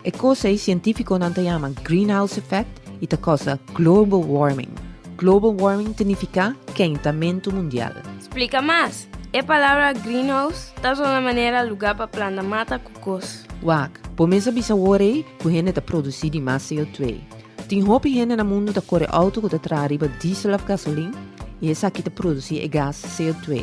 E kos ei sientífikonan ta yama greenhouse effect i ta kousa global warming. Global warming ta nifiká kentamentu mundial. Splika mas. E palabra greenhouse ta sona manera lugá pa planta mata ku kos. Wak, bo mes a bisa wor ei ku hende ta produsí di mas CO2. Tin hopi hende na mundu ta kore outo ku ta traha riba diesel òf gasolin i esaki ta produsí e gas CO2.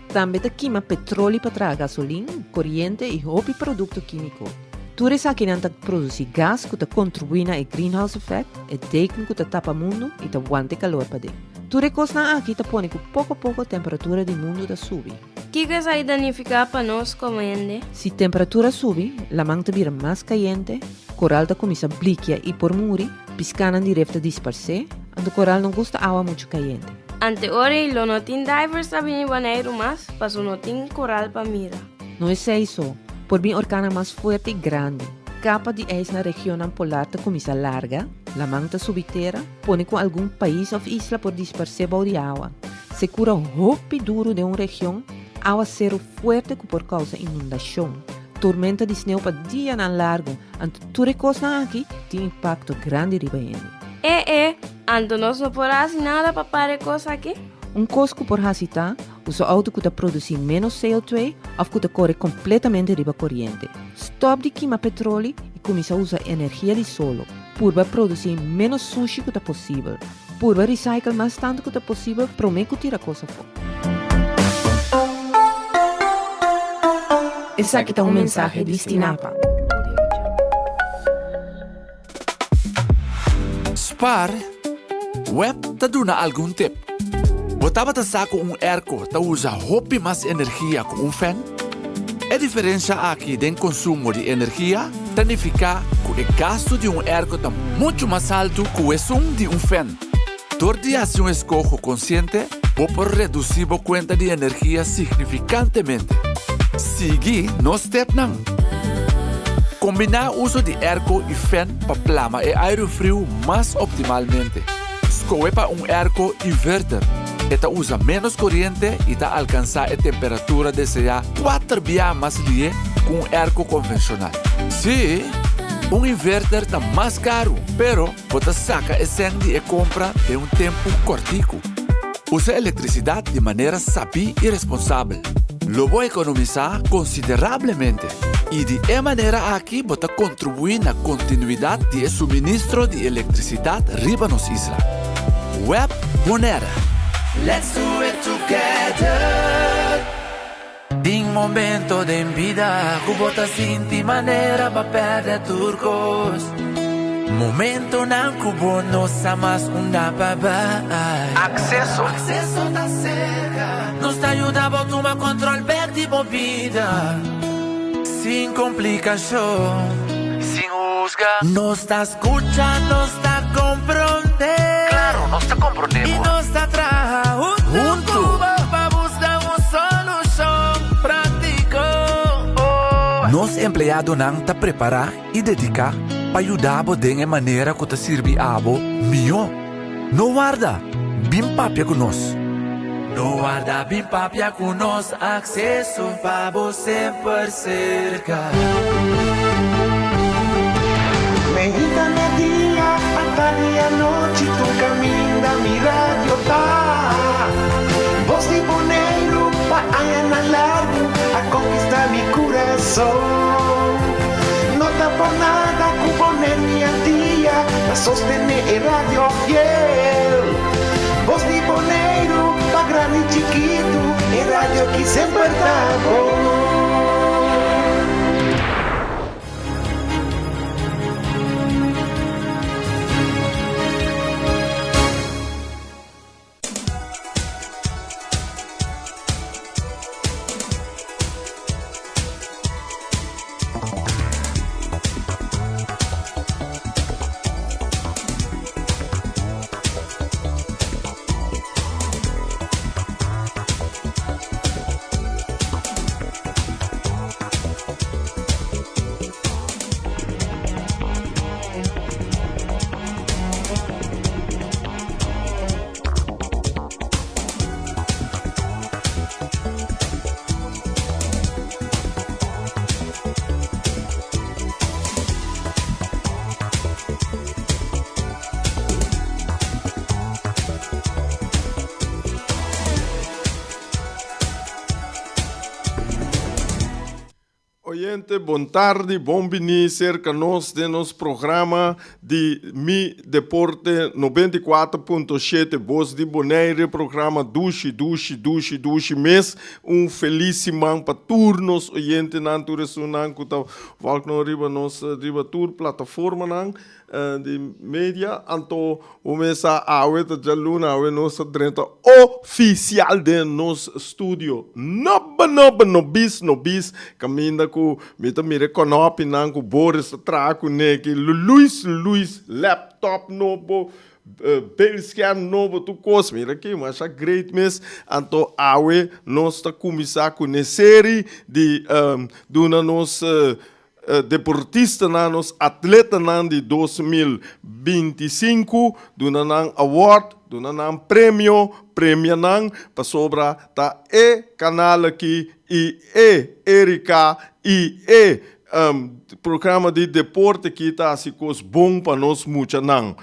Tambe ta kima petroli pa traha gasolin, koriente i hopi produkto kímiko. Tur esakinan ta produsí gas ku ta kontribuí na e greenhouse effect, e deken ku ta tapa mundu i ta wanta e kalor paden. Tur e kosnan aki ta pone ku poko poko temperatura di mundu ta subi. Kiko esaki ta nifiká pa nos komo hende? Si temperatura subi, laman ta bira mas kayente, koral ta kuminsá blikia i por muri, piskanan di ref ta disparsé, anto koral no gusta awa muchu kayente. Ante ora ei lo no tin divers ta bini Boneiru mas, paso no tin koral pa mira. No esei so, por bin orkannan mas fuerte i grandi. Kapa di ijs na regionnan polar ta kuminsá larga, laman ta subi tera, pone ku algun pais òf isla por disparsé bou di awa. Sekura hopi duru den un region, awaseru fuerte ku por kousa inundashon, tormenta di sneu pa dianan largu, anto tur e kosnan aki tin impakto grandi riba hende. E e, anto nos no por hasi nada pa para e kos aki? Un kos ku por hasi ta Usa outo ku ta produsí ménos CO2 òf ku ta kore kompletamente riba koriente. Stòp di kima petroli i kuminsá usa energia di solo. Purba produsí ménos sushi ku ta posibel. Purba recycle mas tantu ku ta posibel promé ku tira kos afó. Esaki ta un mensahe di Stinapa. Spar, Web ta duna algun tip. Bo tabata sa ku un airco ta usa hopi mas energia ku un fan? E diferensha aki den konsumo di energia ta nifiká ku e gastu di un airco ta muchu mas haltu ku esun di un fan. Dor di hasi un eskoho konsiente, bo por redusí bo kuenta di energia signifikantemente. Sigui nos stepnan! Kombiná uso di airco i fan pa plama e airu friu mas optimalmente. Skohe pa un airco inverter. E ta usa ménos koriente i ta alkansá e temperatura deseá kuater bia mas lihé ku un airco konvenshonal. Sí, un inverter ta mas karu, pero Bo ta saka e sèn di e kompra den un tempu kòrtiku. Usa elektrisidat di manera sabí i responsabel. Lo bo ekonomisá konsiderablemente i di e manera aki bo ta kontribuí na kontinuidat di e suministro di elektrisidat riba nos isla. Web Bonaire. Let's do it together. Tin momento den bida ku bo ta sinti manera pa pèrdè tur kos. Momentonan ku bo no sa mas unda pa bai. Akseso. Akseso ta serka. Nos ta yuda bo tuma kòntròl bèk di bo bida. Sin komplikashon. Sin husga. Nos ta skucha, nos ta komprondé. Klaro, nos ta komprondé bo. I nos ta traha huntu ku bo pa buska un solushon práktiko. Nos empleadonan ta prepará i dediká pa yuda bo den e manera ku ta sirbi abo mihó. No warda, bin papia ku nos! No warda, bin papia ku nos, akseso pa bo semper serka. Meinta media, atardi anochi, tur kaminda mi radio ta. Bos di Boneiru pa añanan largu a konkistá mi kurason. No ta por nada ku Bonaire mi Antia ta sostené e radio fiel. Bos di Boneiru pa grandi chikitu, e radio ki semper ta bon. Oyente, bon tardi, bon bini cerca nos den nos programa di Mi Deporte 94.7 Bos di Bonaire, programa dushi, dushi, dushi, dushi mes. Un feliz siman pa tur nos oyentenan, tur esunnan cu ta volg nos riba nos riba tur plataformanan. Di media, anto bo mes sa awe ta djaluna, awe nos ta drenta oficial den nos studio nobo nobo nobis nobis kaminda ku mi ta mira e konopinan ku Boris ta traha kuné ki Luis Luis laptop nobo beeldscherm nobo tur kos mira aki masha great mes anto awe nos ta kuminsá kuné seri di duna nos Deportistanan, nos atletanan di 2025, duna nan award, duna nan premio, premia nan, pasobra ta e kanal aki i e Erika i e programa di deporte aki ta hasi kos bon pa nos muchanan.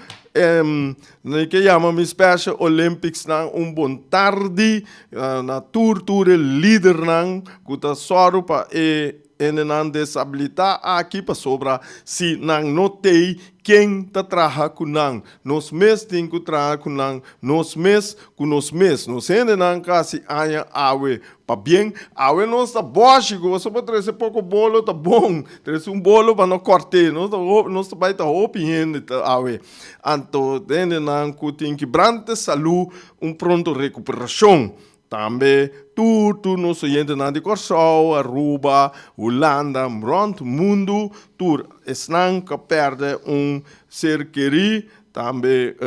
Mi ke yama mi Special Olympicsnan un bon tardi na tur tur e lidernan ku ta sòru pa e Hendenan desabilitá aki pasobra si nan no tei, ken ta traha ku nan? Nos mes tin ku traha ku nan, nos mes ku nos mes. Nos hendenan kasi aña awe. Pabien, awe nos ta bòshi ku boso por trese poko bolo ta bon. Trese un bolo pa no kòrt'é. Nos ta nos ta bai ta hopi hende awe. Anto hendenan ku tin kibrante salú un pronto rekuperashon. Tambe tur tur nos oyentenan di Kòrsou, Aruba, Hulanda, rònt mundu, tur esnan ku a pèrdè un ser kerí, tambe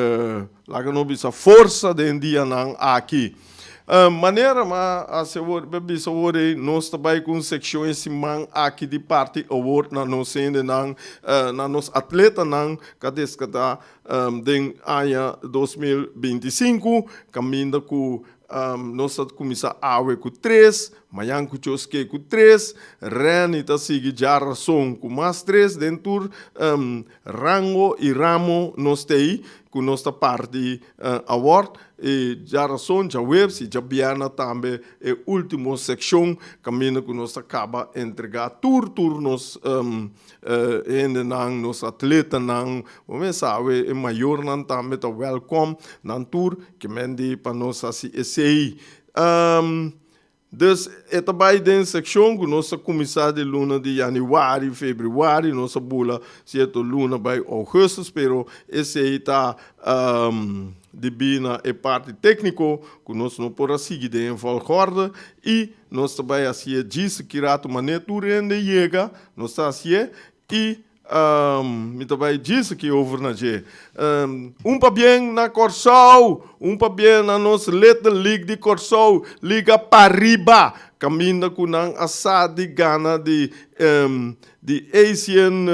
laga nos bisa forsa den dianan aki. Manera m'a hasi awor, m'a bisa awor ei, nos ta bai ku un sekshon e siman aki di parti awor na nos hendenan, na nos atletanan ku a deskatá Den aña 2025, kaminda ku nos ta kuminsá awe ku tres, mañan ku choske ku tres, Renny ta sigui djarason ku mas tres, den tur rango i ramo nos ta ei ku nos ta parti awor. I djarason, djaweps i djabièrnè tambe e último sekshon kaminda ku nos ta kaba entregá tur tur nos Hendenan, nos atletanan, bo mes sabe e mayornan tambe ta welkom, nan tur ke men di pa nos hasi esei. Dus e ta bai den sekshon ku nos ta kuminsá di luna di yanüari, febrüari, nos a bula sierto luna bai ougùstus, pero esei ta debí na e parti tékniko ku nos no por a sigui den e volgorde i Nos ta bai hasié djis ki ratu mané tur hende yega, nos ta hasié i mi ta bai djis aki over na dje. Un pabien na Kòrsou, un pabien na nos Little League di Kòrsou, Liga Pariba, kaminda ku nan a sa di gana di di Asian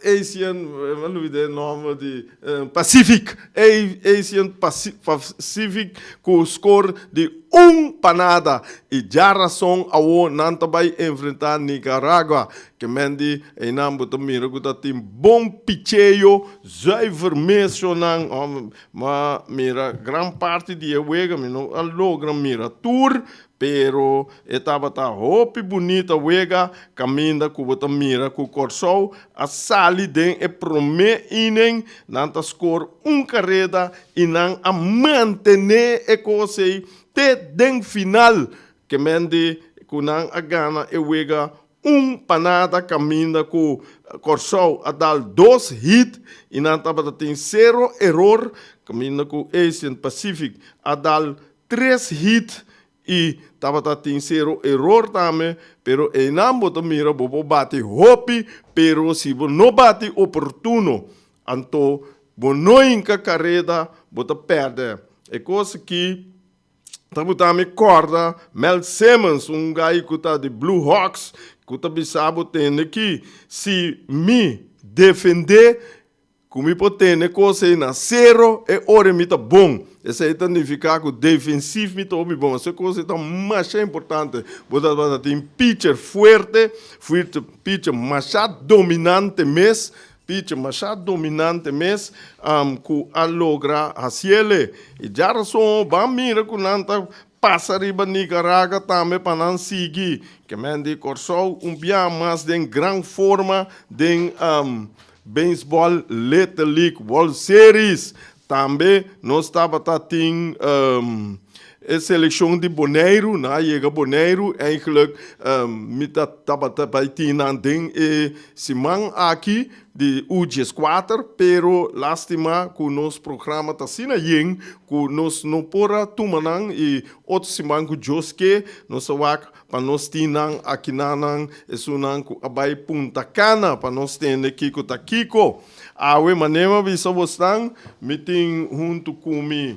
Asian, mi a lubida e nomber di, Pacific, Asian Pacific ku skor di un pa nada i djarason awo nan ta bai enfrentá Nicaragua. Ke men di einan bo ta mira ku ta tin bon picheo, zuiver mes shonnan. Ma mira gran parti di e wega, mi no a logra mira tur, Pero e tabata hopi bunita wega kaminda ku bo ta mira ku Kòrsou a sali den e promé inning, nan ta skor un kareda i nan a mantené e kos ei te den final, ke men di ku nan a gana e wega un pa nada kaminda ku Kòrsou a dal dos hit i nan tabata tin sero eror, kaminda ku Asian Pacific a dal Tres hit y tabata tin cero error tambe, pero eynan bo ta mira bo por bati hopi, pero si bo no bati oportuno, anto bo no hinca careda, bo ta perde. E cos aki ta buta mi corda Mel Simmons, un guy cu ta di Blue Hawks, cu ta bisa bo tende ki si mi defende Ku mi por tene kos ei na sero, e ora mi ta bon. Esei ta nifiká ku defensief mi ta hopi bon. Esei kos ei ta masha importante. Bo ta tabata tin pitcher fuerte, fuerte, pitcher masha dominante mes, pitcher masha dominante mes, ku a logra hasiel e. I djarason ban mira ku nan ta. pasa riba Nicaragua tambe pa nan sigui. Ke men di Kòrsou un bia mas den gran forma den Baseball Little League World Series. Tambe nos tabata tin e selekshon di Boneiru, nan a yega Boneiru, eigenlijk mi ta tabata bai tin nan den e siman aki di U dieskuater, pero lastima ku nos programa ta asina yen ku nos no por a tuma nan i otro siman ku Dios ke nos a wak pa nos tin nan akinanan, esunnan ku a bai Punta Cana pa nos tende kiko ta kiko. Awe manera mi a bisa bosnan, mi tin huntu ku mi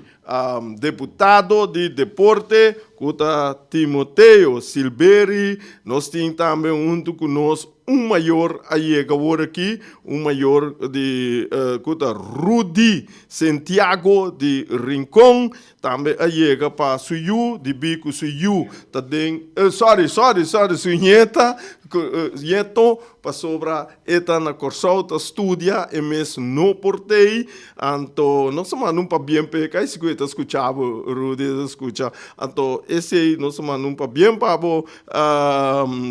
deputado di deporte ku ta Timoteo Silberi, nos tin tambe huntu ku nos un mayor a yega awor aki, un mayor di ku ta Rudy Sentiago di Rincon, Tambe a yega pa su yu, dibí ku su yu ta den, sorry, sorry, sorry, su ñeta, ñeto, pasobra e ta na Kòrsou ta studia, e mes no por t'ei, anto nos a manda un pabien p'e, kai sigur e ta skucha bo, Rudy, e ta skucha, anto esei nos a manda un pabien pa bo,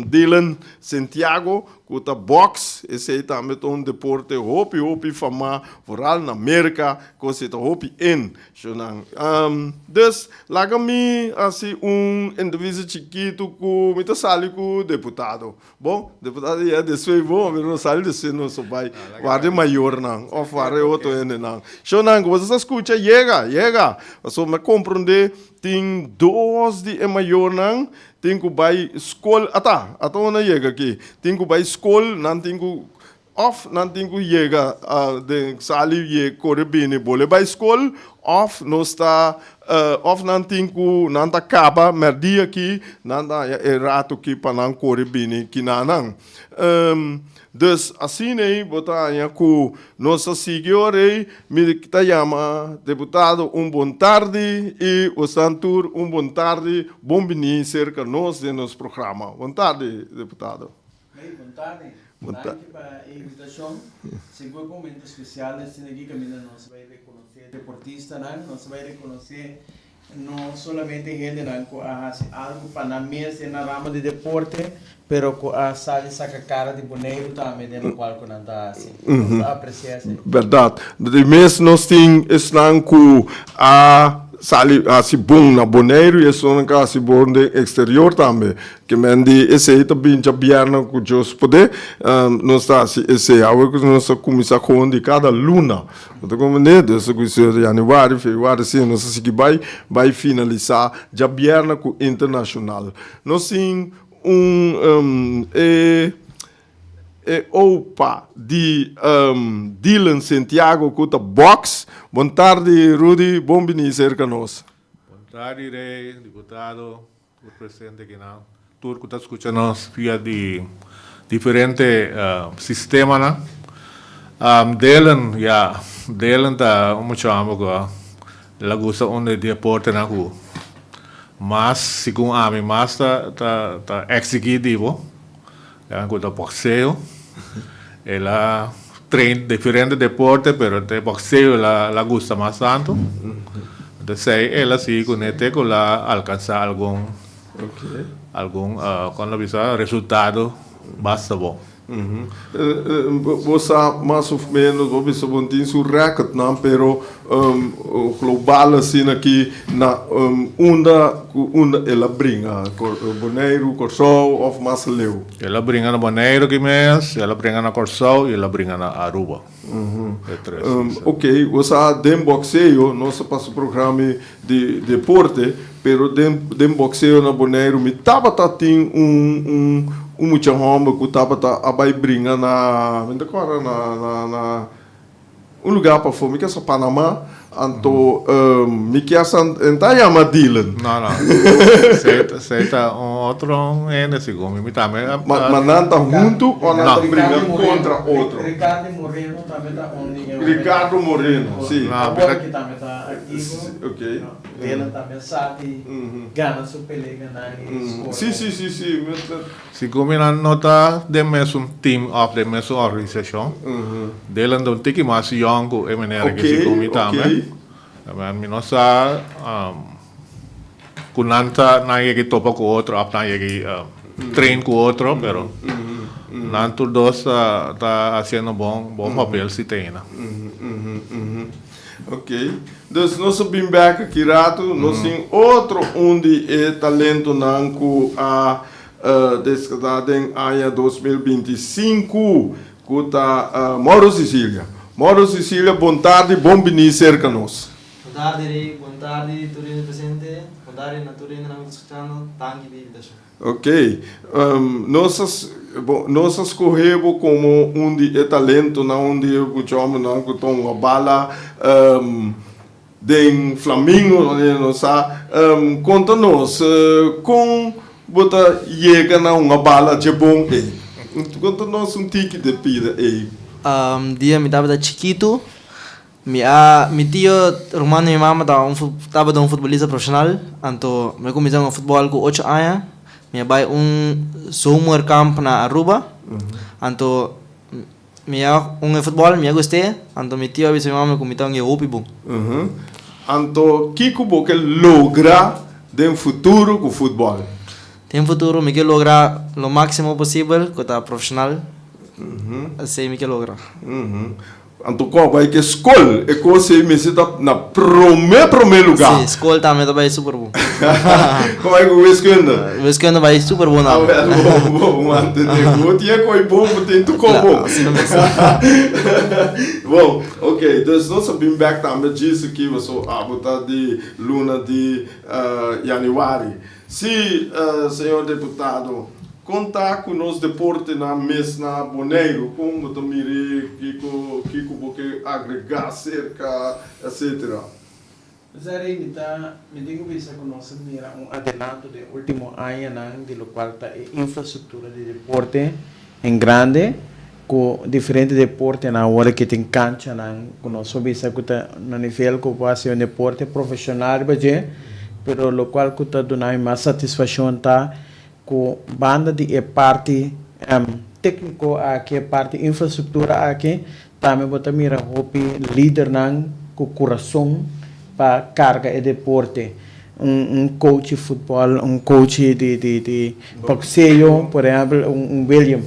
Dylan Sentiago, Ku ta box, esei tambe ta un deporte hopi hopi famá, vooral na Merka, kos ei ta hopi in, shunan. Dus, laga mi hasi un entrevista chikitu ku mi ta sali ku deputado. Bon, deputado ya despues bon, pero no sali despues nos a bai warda e mayornan òf warda e otro hendenan. Shunan, ku boso ta skucha, yega, yega! Pasobra mi a komprondé tin dos di e mayornan Tin ku bai skol, ata, ata unda yega aki. Tin ku bai skol, nan tin ku, òf nan tin ku yega den sali ye kore bini bole bai skol, òf nos ta, òf nan tin ku, nan ta kaba mèrdia aki, nan ta haña e ratu aki pa nan kore bini kinanan. Dus asina ei bo ta haña ku nos ta sigui ora ei, mi ta yama deputado un bon tardi i bosan tur un bon tardi, bon bini serka nos den nos programa. Bon tardi deputado. Hey, bon tardi. Danki pa e invitashon. Sigur ku un momento spesial esaki aki kaminda nos bai rekonosé deportistanan, nos bai rekonosé No solamente hendenan ku a hasi algu pa nan mes den nan ramo di deporte, pero ku a sali saka kara di Boneiru tambe den lokual ku nan ta hasi. Nos ta apresia esei. Bèrdat. Di mes nos tin esnan ku a sali hasi bon na Boneiru i esnan ku a hasi bon den eksterior tambe. Ke men di esei ta bin djabièrnè ku Dios poder nos ta hasi esei. Awe ku nos a kuminsá kon di kada luna. Bo ta comprende? Dus ku si januari, februari, si nos a sigui bai, bai finalisa djabièrnè ku internashonal. Nos tin un e e opa di Dylan Sentiago ku ta box. Bon tardi Rudy, bon bini serka nos. Bon tardi Rey, diputado, tur presente akinan, tur ku ta skucha nos via di diferente sistemanan. Dylan, ya, Dylan ta un mucha homber ku el a gusta un di deportenan ku mas, segun ami, mas ta ta ta eksigí di bo, ku ta bokseo. El a train diferente deporte pero e boxeo el a gusta mas tanto. Entonces el a sigui cune te cu el a alcansa algun algun con lo bisa resultado basta bon. Bo sa mas of menos, bo bisa bo no tin su recordnan pero global asina aki na unda cu unda el a bringa, Boneiru, Corsou of mas leu? El a bringa na Boneiru ki mes, el a bringa na Kòrsou i el a bringa na Aruba. E tres isla. Ok, bo sa den bokseo, nos a pasa programa di deporte, pero den den bokseo na Boneiru mi tabata tin un un un mucha hòmber ku tabata a bai bringa na, mi ta kòrda na na na Un lugar pafó, mi kier sa Panama, anto mi kier sa, en ta yama Dylan. No, no. Esei ta un otro hende segun mi. Mi tambe a. Ma nan ta huntu o nan ta bringa kontra otro? Ricardo Moreno tambe ta un di e. Ricardo Moreno, si. Awor aki tambe ta aktivo. Ok. Dylan tambe a sa di gana su pelea nan i score. Si, si, si, si. Segun mi nan no ta den mesun team of den mesun organisashon. Dylan ta un tiki mas yong ku e manera ki segun mi tambe. Mi no sa. ku nan ta nan yega topa ku otro òf nan yega train ku otro pero nan tur dos ta ta hasiendo bon bon papel si ta aina. Ok, dus nos a bin bek aki ratu, nos tin otro un di e talentonan ku a deskatá den aña 2025 ku ta Mauro Cicilia. Mauro Cicilia, bon tardi, bon bini serka nos. Bon tardi Rick, bon tardi tur hende presente, bon tardi na tur hendenan ku ta skuchando, danki pa e invitashon. Ok, nos a bo nos a skohe bo komo un di e talentonan, un di e mucha hòmbernan ku ta hunga bala den Flamingo, manera nos sa. Konta nos kon bo ta yega na hunga bala dje bon ei? Konta nos un tiki de pida ei. Dia mi tabata chikitu, Mi a mi tio ruman di mi mama ta un tabata un futbolista profesional, anto mi a kuminsá hunga futbòl ku ocho aña. Mi a bai un zomerkamp na Aruba, anto mi a hunga e futbòl, mi a gust'é, anto mi tio a bisa mi mama ku mi ta hunga e hopi bon. Anto kiko bo ke logra den futuro ku futbòl? Den futuro mi ke logra lo máksimo posibel ku ta profesional, esei mi ke logra. Anto ku a bai ke skol e kos ei mester ta na prome prome lugá. Sí, skol tambe ta bai super bon. Kon bai ku wiskunde? Wiskunde bai super bon tambe. Ah wèl, bon, bon, mantene. Bo tin e koi bon, bo tin tur kos bon. Asina mes. Bon, ok, dus nos a bin bèk tambe djis aki paso abo ta di luna di yanüari. Sí, señor diputado, kon ta ku nos deportenan mes na Boneiru? Kon bo ta mir'é? Kiko kiko bo ke agregá serka, etcetera? Zari, mi ta mi tin ku bisa ku nos a mira un adelanto den último añanan di lokual ta e infrastruktura di deporte en grande ku diferente deportenan awor ke tin kanchanan ku nos por bisa ku ta na nivel ku por hasi un deporte profeshonal riba dje, pero lokual ku ta duna mi mas satisfashon ta ku banda di e parti tékniko aki, e parti infrastruktura aki, tambe bo ta mira hopi lidernan ku kurason pa karga e deporte. Un coach di futbòl, un coach di di bòkseo, por ehèmpel un William,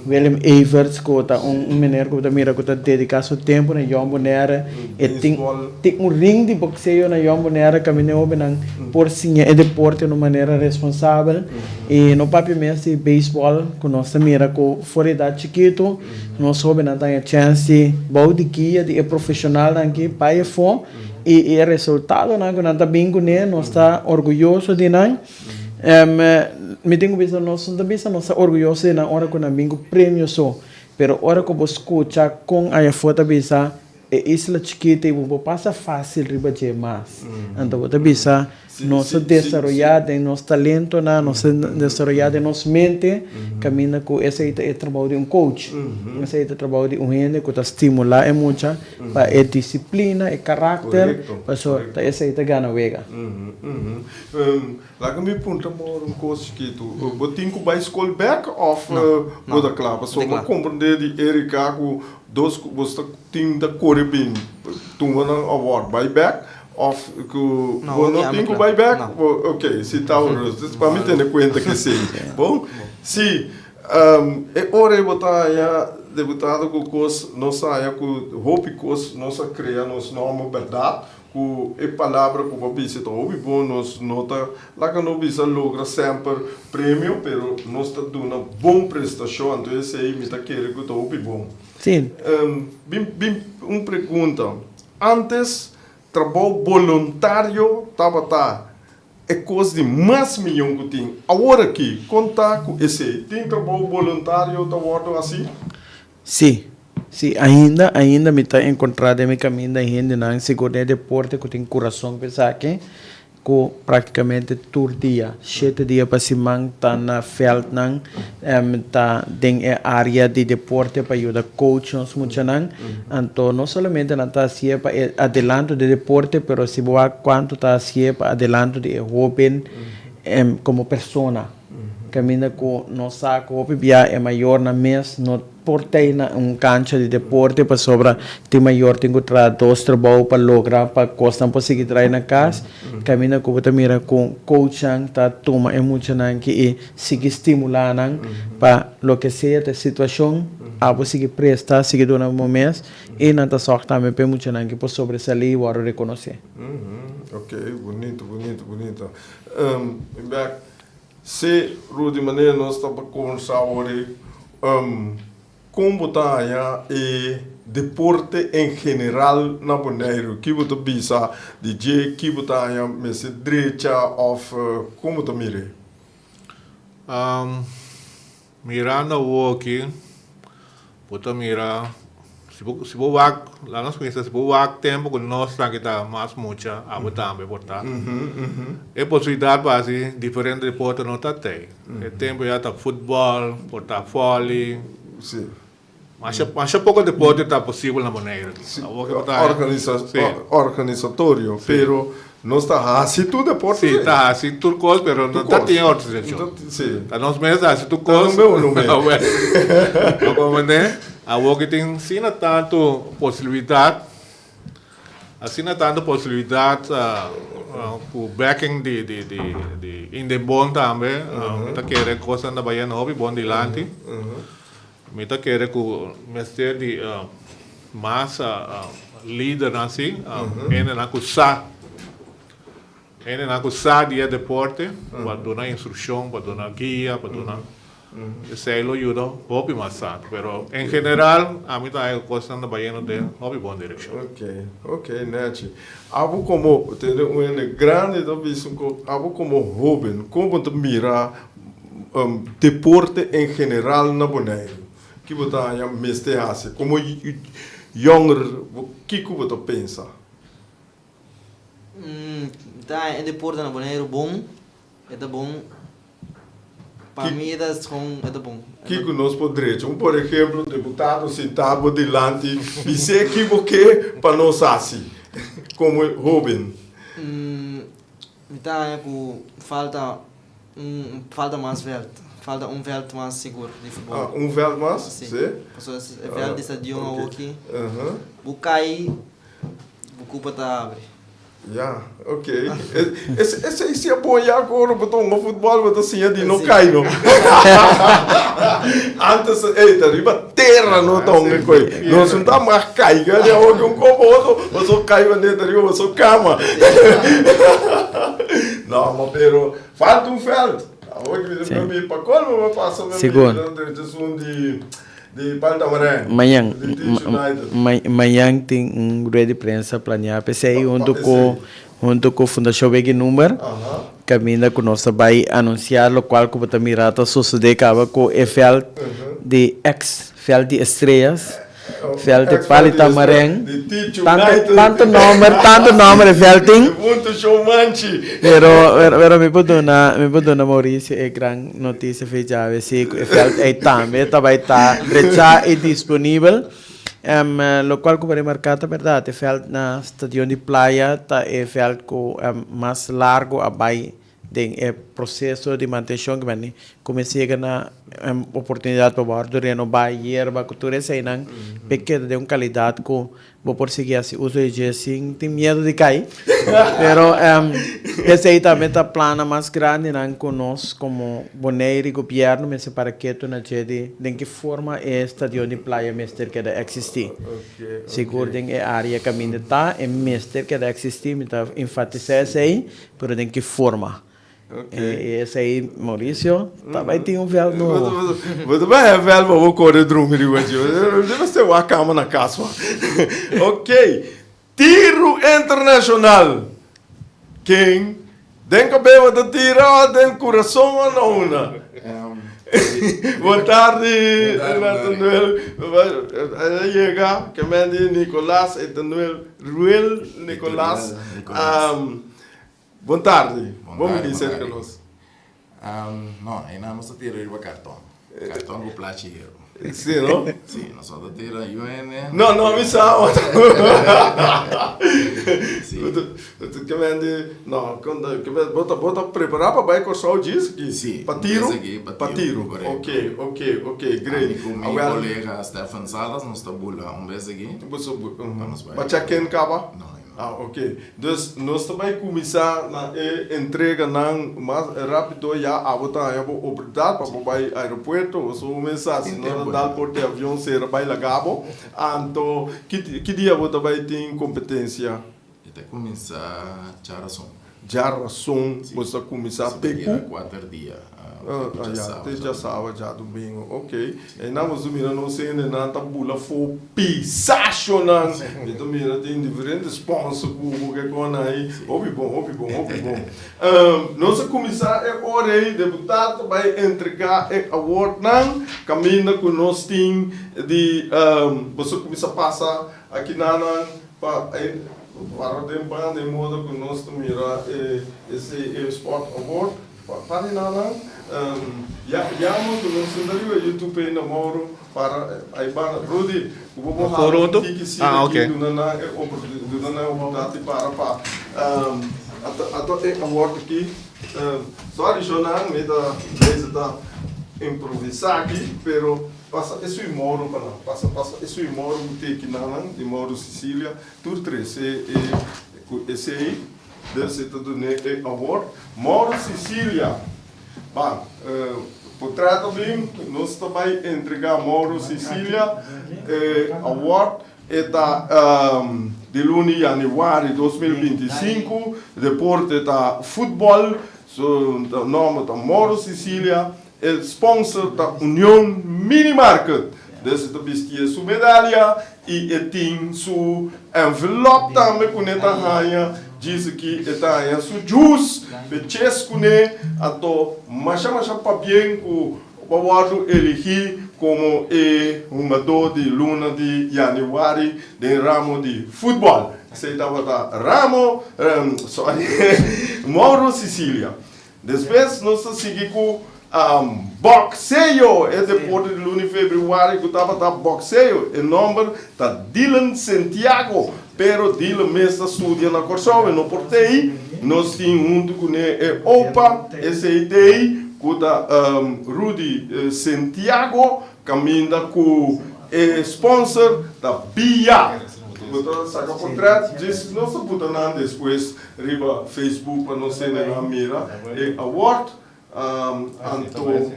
William Everts ku ta un meneer ku bo ta mira ku ta dediká su tempu na Jong Bonaire. E tin tin un ring di bokseo na Jong Bonaire kaminda e hobennan por siña e deporte na un manera responsabel. I no papia mes di beisbòl ku nos ta mira ku for di edat chikitu nos hobennan ta haña chèns di bou di guia di e profeshonalnan aki bai afó i e resultadonan ku nan ta bin kuné nos ta orguyoso di nan. Mi tin ku bisa nos no ta bisa nos ta orguyoso di nan ora ku nan bin ku premio so, pero ora ku bo skucha kon ayafó ta bisa E isla chikito ei bo por pasa fácil riba dje mas. Anto bo ta bisa, nos a desaroyá den nos talentonan, nos a desaroyá den nos mente, kaminda ku esei ta e trabou di un coach. Esei ta e trabou di un hende ku ta stimulá e mucha pa e disiplina, e karakter, pasobra ta esei ta gana wega. Laga mi puntra bo un kos chikitu. Bo tin ku bai skol bèk òf bo ta kla? Pasobra bo a komprendé di Erika ku dos ku bo sta tin ta kore bin tuma nan award bai bèk òf ku bo no tin ku bai bèk? Ok, si ta dus pa mi tene kuenta ku esei. Bon, si e ora ei bo ta haña deputado ku kos nos a haña ku hopi kos nos a krea nos nòmber bèrdat Ku e palabra ku bo a bisa ta hopi bon, nos no ta laga no bisa logra semper premio, pero nos ta duna bon prestashon, anto esei mi ta kere ku ta hopi bon. Sí. Bin bin un pregunta, antes trabou boluntario tabata e kos di mas miyon ku tin, awor aki kon ta ku esei? Tin trabou boluntario ta wòrdu hasi? Sí, sí, ainda, ainda mi ta encontrá den mi caminda hendenan, sigur den e deporte, cu tin curason pa esaki, cu practicamente tur dia, shete dia pa siman, ta na veldnan, ta den e area di deporte pa yuda coach nos muchanan. Anto, no solamente nan ta hacié pa e adelanto di deporte, pero si bo wak cuanto ta hacié pa adelanto di e hoben como persona. Caminda cu nos sa cu hopi bia e mayornan mes no. por ta na un kancha di deporte pasobra tin mayor tin ku traha dos trabou pa logra pa kosnan por sigui traha na kas. Kaminda ku bo ta mira ku coachnan ta tuma e muchanan aki i sigui stimulá nan pa loke sea ta e situashon abo sigui presta, sigui duna bo mes i nan ta sòg tambe pa e muchanan aki por sobresalí i wòrdu rekonosé. Ok, bunito, bunito, bunito. Bek, si Rudy manera nos ta kombersá awor ei, kon bo ta haña e deporte en general na Boneiru? Ki bo ta bisa di dje? Ki bo ta haña mester drecha òf kon bo ta mir'é? Mirando awoki, bo ta mira, si bo si bo wak, laga nos kuminsá, si bo wak tempu ku nos ta kita mas mucha, abo tambe por ta, e posibilidat pa hasi diferente deporte no ta tei. E tempu ya ta futbòl, por ta vòli, masha masha poko deporte ta posibel na Boneiru. Awoki bo ta. Organisatorio, pero Nos ta hasi tur deporte. Sí, ta hasi tur kos, pero no ta tin organisashon. Sí. Ta nos mes ta hasi tur kos. Ta nos mes no mes. Bo comprende? Awor ki tin asina tantu posibilidat, asina tantu posibilidat ku backing di di di di Indebon tambe, mi ta kere kosnan ta bayendo hopi bon dilanti. Mi ta kere ku mester di mas lidernan si, hendenan ku sa, hendenan ku sa di e deporte pa duna instrukshon, pa duna guia, pa duna, esei lo yuda hopi mas tantu. Pero en general ami ta haña ku kosnan ta bayendo den hopi bon direkshon. Ok, ok Nechi. Abo komo, tende un hende grandi ta bisa ku abo komo hoben, kon bo ta mira Deporte en general na Boneiru, ki bo ta haña mester hasi? Komo yònger, kiko bo ta pensa? Mi ta haña e deporte na Boneiru bon, e ta bon. Pa mi e ta gewoon, e ta bon. Kiko nos por drecha? Un por ehemplo, deputado sintá bo dilanti, bis'é ki bo ke pa nos hasi komo hóben. Mi ta haña ku falta un falta mas vèlt. Falta un vèlt mas sigur di futbòl. Ah, un vèlt mas? Si. Pasobra e vèlt di stadion awoki, bo kai, bo kupa ta habri. Ya, ok. Esei si a bon ya ku ora bo ta hunga futbòl bo ta siña di no kai no. Antes, ey, ta riba tera no ta hunga koe. Nos no ta mag kai, ke awoki un kopo otro, bo so kai manera ta riba bo so kama. No, ma pero falta un veld. Awor ki mi ta mi pa colmo mi pasa mi Sigur. esun di di Paltamarijn. Mañan, Di Teach United. mañan tin un rueda di prensa planeá p'esei Pa hunto ku esei. hunto ku Fundashon Wega Number Aha. kaminda ku nos ta bai anunsiá lokual ku bo ta mira ta sosodé kaba ku e vèlt di ex vèlt di Estrellas. Veld de Pali Tamarén. Tanto, tanto nomber, tanto nomber e veld tin. Pero, pero, pero mi por duna, mi por duna Mauricio e gran noticia fe djawe si cu e veld ei tambe ta bay ta drecha y disponibel. Em, locual cu bo remarca ta berdad, e veld na Stadion di Playa ta e veld cu mas largo a bay Den e proseso di mantenshon ki mende kuminsá yega na oportunidat pa wòrdu renobá yerba ku tur eseinan pa e keda den un kalidat ku bo por sigui hasi uso di dje sin tin miedu di kai. Pero esei tambe ta plannan mas grandinan ku nos komo Bonaire i gobièrnu mester para ketu na dje di den ki forma e stadion di playa mester keda eksistí. Sigur den e área kaminda ta e mester keda eksistí, mi ta enfatisá esei. Pero den ki forma? E esei Mauricio ta bai tin un veld nobo. Bo ta bai e veld pa bo kore drumi riba dje. Debe ser wak kama na kas man. Ok, tiru internashonal. Ken den kabes bo ta tira o den kurason o na una? Bon tardi Nathaniel. A yega ke men di Nicolas Etanuel Ruel Nicolas. Bon tardi. Bon tardi, bini serka nos. No, einan nos ta tira riba karton. Karton ku plachi hero. Si, no? Si, nos no ta tira UN. No, no, mi sa. Si. Ke men di, no, bo ta bo ta prepará pa bai Kòrsou djis aki? Sí, Pa tiru? djis aki pa Pa tiru, tiru, korekto. ok, ok, ok, great. Ami ku mi Awèl. kolega Stefan Salas nos ta bula un bes aki Boso, pa nos bai. Bo a check-in kaba? No, no. Ah, ok. Dus nos ta bai kuminsá na e entreganan mas rápido ya abo ta haña bo oportunidat pa bo bai aeropuerto. Bo so kuminsá, si no ta dal por di avion sera bai laga bo. Anto ki ki dia bo ta bai tin kompetensia? E ta kuminsá djarason. Djarason bo ta kuminsá te ku? Kuater dia. Ah ya, te djasawa, djadumingu. Ok. Einan bo ta mira nos hendenan ta bula for pisashonan. Mi ta mira tin diferente sponsor ku bo ke kon ahí. Hopi bon, hopi bon, hopi bon. Nos a kuminsá e ora ei, deputado ta bai entregá e awardnan kaminda ku nos tin di boso kuminsá pasa akinanan pa e para den banda e moda ku nos ta mira e esei e sport award. Pa di nan ya yama ku nos sinta riba youtube ei na Mauro para ai banda Rudy ku bo por hala un tiki si aki duna nan e duna nan e oportunidat di para pa ato e award aki sorry shownan mi ta bezig ta improvisa aki pero pasa esui Mauro pa nan pasa pasa esui Mauro ku teki nan di Mauro Cecilia tur tres e ku esei. Dus e ta dun'é e award. Mauro Cicilia. Ban, portret a bin, nos ta bai entregá Mauro Cicilia e award. E ta di luna di yanüari 2025. Deporte ta futbòl. Su nòmber ta Mauro Cicilia. E sponsor ta Union Mini Market. Dus e ta bistié su medalia i e tin su envelop tambe kuné ta haña. Djis aki e ta haña su jus p'e ches kuné. Anto masha masha pabien ku bo a wòrdu eligí komo e hungadó di luna di yanüari den ramo di futbòl. Esei tabata Ramo, sorry, Mauro Cicilia. Despues nos ta sigui ku bòkseo. E deporte di luna di febrüari ku tabata bòkseo. E nòmber ta Dylan Sentiago, pero Dylan mes ta studia na Kòrsou, e no por t'ei. Nos tin huntu kuné e opa, esei t'ei ku ta Rudy Sentiago, kaminda ku e sponsor ta Bia. Bo ta saka portrèt djis nos ta buta nan despues. Riba Facebook pa nos hendenan mira e award anto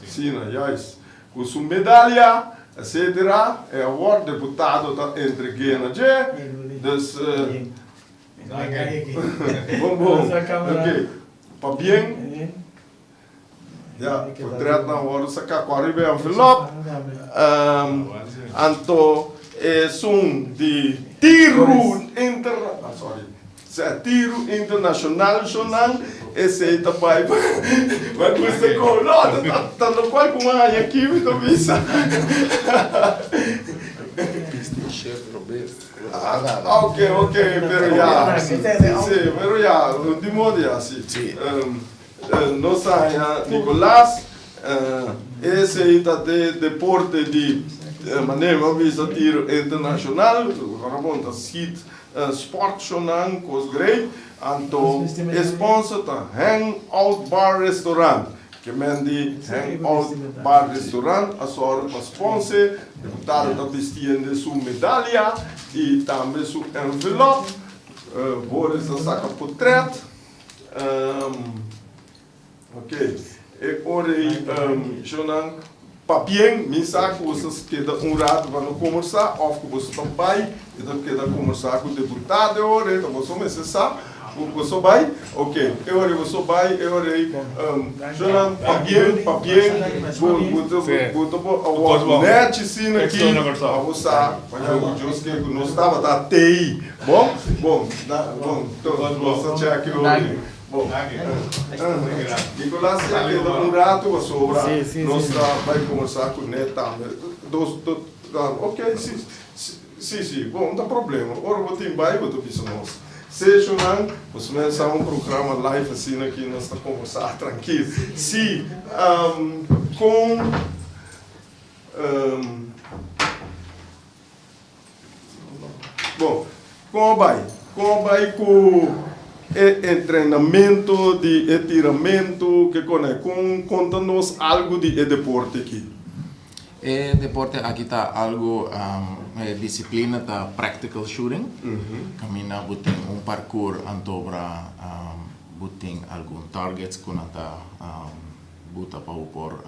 sina juist ku su medalia etcetera e award deputado ta entreg'é na dje dus bon bon ok pabien ya portretnan wòrdu saká ku ariba e envelop anto esun di tiru inter sorry tiru internashonal shownan esei ta bai pa gusta kolo ta lokual ku mi a haña aki mi ta bisa. Ok ok pero ya si pero ya di modo ya si. Nos a haña Nicolas, esei ta de deporte di manera mi a bisa tiro internacional, ora bon ta schiet sportshownan kos great, anto e sponsor ta Hang Out Bar Restaurant, ke men di Hang Out Bar Restaurant a sòru pa sponsor, deputado ta bistiende su medalia i tambe su envelop, Boris a saka potret. Ok, e ora ei shownan pabien mi sa ku boso keda un rato pa no kombersá òf ku boso ta bai i ta keda kombersá ku deputado e ora ei ta boso mester sa ku boso bai ok e ora ei boso bai e ora ei shownan pabien pabien bo bo ta bo awor nèchi asina aki pa bo sa ku Dios ke ku nos tabata tei. Bon, bon, bon, nos ta check hopi. Bon, Nicolas ya keda un rato pasobra nos ta bai conversa cu ne tambe. Dos, ok, si, si, si, bon, no ta problema. Ora bo tin bai bo ta bisa nos. Sessionnan, nos mester sa un programa live asina ki nos ta conversa trankil. Si, con. Bon. Kon a bai? Kon a bai ku e entrenamentu di e tiramentu? Ke kon e? Kon konta nos algu di e deporte aki? E deporte aki ta algu, e disiplina ta practical shooting. Kaminda bo tin un parkour antobra bo tin algun targets ku nan ta buta pa bo por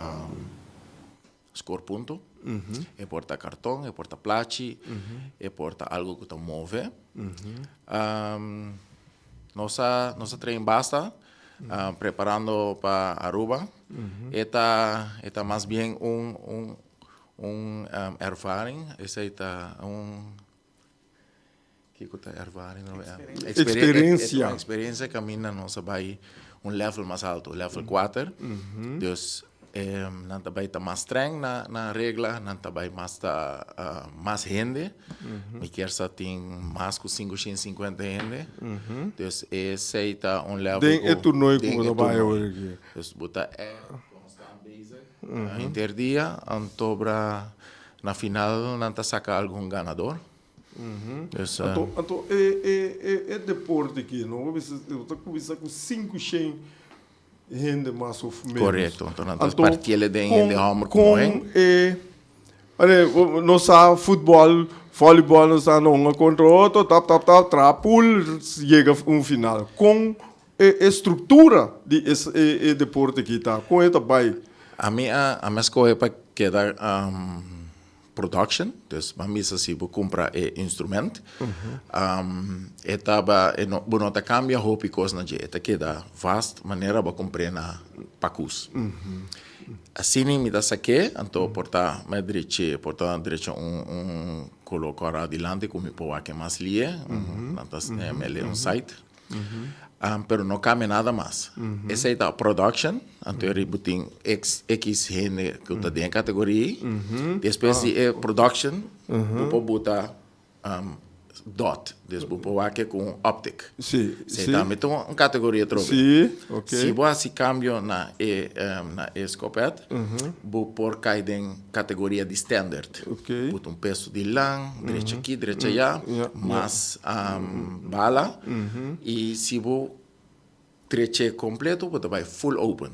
Score punto. E por ta karton, e por ta plachi, e por ta algo ku ta move. Nos a nos a train basta preparando pa Aruba. E ta e ta mas bien un un un ervaring, esei ta un Kiko ta ervaring? Experiencia. Experiencia kaminda nos a bai un level mas alto, level kuater. Dus nan ta bai ta mas streng na na regla, nan ta bai mas ta mas hende. Mi kier sa tin mas ku sinku shen sinkuenta hende. Dus esei ta un level Den e toernooi ku bo ta bai awor aki. Dus bo ta ègt konstant bezig henter dia, antobra na final nan ta saka algun ganador. Dus, Anto, anto e, e, e, e deporte aki, no? Bo bisa, bo ta kuminsá ku 500 hende mas of menos. Korekto, anto nan ta Anto, partiele den kon, hende hòmber ku kon muhé. e, ane, nos sa futbòl, vòlibòl, nos sa no hunga kontra otro, tap, tap, tap, traha pool, yega un final. Kon e, e struktura di es, e, e deporte aki ta? Kon e ta bai? Ami a, ami a skohe pa keda Production, dus ban bisa si bo cumpra e instrument, e ta ba, e no, bo no ta cambia hopi cos na dje, e ta keda vast manera bo a cumpr'é na pakus. Asina mi ta sak'é, anto por ta mi a drechi, por ta drecha un un color cora dilanti cu mi por wak e mas lie, nan ta mele un site. Pero no cambia nada mas. Esey ta production, anto e bo tin x x hende cu ta den e categoria ey. Despues di e production, bo por buta dot, dus bo por wak e cu un optic. Esey tambe ta un categoria atrobe. Si bo haci cambio na e na e scopet, bo por cay den categoria di standard. Buta un peso di lan, drecha aki, drecha aya, mas bala. I si bo trech'é kompleto, bo ta bai full open.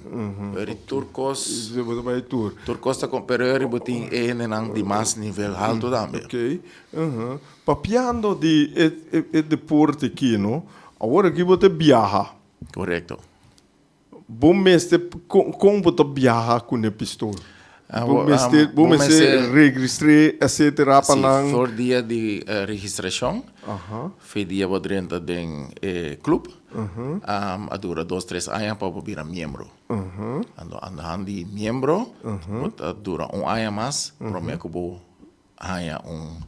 Pero tur kos, Bo ta bai tur. Tur kos ta kom, pero eri bo tin e hendenan di mas nivel haltu tambe. Ok. Papiando di e deporte aki, no? Awor aki bo ta biaha. Korekto. Bo mester, kon bo ta biaha ku ne pistol? Bo mester, bo mester registr'é etcetera pa nan. Si, for dia di registrashon, fe dia bo drenta den e club, a dura dos tres aña pa bo bira miembro. Anto andehan di miembro, bo ta dura un aña mas prome ku bo haña un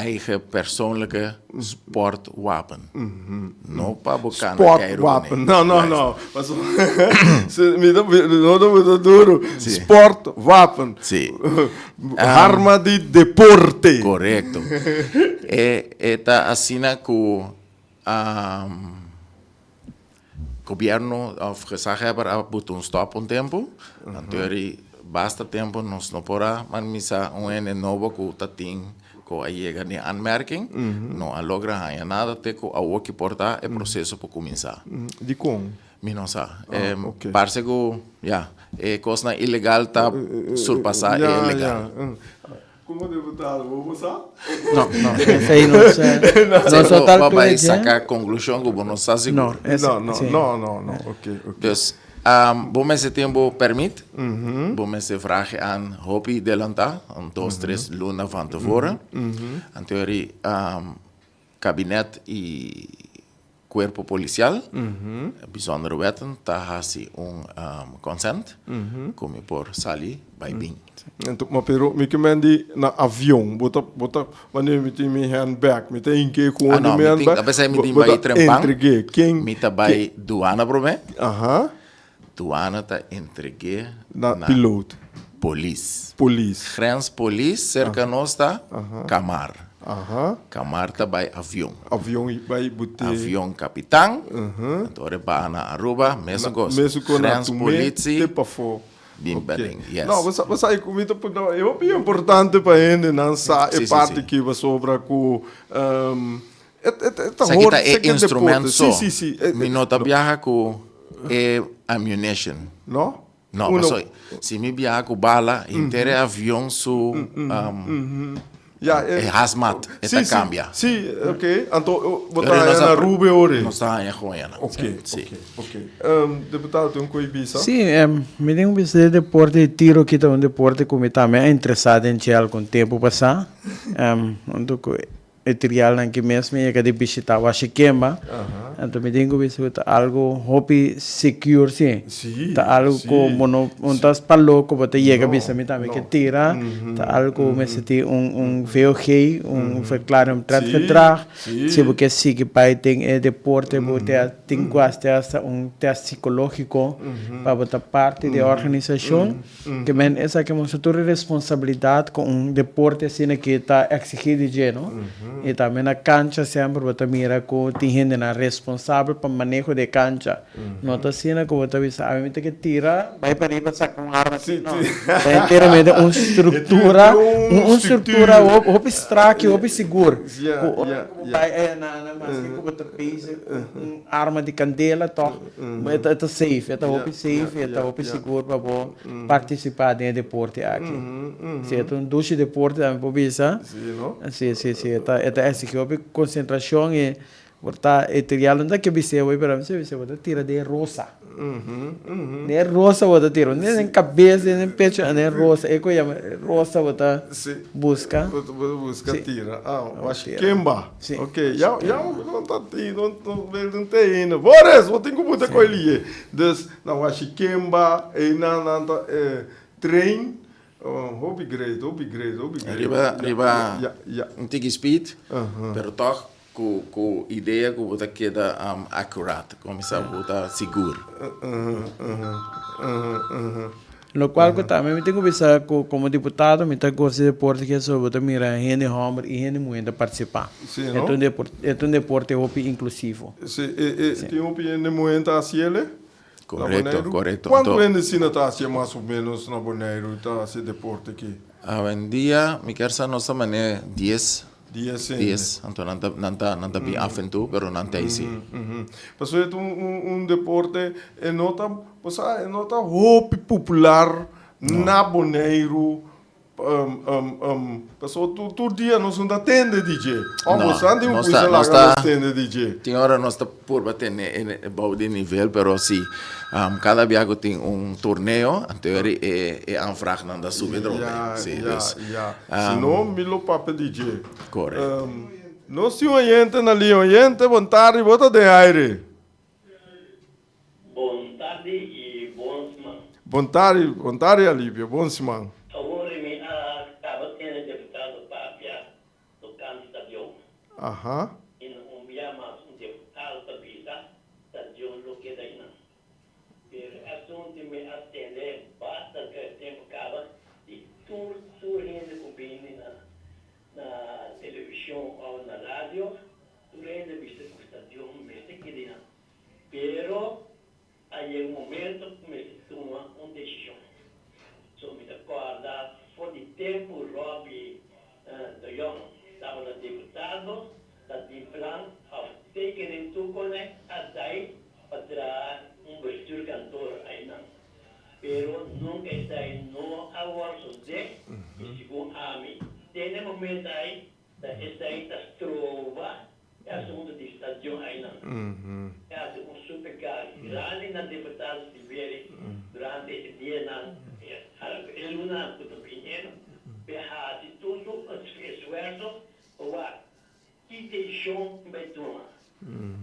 eigen persoonlijke sportwapen. No pa bo kana keiru kuné. Sportwapen. No, no, no. Pasobra mi ta no ta mucho duro. Sportwapen. Sí. Arma di deporte. Korekto. E e ta asina ku Gobierno of gezaghebber a buta un stop un tempu, anto eri basta tempu nos no por a misa un hende nobo ku ta tin ku a yega den aanmerking, no a logra haña nada te ku awoki por ta e proseso por kuminsá. Dikon? Mi no sa. Parse ku ya, e kosnan ilegal ta surpasá e legal. Como deputado, bo bo sa? No, no, esei no sa. No sa tal Bo bai saca conclusion cu bo no sa sigur. No, no, no, no, no, ok, ok. Dus, bo mester tin bo permit, bo mester vraag aan hopi delanta, un dos, tres luna van tevoren. Anto eri kabinet i Cuerpo Policial, Bijzondere Wetten ta haci un consent cu mi por sali bay bin. Anto, ma pero mi ke men di na avion, bo ta, bo ta, wanneer mi tin mi handbag, mi ta hinke cu Ah mi no, mi tin, handbag, a pesar mi tin bo bay ta trempan, entregue, ken, mi ta bay douane prome, Aha. douane ta entregue Na piloot. Polis. Polis. Grenspolis serka nos ta Kamar. Aha. Kamar ta bai avion. Avion i bai bute. Avion kapitan. Anto ora e baha na Aruba, mesun kos. Mesun kos na tumé Grenspolitie. te pafó. Bin paden, yes. No, bo sa, bo sa ku mi ta puntra, e hopi importante pa hendenan sa e Si, si, parti si. ki pasobra ku. Esaki ta e instrument so. Mi no ta biaha ku e ammunition. No? No, paso si mi biaha ku bala, henter e avion su e hazmat e ta kambia. Si, ok. Anto bo ta haña na Aruba e ora ei? Nos ta haña joya nan. Ok, ok, ok. Deputado tin un koe bisa? Si, mi tin un bisa di deporte di tiro ki ta un deporte ku mi tambe a interesá den dje algun tempu pasá. Huntu ku E trialnan ki mes mi yega di bishita Washikemba, anto mi tin ku bisa ku ta algu hopi secure si. Ta algu ku bo no no ta pa loko bo ta yega bisa mi tambe ke tira, ta algu ku mester tin un un VOG, un verklaring omtrent gedrag, si bo ke sigui bai den e deporte bo te tin ku hasi hasta un test psikologiko pa bo ta parti di e organisashon. Ke men esaki mustra tur e responsabilidat ku un deporte asina ke ta eksigí di dje, no? I tambe na kancha semper bo ta mira ku tin hendenan responsabel pa maneho di e kancha. No ta asina ku bo ta bisa ami mi ta ke tira bai pariba saka un arma asina, no. Ta enteramente un struktura, un struktura hopi strak i hopi sigur ku ora ku bo bai ayanan maske ku bo ta bezig ku un arma di kandela tòg. E ta safe, e ta hopi safe i e ta hopi sigur pa bo partisipá den e deporte aki. Si, e ta un dushi deporte tambe por bisa. Si, si, si, e ta e ta eksigí hopi konsentrashon i por ta e trial no ta ke bis'é awor pero ami sa bis'é bo ta tira den e rosa. Den e rosa bo ta tira, no den kabes, den pecho, den e rosa, e ku yama rosa bo ta buska. Bo ta buska tira. Ah, washikemba. Sí. Ok, ya, ya no ta ti, no, no, no te ainda. Boris, bo tin ku buta koi liye. Dus, na Washikemba, einan nan ta eh, train. Oh, hopi great, hopi great, hopi great. Riba, riba Ja, ja. un tiki speed, pero toch ku, ku idea ku bo ta keda um, accurate, kumisa bo ta sigur. Locual cu tambe mi tin cu bisa cu como diputado mi ta gosta di deporte ke so bo ta mira hende homber y hende muher ta participa. Si, no? E ta un deporte hopi inclusivo. Si, e e tin hopi hende muher ta haci ele na Correcto, Boneiru? correcto. Cuanto Anto hende asina ta haci mas o menos na Boneiru ta haci deporte aki? Awendia mi kier sa nos ta mane dies. Dies hende. Dies, anto nan ta nan ta nan ta bin af en toe pero nan ta ei si. Pasobra e ta un un un deporte e no ta bo sa e no ta hopi popular na Boneiru pasobra tur tur dia nos no ta tende di dje. Of No, bo sa tin un nos kusa ta nos laga ta nos tende di dje. tin ora nos ta purba tene e bou di nivel pero si cada bia cu tin un torneo anto e e aanvraagnan ta subi atrobe. Ya Si ya dus ya si no mi lo papia di dje. Correcto. Nos tin oyente na liña oyente bon tardi bo ta den aire. Bon tardi y bon siman. Bon tardi, bon tardi Alivio, bon siman. Awor mi a caba tene deputado papia tocante stadion. Aha. Y na un bia mas un deputado ta bisa stadion lo keda eynan. Pero e asunto mi a tende basta tempo caba di tur tur hende cu bini na na television of na radio tur hende bisa cu stadion mester keda eynan. Pero a yega un momento ku mester tuma un desishon. So mi ta kòrda for di tempu Robbie de Jong tabata deputado ta tin plan òf tekening toekone a dai pa traha un bestuurkantoor einan. Pero nunka esei no a wòrdu sosdé i segun ami te na e momento ei ta esei ta stroba E asuntu di stadion einan e hasi un super gari grandi na deputado Silveri durante e dianan e lunanan ku ta biniendo p'e hasi tur su esfuerso pa wak ki desishon bai tuma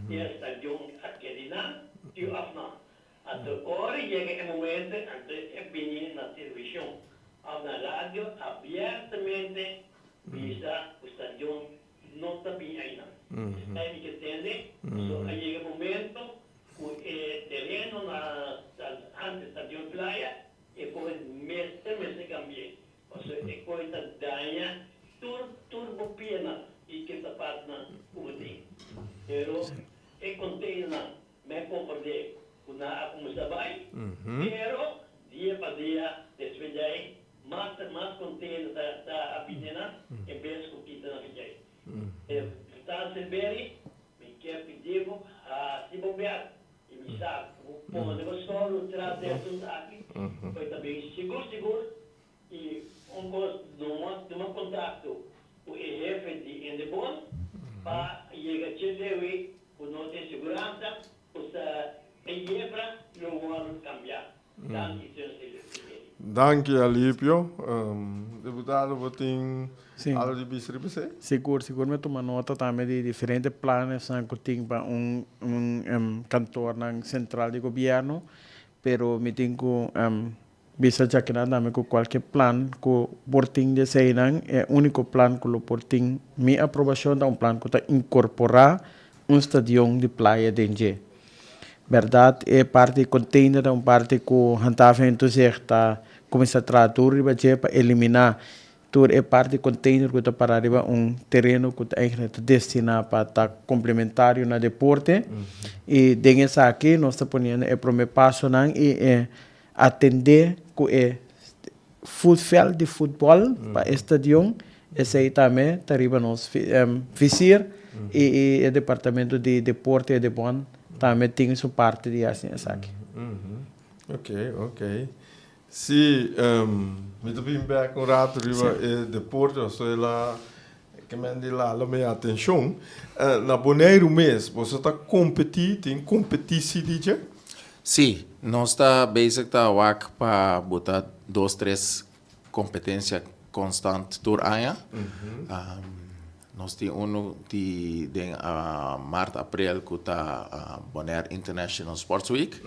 si e stadion a keda einan si òf no. Anto ora yega e momento anto e bini na televishon òf na radio abiertamente bisa ku stadion No ta bin einan. Esei mi ke tende. So a yega momento ku e tereno na antes Stadion Playa e koe mester mester kambi'é. Pasobra e koe ta daña tur tur bo pianan i ke sapatnan ku bo tin. Pero e containernan mi a komprendé ku nan a kuminsá bai, pero dia pa dia despues di ei Mas mas contento ta ta a bini nan en bes cu kita nan fijay. E ta. Silberie, mi kier pidi bo hasi bo bèst i mi sa ku bo pone bo sòru tras di e asuntu aki pa e ta bin sigur sigur i un kos tuma kontakto ku e hefe di Indebon pa yega dje lewi ku no tin siguransa ku sa e yefra lo wòrdu kambiá. Danki señor Silberie. Danki Alipio. Diputado bo tin algo di bisa riba esei? Sigur, sigur mi a tuma nota tambe di diferente planesnan ku tin pa un un kantornan sentral di gobièrnu, pero mi tin ku bisa djakinan tambe ku kualke plan ku por tin di eseinan, e úniko plan ku lo por tin mi aprobashon ta un plan ku ta inkorporá un stadion di playa den dje. Bèrdat e parti di container ta un parti ku Handhaving en Toezicht ta kuminsá traha duru riba dje pa eliminá tur e parti di container ku ta pará riba un tereno ku ta eigentlik ta destiná pa ta komplementario na deporte. I den esaki nos ta poniendo e promé pasonan i e atendé ku e veld di futbòl pa e stadion, esei tambe ta riba nos visier i e departamento di deporte e debon tambe tin su parti di hasi esaki. Ok, ok. Si, mi ta bin bek un rato riba e deporte pasobra el a ke men di lala mi atencion. Na Boneiru mes boso ta competi, tin competitie di dje? Sí, nos ta bezig ta wak pa buta dos tres competencia constant tur aña. Nos tin uno di den maart, april cu ta Bonaire International Sports Week.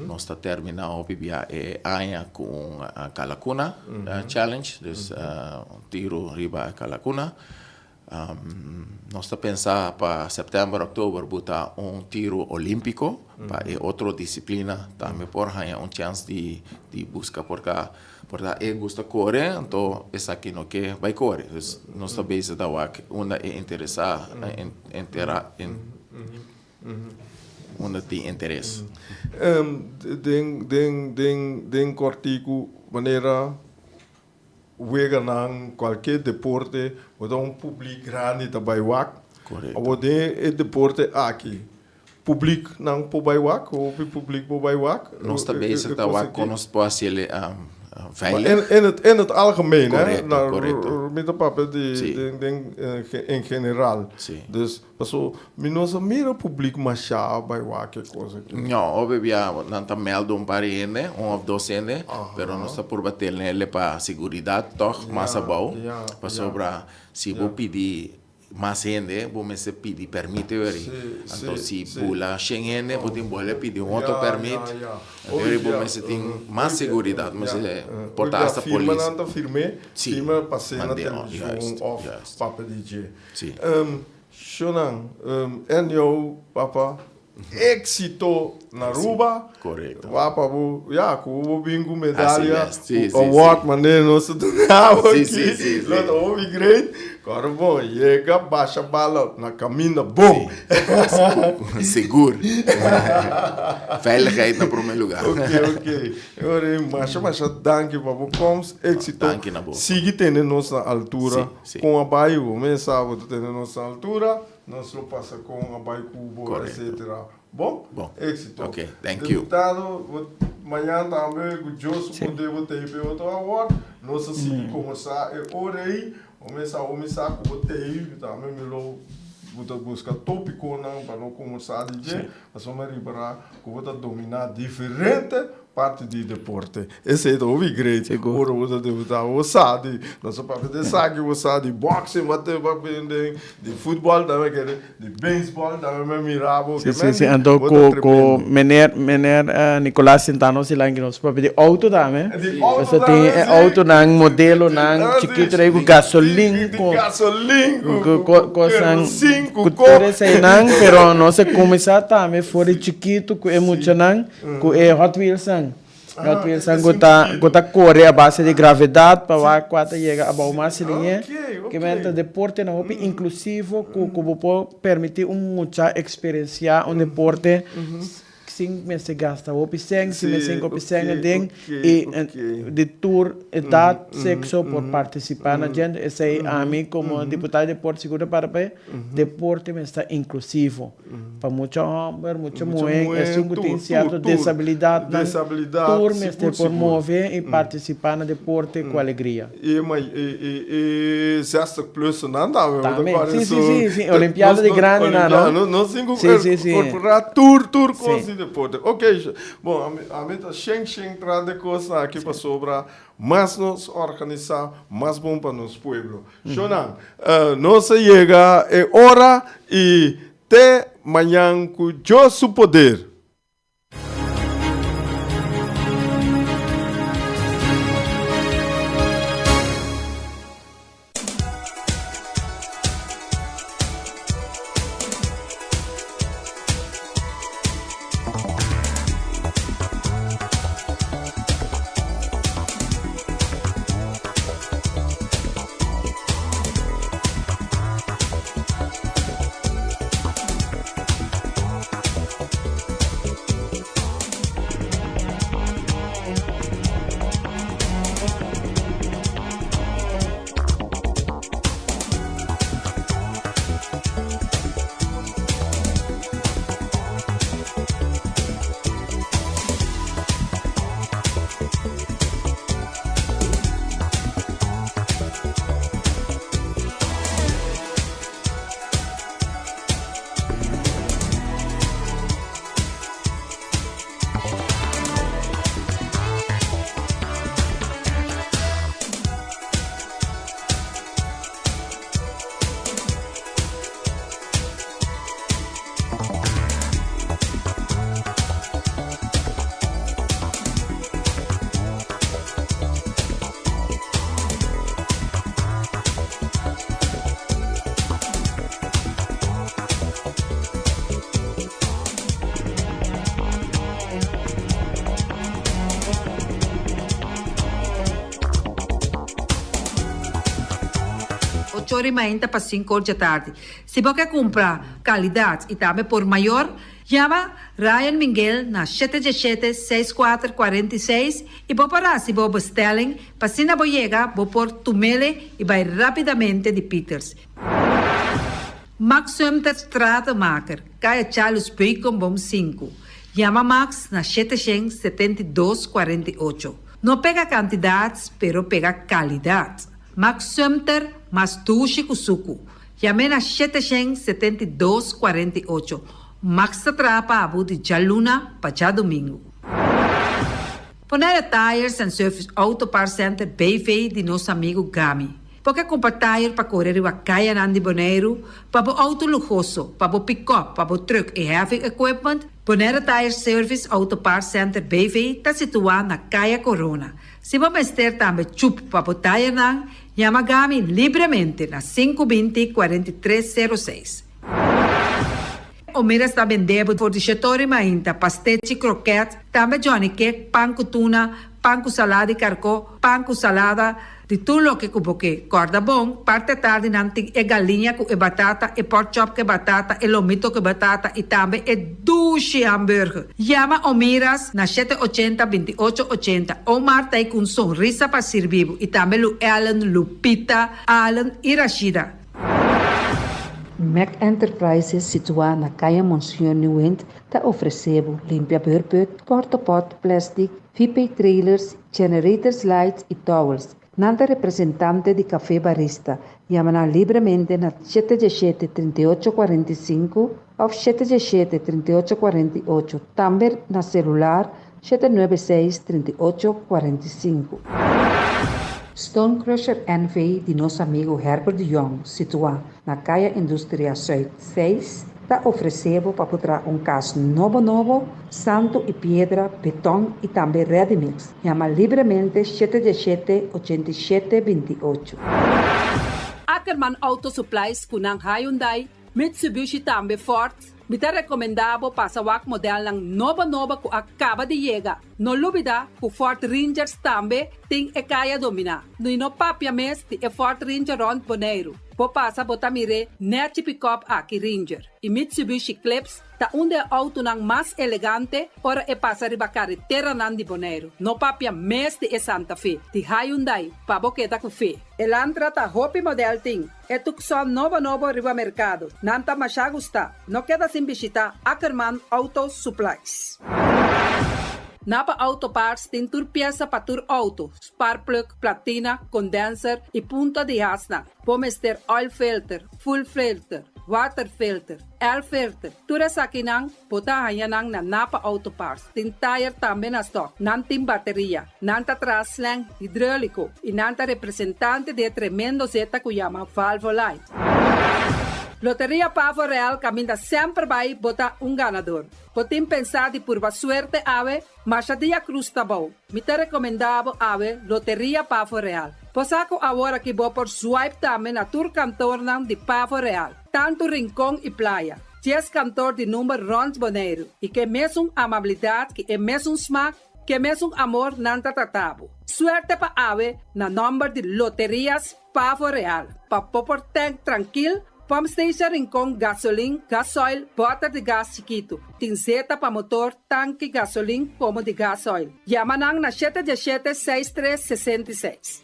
Nos ta termina hopi bia e aña cu un Kalakuna Challenge, dus un tiro riba Kalakuna. Nos ta pensa pa sèptèmber, òktober buta un tiru olímpiko pa e otro disiplina tambe por haña un chèns di buska por ta por ta e gusta kore anto esaki no ke bai kore. Dus nos ta bezig ta wak unda e interesá entera unda tin interes. Den den den den kòrtiku manera Weganan, cualke deporte, bo ta un publiek grandi ta bay wak. Correcto. Awor den e deporte aki, publieknan por bay wak? Hopi publiek por bay wak? Nos ta bezig ta wak con nos por haci el veilig. In het, in het algemeen, hè? Correcto, correcto. Mi ta papia di, den, den, in general. Si. Dus, Paso mi no sa mira publiek masha bai wak e kos aki. No, hopi bia nan ta mèldu un par di hende, un òf dos hende, pero nos ta purba tenele pa seguridat tòg mas abou, pasobra si bo pidi mas hende bo mester pidi pèrmit weri. Anto si bula shen hende bo tin bole pidi un otro pèrmit, anto weri bo mester tin mas seguridat, mester por ta asta polis. Firma nan ta firm'é, firma pas'é na televishon òf papia di dje. Sí. Shonan, en jou papa éxito na Aruba. Correcto. Wapa bo, ya, cu bo bin cu medalla, Sí, cu award, manera nos ta duna bo Sí, aki. sí, sí, sí. Lo ta hopi great. Kòrda bon, yega, basha bala na caminda, boom! Sigur. Veiligheid na prome lugar. Ok, ok. E ora ei, masha, masha danki pa bo komst, éxito. Danki na bo. Sigui tene nos na altura. Sí. Sí. Kon a bai bo mes sa bo ta tene nos na altura, nos lo pasa kon a bai ku bo etcetera. Bon? Bon. Éxito. Ok, thank you. Deputado, bo mañan tambe ku Dios su poder bo ta ei p'e otro award. Nos a sigui kombersá e ora ei. Bo mes sa omi sa ku bo ta ei, tambe mi lo bo ta buska tópikonan pa no kombersá di dje, pasobra mi a ripará ku bo ta dominá diferente Parti di deporte. Esei ta hopi great. Ora bo ta debuta bo sa di nos a papia di esaki, bo sa di boxing bo ta papia den di futbol tambe kere di baseball tambe mi a mira bo. Si si si anto ku ku meneer meneer Nicolas sinta nos dilanti nos papia di auto tambe. Di auto Pasobra tin tambe e si. autonan modelonan chikito dei ku gasolin Di gasolin ku ku kosan kerosin ku ku tur eseinan pero nos a kuminsá tambe for di chikito ku e muchanan. Ku e Hot Wheelsnan. Hot Wheelsnan ku ta ku ta kore a base di gravedat pa wak kua ta yega abou mas liñe. Ke men ta deportenan hopi inklusivo ku ku bo por permití un mucha eksperensiá un deporte. Sin mester gasta hopi sèn, sin mester hinka hopi sèn aden i di tur edat, sekso por partisipá na djente. Esei ami komo diputado di deporte sigur ta para pa e deporte mester ta inklusivo pa mucha hòmber, mucha muhé, esun ku tin sierto desabilidatnan, tur mester por move i partisipá na deporte ku alegria. E e 60 plusnan tambe. Tambe. Sí, sí, sí, sí. Olimpiada di grandenan, no? Nos tin ku inkorporá tur, tur kos di deporte. Ok, bon, ami, ami ta shen shen tras di e kosnan aki pasobra mas nos organisá, mas bon pa nos pueblo. Shonnan, nos a yega e ora i te mañan ku Dios su poder. Ocho ora mainta pa sinku or djatardi. Si bo ke kumpra kalidat i tambe por mayor, yama Ryan Minguel na shete djeshete seis kuater 46 i bo por hasi bo bestelling pa asina bo yega bo por tumele i bai rapidamente di Peters. Max Sumter Stratenmaker, Kaya Charles Beukenboom sinku. Yama Max na 772 48. No pega kantidat, pero pega kalidat. Max Sumter mas dushi ku suku. Yam'é na 772 48. Max ta traha pa bo di djaluna pa djadumingu. Bonaire Tires and Service Auto Parts Center BV di nos amigu Gami. Bo ke kumpra tire pa kore riba kayanan di Boneiru, pa bo outo luhoso, pa bo pikòp, pa bo trùk i heavy equipment? Bonaire Tire Service Auto Parts Center BV ta situá na Kaya Corona. Si bo mester tambe chup pa bo tirenan, yama Gami libremente na 520 43 06. Omiras ta bende bo for di Shetori mainta, pastechi, kroket, tambe Johnny cake, pan ku tuna, pan ku salada di karkó, pan ku salada, di tur loke ku bo ke. Kòrda bon, parti atardi nan tin e galiña ku e batata, e pork chop ku e batata, e lomito ku e batata i tambe e dushi hamburger. Yama Omiras na shete ochenta, 28 ochenta. Omar ta ei ku un sonrisa pa sirbi bo i tambe Lu Ellen, Lupita, Allen i Rashida. Mac Enterprises situá na Kaya Monseñor Nieuwind ta ofresé bo limpia beurput, portapot, plastic, VP trailers, generators lights i towels. Nan ta representante di Café Barista. Yama nan libremente na 717 38 45 òf 717 38 48, tambe na selular 796 38 45. Stone Crusher NV di nos amigu Herbert de Jong, situá na Kaya Industria Zuid 6, ta ofresé bo pa por traha un kas nobo nobo, santu i piedra, beton i tambe ready mix. Yama libremente 717 87 28. Ackerman Auto Supplies ku nan Hyundai, Mitsubishi tambe Ford, Mi ta rekomendá bo pasa wak modelnan nobo nobo ku a kaba di yega. No lubida ku Ford Rangers tambe tin e kaya dominá. I no papia mes di e Ford Ranger rònt Boneiru. Bo pasa bo ta mir'é nèchi pikòp aki Ranger. I Mitsubishi Eclipse ta un di e outonan mas elegante ora e pasa riba kareteranan di Boneiru. No papia mes di e Santa Fe, di Hyundai, pa bo keda ku fe. Elantra ta hopi modèl tin. E Tucson nobo nobo riba merkado. Nan ta mashá gustá. No keda sin bishitá Ackerman Auto Supplies. Napa Auto Parts tin tur piesa pa tur outo, sparkplug, platina, condenser y punta di hasnan. Bo mester oil filter, fuel filter, water filter, air filter, tur esakinan bo ta haña nan na Napa Auto Parts. Tin tayer tambe na stock. Nan tin bateria. Nan ta traha slang hidrolico y nan ta representante di e tremendo zeta cu yama Valvoline. Loteria Pavo Real caminda semper bay bo ta un ganador. Bo tin pensá di purba suerte awe? Masha dia cruz ta bou. Mi ta recomendá bo awe Loteria Pavo Real. Bo sa cu awor aki bo por swipe tambe na tur kantornan di Pavo Real, tantu Rincon y Playa. Dies kantor di number rond Boneiru y ke mesun amabilidad ki e mesun smaak, ke mesun amor nan ta trata bo. Suerte pa awe na nomber di Loterias Pavo Real. Pa bo por tank trankil, pump station Rincon gasolin, gasoil, bòter di gas chikitu. Tin zeta pa motor, tanki gasolin komo di gasoil. Yama nan na shete diesshete seis tres 66.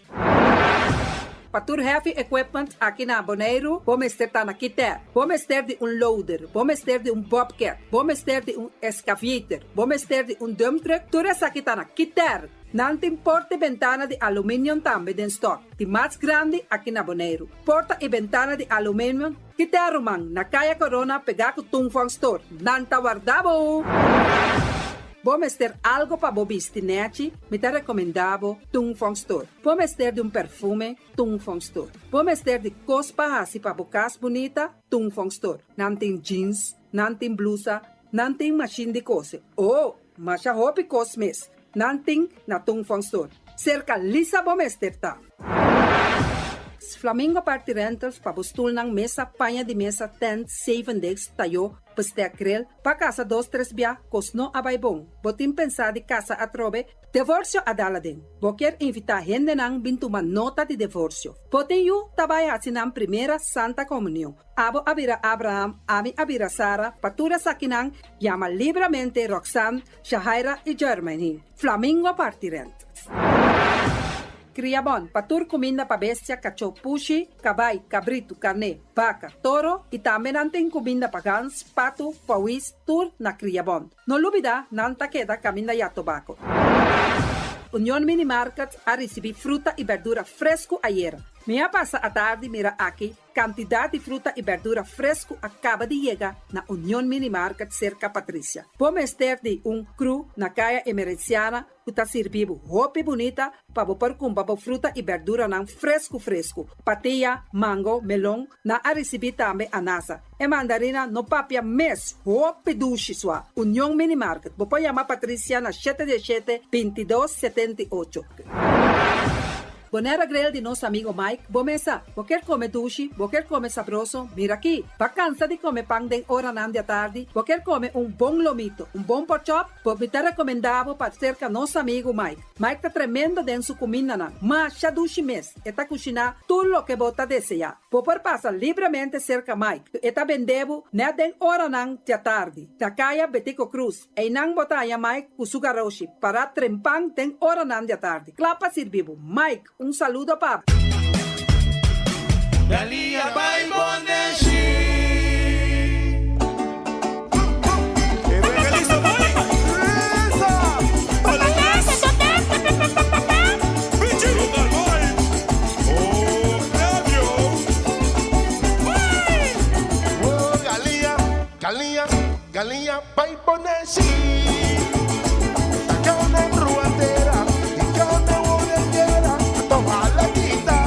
Pa tur heavy equipment aki na Boneiru, bo mester ta na Kiter. Bo mester di un loader, bo mester di un bobcat, bo mester di un excavator, bo mester di un dump truck, tur esaki ta na Kiter. Nan tin porta i bentana di aluminium tambe den stock, di mas grandi aki na Boneiru. Porta i bentana di aluminium, Kiter ruman, na Kaya Corona pegá ku Tung Fong Store. Nan ta warda bo! Bo mester algo pa bo bisti nèchi? Mi ta rekomendá bo Tung Fong Store. Bo mester di un perfume? Tung Fong Store. Bo mester di kos pa hasi pa bo kas bunita? Tung Fong Store. Nan tin jeans, nan tin blusa, nan tin mashin di kose. Oh, masha hopi kos mes. Nan tin na Tung Fong Store. Serka Lisa bo mester ta. Flamingo Party Rentals pa bo stulnan, mesa, paña di mesa, tent, zeven desk, tayó, bestek, grill, pa kasa dos tres bia, kos no a bai bon. Bo tin pensá di kasa atrobe? Divorsio a dal aden. Bo kier invitá hendenan bin tuma nota di divorsio. Bo tin yu ta bai hasi nan primera Santa Komunion. Abo a bira Abraham, ami a bira Sara, pa tur esakinan yama libramente Roxanne, Shahaira i Jermaine. Flamingo Party Rentals. Kria bon, pa tur kuminda pa bestia, kachó, pushi, kabai, kabritu, karné, baka, toro i tambe nan tin kuminda pa gans, patu, pawis, tur na Kria Bon. No lubida, nan ta keda kaminda ya tobako. Union Mini Market a risibí fruta i berdura fresku ayera. Mi a pasa atardi mira aki Kantidat di fruta i bèrdura fresku a kaba di yega na Union Mini Market serka Patricia. Bo mester di un kru na Kaya Emerenciana ku ta sirbi bo hopi bunita pa bo por kumpra bo fruta i bèrduranan fresku fresku. Patia, mango, melon, nan a risibí tambe anasa. E mandarina no papia mes, hopi dushi sua. Union Mini Market, bo por yama Patricia na shete diesshete, 22, 78. Bonaire Grill di nos amigo Mike, bo mesa. Bo kier come dushi, bo kier come sabroso, mira aki. Bo cansa di come pan den oranan di atardi, bo kier come un bon lomito, un bon porkchop, bo mi ta recomenda bo pa cerca nos amigo Mike. Mike ta tremendo den su cumindanan, masha dushi mes, e ta cushina tur loke bo ta desea. Bo por pasa libremente cerca Mike, e ta bende bo net den oranan di atardi, na caya Betico Croes. Einan bo ta haña Mike ku su garoshi pará trempan den oranan di atardi, kla pa sirbi bo. Mike, un saludo pa bo. Galia bai Bondeshi. Galia, Galia bai Bondeshi. Gana bruatera, gana orentera, toma la guita.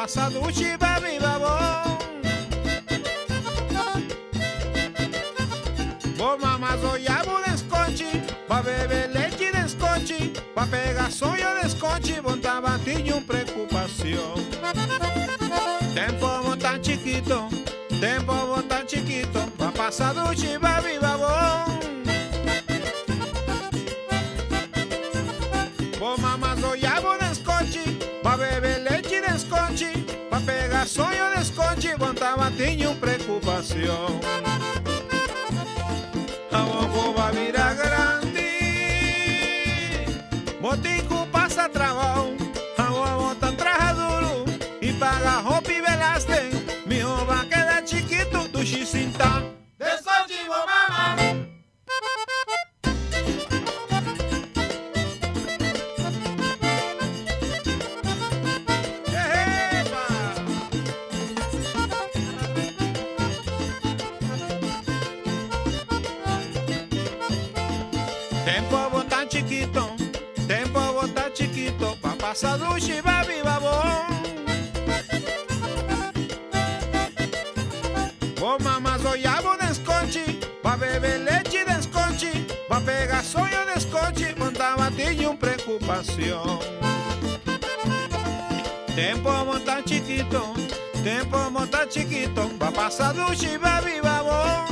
pasa dushi, ba biba bon. Bo mama zoya bo den skonchi, ba bebe lechi den skonchi, ba pega soño den skonchi, bo n'tabatin niun preocupacion. Tempo bo tan chikito, tempo bo tan chikito, ba pasa dushi, ba biba bon. Bo mama zoya bo den skonchi, ba bebe lechi den skonchi, ba pega soño den skonchi, bo n'tabatin niun preocupacion. Awor bo a bira grandi, bo tin cu pasa trabao. Awor bo ta traha duro y paga hopi belasting. Miho ba keda chikito, dushi sinta den skonchi bo mama. Tempo bo ta chikito, tempo bo ta chikito, pa pasa dushi ba biba bon. Bo mama zoya bo den skonchi, ba bebe lechi den skonchi, ba pega soño den skonchi, bo n'tabatin niun preocupacion. Tempo bo ta chikito, tempo bo ta chikito, ba pasa dushi, ba biba bon.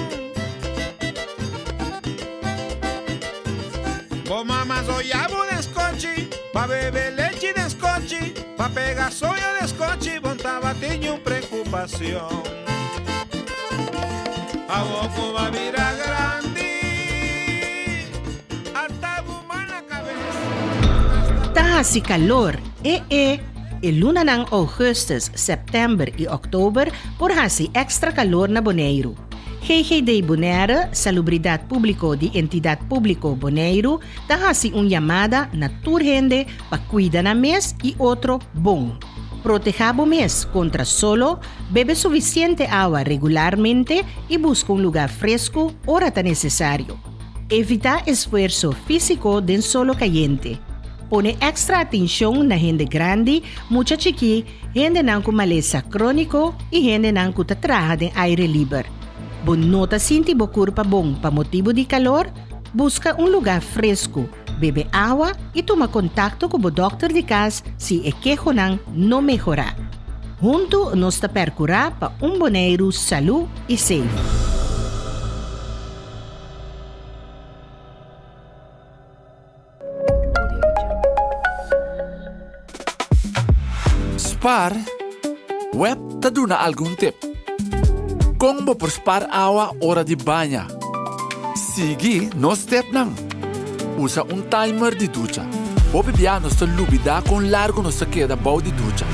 Bo mama zoya bo den skonchi, ba bebe lechi den skonchi, ba pega soño den skonchi, bo n'tabatin niun preocupacion. Awor cu ba bira grandi, ata bo man na cabes. Ta hasi kalor, e e E lunanan ougùstùs, sèptèmber i òktober por hasi èkstra kalor na Boneiru. GGD Bonaire, Salubridat Públiko di Entidat Públiko Boneiru, ta hasi un yamada na tur hende pa kuida nan mes i otro bon. Protehá bo mes kontra solo, bebe sufisiente awa regularmente i buska un lugá fresku ora ta nesesario. Evitá esfuerso físiko den solo kayente. Pone èkstra atenshon na hende grandi, mucha chikí, hendenan ku malesa króniko i hendenan ku ta traha den aire liber. Bo no ta sinti bo kurpa bon pa motibu di kalor? Buska un lugá fresku, bebe awa i tuma kontakto ku bo dòkter di kas si e kehonan no mehorá. Huntu nos ta pèrkurá pa un Boneiru salú i seif. Spar, Web ta duna algun tip. Kon bo por spar awa ora di baña? Sigui nos tepnan. Usa un timer di ducha. Hopi bia nos ta lubidá kon largu nos ta keda bou di ducha.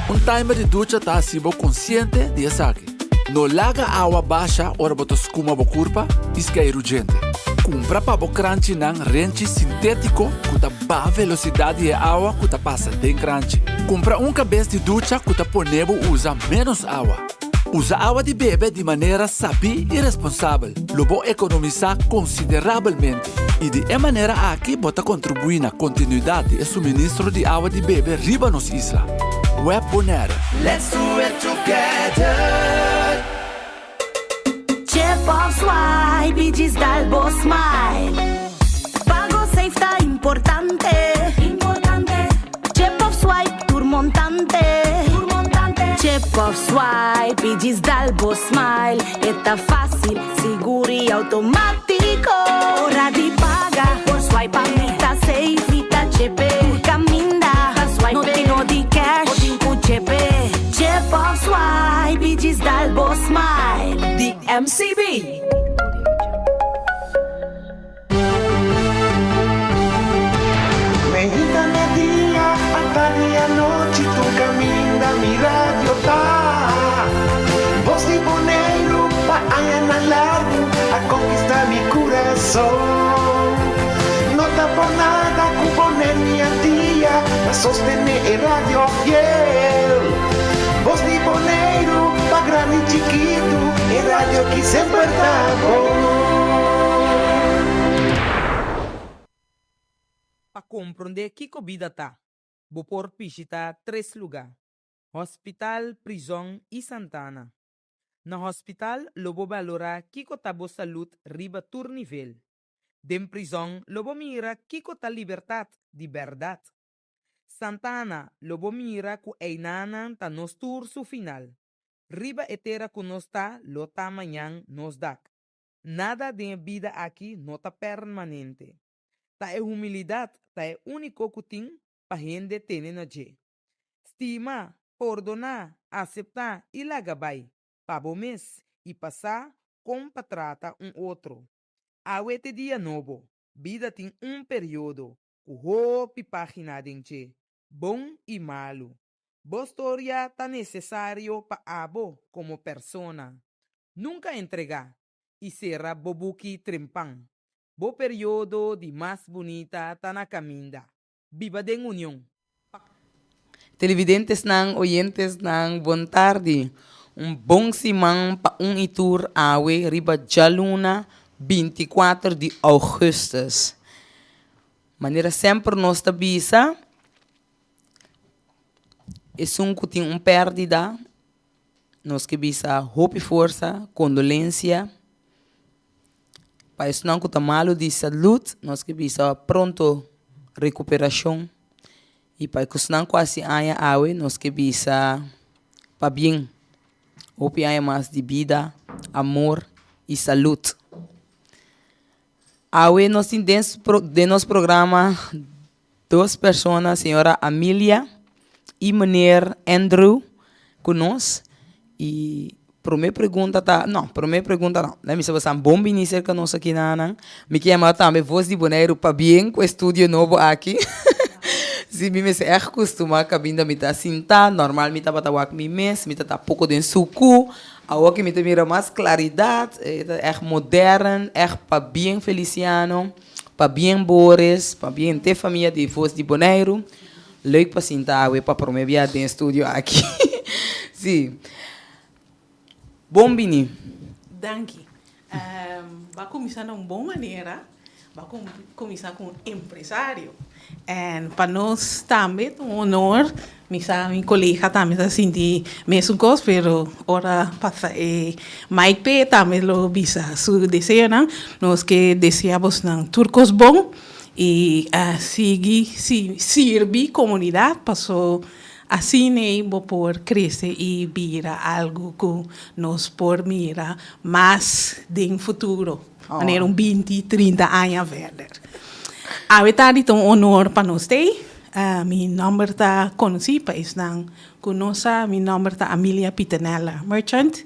Un timer di ducha ta hasi bo konsiente di esaki. No laga awa basha ora bo ta skuma bo kurpa i skeiru djente. Kumpra pa bo kranchinan renchi sintétiko ku ta baha velosidat di e awa ku ta pasa den kranchi. Kumpra un kabes di ducha ku ta pone bo usa ménos awa. Usa awa di bebe di manera sabí i responsabel. Lo bo ekonomisá konsiderabelmente i di e manera aki bo ta kontribuí na kontinuidat di e suministro di awa di bebe riba nos isla. Web Bonaire. Let's do it together. Chip of swipe i djis dal bo smile. Pago safe ta importante. Importante. Chip of swipe tur montante. Tur montante. Chip of swipe i djis dal bo smile. E ta fácil, sigur i automátiko. Ora di paga por swipe mi ta safe, mi ta chepe. Tur kaminda ta swipe. No tin no di cash, bo tin ku chepe. Chip of swipe i djis dal bo smile. Di MCB. Meinta media, atardi anochi tur kaminda mi radio ta. Bos di Boneiru pa añanan largu a konkistá mi kurason. No ta por nada ku Bonaire mi Antia ta sostené e radio fiel. Bos di Boneiru pa grandi chikitu e radio ki semper ta bon. Pa komprondé kiko bida ta, bo por bishitá tres lugá. Hospital, prizòn i santana. Na hospital lo bo balorá kiko ta bo salud riba tur nivel. Den prizòn lo bo mira kiko ta libertat di bèrdat. Santana lo bo mira ku einanan ta nos tur su final. Riba e tera ku nos ta lo ta mañan nos dak. Nada den e bida aki no ta permanente. Ta e humilidat ta e úniko ku tin pa hende tene na dje. Stima, pordoná, aseptá i laga bai, pa bo mes i pa sa kon pa trata un otro. Awe t'e dia nobo, bida tin un periodo ku hopi página den dje, bon i malu. Bo storia ta nesesario pa abo komo persona. Nunka entregá i sera bo buki trempan. Bo periodo di mas bunita ta na kaminda. Biba den union. Televidentesnan, oyentesnan, bon tardi. Un bon siman pa un i tur awe riba djaluna 24 di augustus. Manera semper nos ta bisa, esun ku tin un pèrdida, nos ke bisa hopi forsa, kondolensia. Pa esnan ku ta malu di salud, nos ke bisa pronto rekuperashon. I pa esnan ku hasi aña awe, nos ke bisa pabien. Hopi aña mas di bida, amor i salud. Awe nos tin den den nos programa dos persona, señora Amelia i meneer Andrew ku nos. I prome pregunta ta, no, prome pregunta no, mi bisa boso bon bini serka nos aki nan. Mi ke yama tambe Voz di Boneiru pabien ku e studio nobo aki. Si, mi mester ègt kustumá kaminda mi ta sinta. Normal mi tabata wak mi mes, mi ta ta poko den suku. Awor ki mi ta mira mas klaridat, e ta ègt modern, ègt pabien Feliciano, pabien Boris, pabien henter famia di Voz di Boneiru. Leuk pa sinta awe pa prome bia den studio aki. Si. Bon bini. Danki. Bo a kuminsá na un bon manera. Bo a kuminsá ku un empresario. En pa nos tambe ta un honor. Mi sa mi kolega tambe ta sinti mesun kos, pero ora pasa e mic p'e tambe lo bisa su deseonan. Nos ke desea bosnan tur kos bon. I a sigui sirbi komunidat paso asina ei bo por krese i bira algu ku nos por mira mas den futuro, manera un binti, trinta aña verder. Awe tardi ta un honor pa nos t'ei. Mi nòmber ta konosí pa esnan ku no sa, mi nòmber ta Amelia Pieternella Merchant.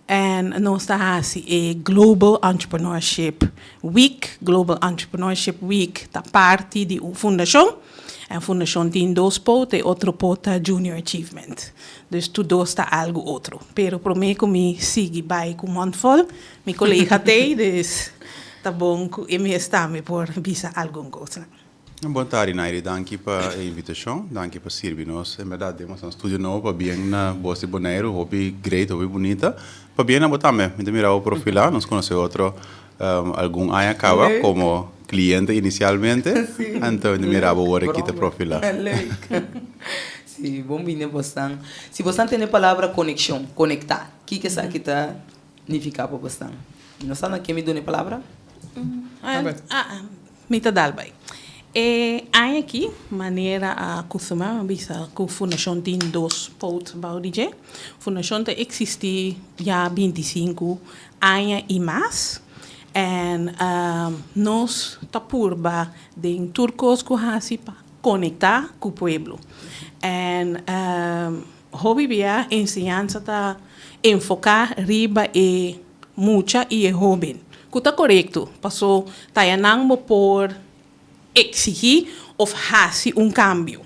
En nos ta hasi e Global Entrepreneurship Week. Global Entrepreneurship Week ta parti di un fundashon. En fundashon tin dos pot, e otro pot ta Junior Achievement. Dus tur dos ta algu otro. Pero promé ku mi sigui bai ku mond vol, mi kolega t'ei, dus ta bon ku e mes tambe por bisa algun kosnan. Bon tardi Nairi, danki pa e invitashon, danki pa sirbi nos. En bèrdat den nos studio nobo pabien na Bos di Boneiru, hopi great, hopi bunita. Pabien na bo tambe, mi ta mira bo profilá, nos konosé otro algun aña kaba komo kliente inisialmente, anto mi ta mira bo wor aki ta profilá. Leuk. Si, bon bini bosnan. Si bosnan tene palabra konekshon, konektá, kiko esaki ta nifiká pa bosnan? Mi no sa na ken mi duna e palabra. Mi ta dal bai. E aña aki, manera a kustumá a bisa ku Fundashon tin dos poot bou di dje. Fundashon ta eksistí ya 25 aña i mas. En nos ta purba den tur kos ku hasi pa konektá ku pueblo. En hopi bia enseñansa ta enfoká riba e mucha i e hóben, ku ta korekto, paso tayanan bo por eksigí òf hasi un kambio.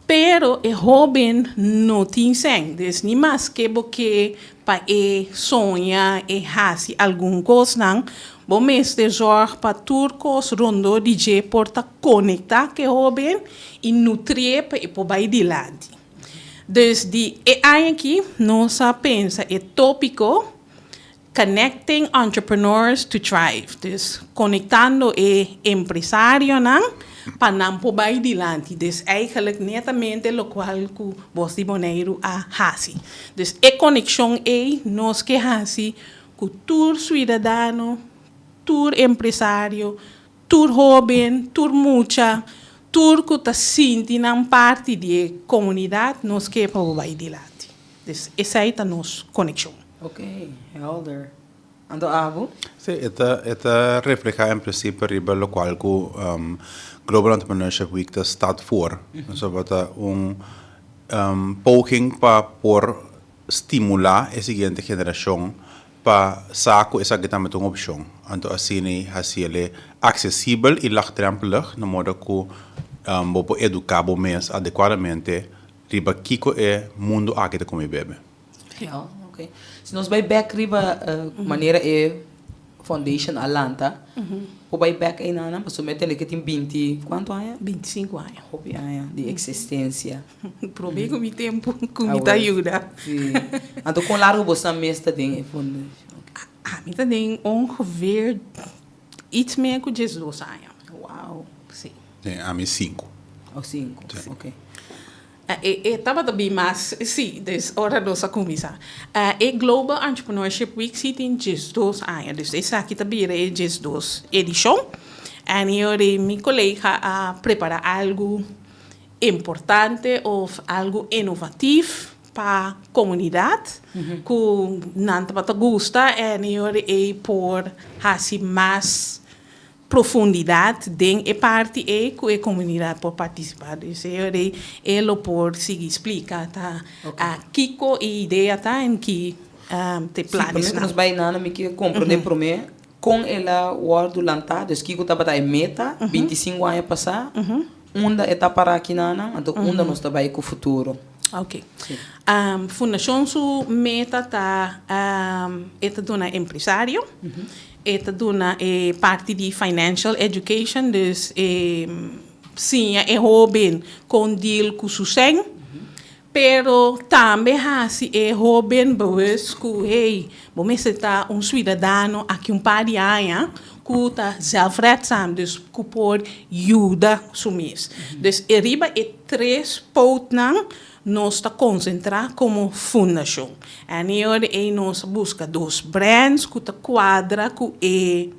Pero e hóben no tin sèn, dus ni maske bo ke pa e soña, e hasi algun kosnan, bo mester zòrg pa tur kos rondó di dje por ta konektá ku e hóben i nutrié pa e por bai dilanti. Dus di e aña aki nos a pensa e tópiko. Connecting Entrepreneurs to Thrive, dus konektando e empresarionan pa nan por bai dilanti. Dus eigenlijk netamente lokual ku Bos di Boneiru a hasi. Dus e konekshon ei nos ke hasi ku tur suidadano, tur empresario, tur hóben, tur mucha, tur ku ta sinti nan parti di e komunidat, nos ke pa bo bai dilanti. Dus esei ta nos konekshon. Ok, helder. Anto abo? Sí, e ta e ta reflehá en prinsipio riba lokual ku Global Entrepreneurship Week ta staat voor. Pasobra ta un poging pa por stimulá e siguiente generashon pa sa ku esaki tambe ta un opshon. Anto asina hasi el e aksesibel i lagdrempelig, na moda ku bo por eduká bo mes adekuadamente riba kiko e mundu aki ta kome bebe. Ja, ok. Si nos bai bek riba manera e foundation a lanta, por bai bek einan pasobra mi a tende ke tin binti, kuantu aña? Bintisinku aña. Hopi aña di eksistensia. Promé ku mi tempu ku mi ta yuda. Sí. Anto kon largu bo sa mes ta den e fundashon? Ami ta den ongeveer iets meer ku diesdos aña. Wow. Sí. Sí, ami sinku. Oh, sinku. Sí. Ok. E tabata bin mas, sí, dus ora nos a kuminsá. E Global Entrepreneurship Week sí tin diesdos aña, dus esaki ta bira e diesdos edishon. En e ora ei mi kolega a prepará algu importante of algu innovativ pa komunidat ku nan tabata gusta en e ora ei por hasi mas profundidat den e parti ei ku e komunidat por partisipá. Dus e ora ei e lo por sigui splika ta kiko e idea ta en ki te Sí, planes promé ku nan. nos bai nana mi ke komprondé promé kon el a wòrdu lantá, dus kiko tabata e meta bintisinku aña pasá, unda e ta pará aki nana, anto unda nos ta bai ku futuro. Ok. Fundashon su meta ta e ta duna empresario, e ta duna e parti di financial education, dus e siña e hóben kon deal ku su sèn, pero tambe hasi e hóben bewust ku hey, bo mester ta un suidadano aki un par di aña ku ta zelfredzaam, dus ku por yuda su mes. Dus e riba e tres pootnan nos ta konsentrá komo fundashon. En e ora ei nos a buska dos brands ku ta kuadra ku e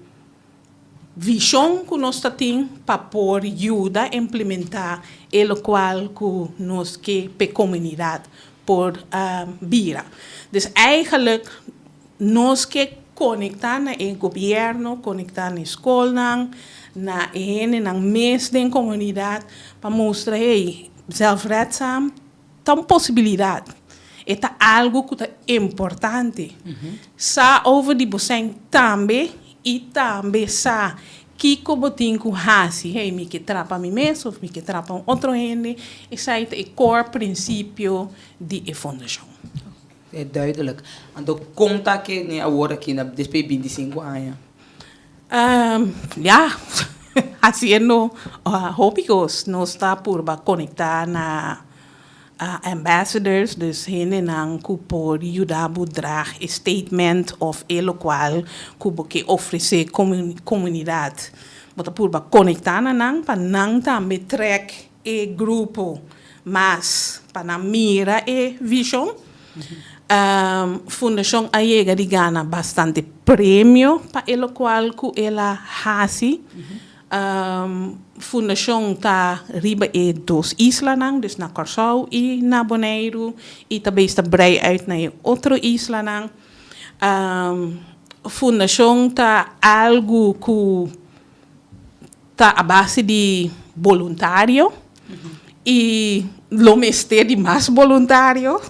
vishon ku nos ta tin pa por yuda implementá e lokual ku nos ke p'e komunidat por bira. Dus eigenlijk nos ke konektá na e gobièrnu, konektá na e skolnan, na e hendenan mes den komunidat pa mustra, hey, zelfredzaam ta un posibilidat. E ta algu ku ta importante. Sa over di bo sèn tambe i tambe sa kiko bo tin ku hasi. Hey, mi ke traha pa mi mes òf mi ke traha pa un otro hende. Esei ta e core prinsipio di e fundashon. E duidelijk. Anto kon ta ke ni awor aki na despues di bintisinku aña? Ya, hasiendo hopi kos. Nos ta purba konektá na ambassadors, dus hendenan ku por yuda bo drag e statement òf e lokual ku bo ke ofresé komunidat. Bo ta purba konektá na nan pa nan tambe trèk e grupo mas pa nan mira e vishon. Fundashon a yega di gana bastante premio pa e lokual ku el a hasi. Fundashon ta riba e dos islanan, dus na Kòrsou i na Boneiru, i ta bes ta brei uit na e otro islanan. Fundashon ta algu ku ta a base di boluntario i lo mester di mas boluntario.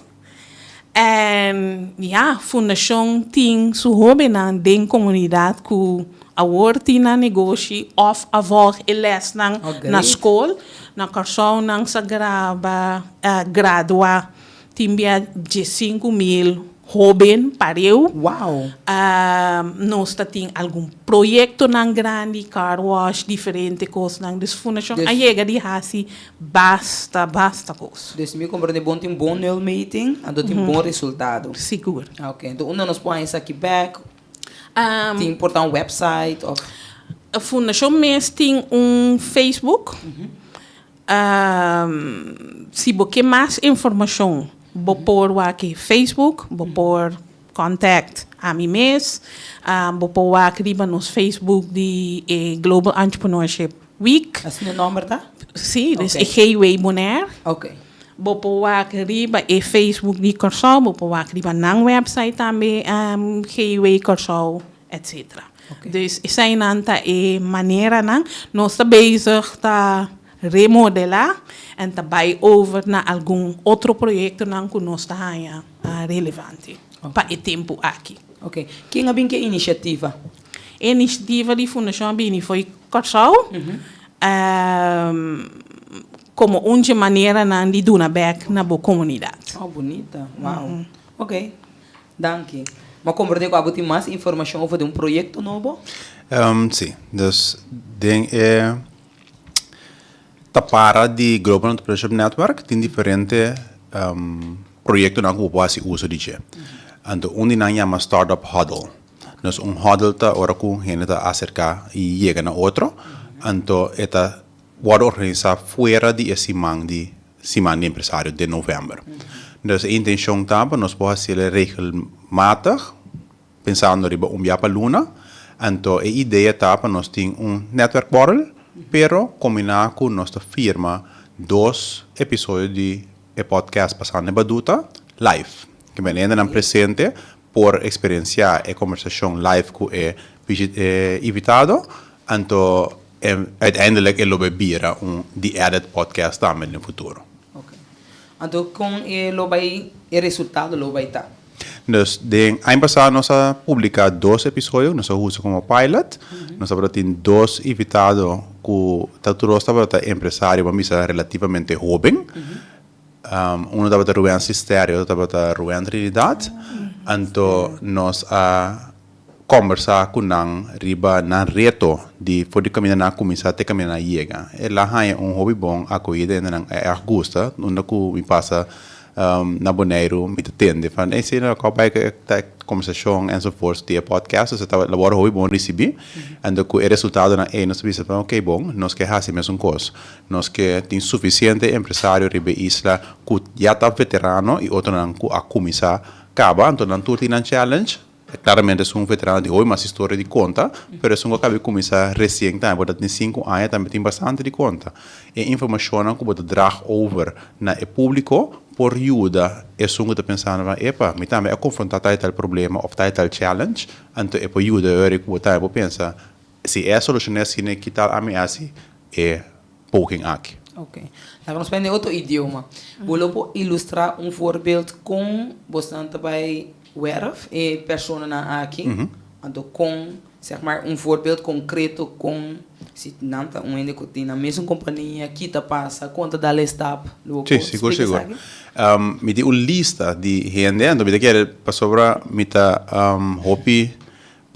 En ya, fundashon tin su hóbennan den komunidat ku awor tin nan negoshi òf a vòlg e lèsnan na skol. Na Kòrsou nan sa graba, gradua Tin bia 15.000 hóben pareu. Wow! Nos ta tin algun proyektonan grandi, car wash, diferente kosnan. Dus Fundashon a yega di hasi basta, basta kos. Dus mi komprende bon tin bon nulmeting, anto tin bon resultado. Sigur. Ok, anto unda nos por haña esaki bèk? Tin por ta un website of? Fundashon mes tin un Facebook. Si bo ke mas informashon bo por wak e Facebook, bo por contact ami mes, bo por wak riba nos Facebook di e Global Entrepreneurship Week. Asina e nomber ta? Si, dus e GW Bonaire. Bo por wak riba e Facebook di Kòrsou, bo por wak riba nan website tambe GW Kòrsou, etcetera. Dus eseinan ta e maneranan. Nos ta bezig ta remodelá en ta bai over na algun otro proyektonan ku nos ta haña relevante pa e tempu aki. Oké. Ken a bin ku e inisiativa? E inisiativa di Fundashon a bini for di Kòrsou komo un dje maneranan di duna bèk na bo komunidat. Oh, bunita. Wow. Oké. Danki. M'a komprendé ku abo tin mas informashon over di un proyekto nobo? Sí. Dus den e tapara di Global Entrepreneurship Network tin diferente proyektonan ku bo por hasi uso di dje. Anto un di nan yama Startup Huddle. Dus un huddle ta ora ku hende ta aserká i yega na otro, anto e ta wòrdu organisá fuera di e siman di Siman di Empresario den novèmber. Dus e intenshon ta pa nos por hasiel regelmatig, pensando riba un bia pa luna. Anto e idea ta pa nos tin un netwerkborrel, pero kombiná ku nos ta firma dos episodio di e podcast Pasando e Baduta live. Ke men hendenan presente por eksperensiá e kombersashon live ku e invitado, anto uiteindelijk e lo bai bira un The Edit podcast tambe den futuro. Ok. Anto kon e lo bai, e resultado lo bai ta? Dus den aña pasá nos a publiká dos episodio, nos a usa komo pilot. Nos tabata tin dos invitado ku ta tur dos tabata empresario, bo a bisa relativamente hóben. Uno tabata Ruben Cister y otro tabata Ruben Trinidad. Anto nos a combersa cu nan riba nan reto di for di caminda nan a cuminsa te caminda nan a yega. El a haña un hopi bon acohida hende nan a erg gusta. Unda cu mi pasa na Boneiru mi ta tende van ey si no a bai cu e combersacion enzovoorts di e podcast. Entonces el a worde hopi bon ricibi. Anto cu e resultadonan ey nos ta bisa van ok bon nos ke haci mesun cos. Nos ke tin sufisiente empresario riba e isla ku ya ta veterano i otronan ku a kuminsá kaba. Anto nan tur tin nan challenge. Klaramente esun veterano tin hopi mas historia di konta, pero esun ku a kaba di kuminsá resien tambe por ta tin sinku aña tambe tin bastante di konta. E informashonnan ku bo ta drag over na e públiko por yuda esun ku ta pensando van epa, mi tambe a konfrontá tal i tal problema òf tal i tal challenge, anto e por yuda e ora ku bo tambe por pensa si e a solushoná asina ki tal ami hasi e poging aki. Ok. Laga nos prende otro idioma. Bo lo por ilustra un voorbeeld kon bosnan ta bai werf e personanan aki? Anto kon, zeg maar, un voorbeeld konkreto kon si nan ta un hende ku tin nan mesun kompania, ki ta pasa, kon ta dal e stap? Lo bo Sí, por sigur, splika sigur. esaki? Mi tin un lista di hende, anto mi ta kere pasobra mi ta hopi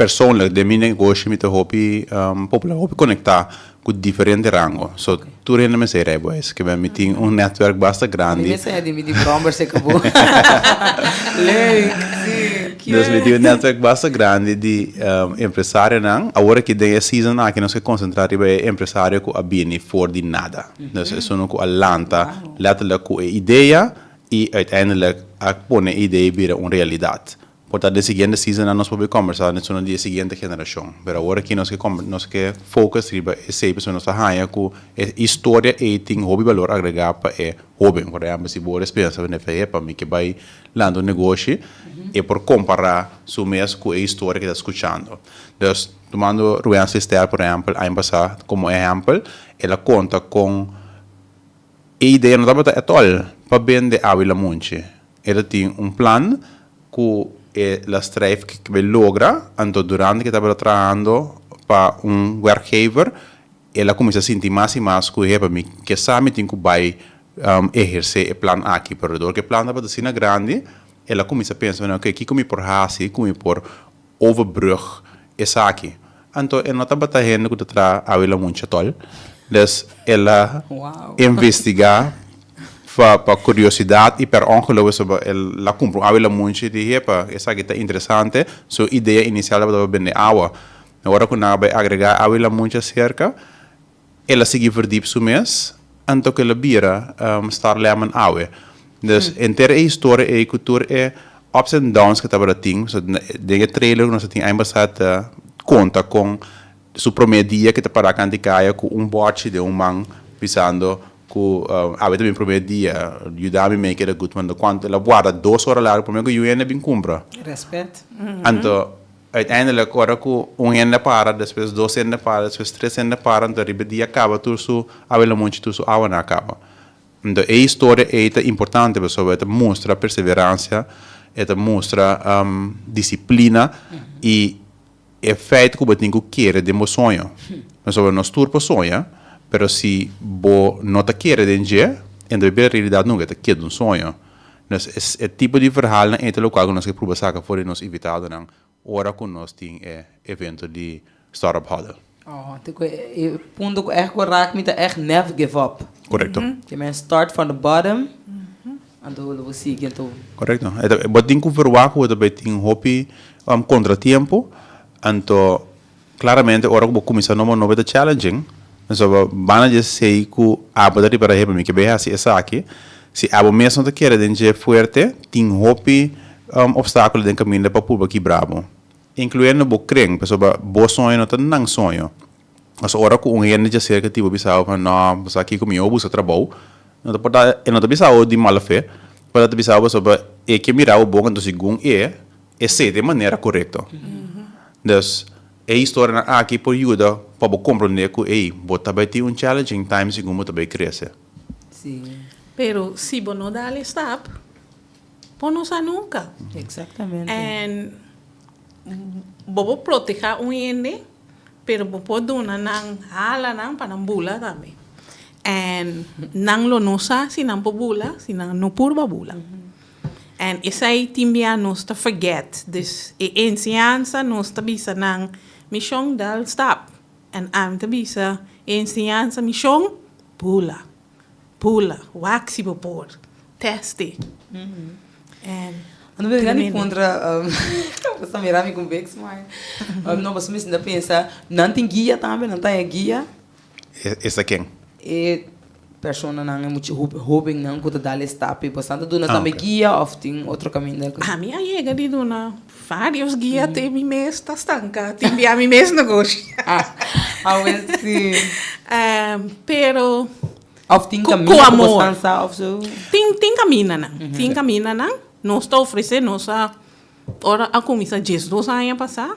Persoonlijk, den mi negoshi mi ta hopi popular, hopi conecta cu diferente rango. So, tur hende mester e rijbewijs. Ke mi tin un netwerk basta grandi. Mi mester e di mi di brommer se cabo. Leuk, si, cute. Dus mi tin un netwerk basta grandi di empresarionan. Awor aki den e season aki nos ke concentra riba e empresario cu a bini for di nada. Dus esunnan cu a lanta letterlijk cu e idea y uiteindelijk a pone e idea bira un realidad. Por ta den siguiente seasonnan nos por bay combersa den esunnan di e siguiente generacion. Pero awor aki nos ke nos ke focus riba esey pasobra nos ta haya cu e historia ey tin hopi balor agrega pa e hoben. Por ehempel si bo ora pensa epa mi ke bay lanta un negoshi e por compara su mes cu e historia cu e ta scuchando. Dus tumando Ruensley Ster por ehempel aña pasa como ehempel el a conta con e idea no tabata at all pa bende awa y lamunchi. E ta tin un plan ku e la strijf ke bai logra, anto durante ke tabata trahando pa un werkgever el a kuminsá sinti mas i mas ku hepa mi ke sa mi tin ku bai ehersé e plan aki, pero dor ku e plan tabata asina grandi el a kuminsá pensa oke kiko mi por hasi ku mi por overbrug esaki. Anto e no tabata hende ku ta traha awe lamuncha tòl. Dus el a investigá. Pa pa curiosidad y per ongeluk pasobra el a cumpra un awa y lamunchi y di hepa esaki ta interesante, su idea inicial tabata pa bende awa. Ora cu nan a bay agrega awa y lamunchi acerca, el a sigui verdiep su mes anto cu el a bira Star Lemon awe. Dus henter e historia ey cu tur e ups and downs cu tabata tin, pasobra den e trailer cu nos a tin aña pasa ta conta con su prome dia cu ta para canti caya cu un bochi den un man bisando Ku awe ta mi promé dia, yuda mi make it a good one. Kuantu el a warda dos ora largu promé ku yu hende bin kumpra. Respet. Anto uiteindelijk ora ku un hende para, despues dos hende para, despues tres hende para, anto riba e dia kaba tur su awe lamunchi, tur su awanan a kaba. Anto e historia ei ta importante pasobra e ta mustra perseveransia, e ta mustra disiplina i E feit ku bo tin ku kere den bo soño. Pasobra nos tur por soña, pero si bo no ta kere den dje, e no ta bira realidat nunka, e ta keda un soño. Nos e tipo di verhaalnan ei ta lokual ku nos ke pruba saka for di nos invitadonan ora ku nos tin e evento di Startup Huddle. Oh, te ku e punto ku ègt ku raak mi ta ègt never give up. Korekto. Ke men start from the bottom, anto lo bo sigui anto. Korekto. E ta bo tin ku verwagt ku bo ta bai tin hopi kontratiempo, anto klaramente ora ku bo kuminsá nobo nobo e ta challenging, pasobra banda dje esei ku abo ta ripara hey mi ke bai hasi esaki, si abo mes no ta kere den dje fuerte tin hopi opstákulo den kaminda pa purba kibra bo. Incluyendo bo kren, pasobra bo soño no ta nan soño. Pasobra ora cu un hende dja cerca di bo bisa bo pa no, bo sa kico, mi yo busca trabou, no ta por ta, e no ta bisa bo di mala fe, pero e ta bisa bo pasobra e ke mira bo bon, enton segun e, esey ta e manera corecto. Dus, e historianan aki por yuda pa bo comprende cu, ey, bo ta bay tin un challenging time segun bo ta bay crece. Pero si bo no dal e stap, Bo no sa nunca. Exactamente. En bo por proteha un hende, pero bo por duna nan halanan pa nan bula tambe. En nan lo no sa si nan por bula, si nan no purba bula. En esei tin bia nos ta forget. Dus e enseñansa nos ta bisa nan, mishon dal stap. En ami ta bisa e enseñansa mishon bula. Bula, wak si bo por. Test e. En Ando bem grande contra bo sta mira mi ku big smile. No, pasobra mi sinta pensa, nan tin guia tambe, nan ta haña guia. Esta ken? E personanan, e mucha hobennan ku ta dal e stap ei. Boso ta duna tambe guia òf tin otro kaminda? Ami a yega di duna varios guia te mi mes ta stanka, tin bia mi mes negoshi. Awel si. Pero Of tin kaminda ku bo stan sa of so? Tin tin kamindanan, tin kamindanan. Nos ta ofresé, nos a ora a kuminsá diesdos aña pasá,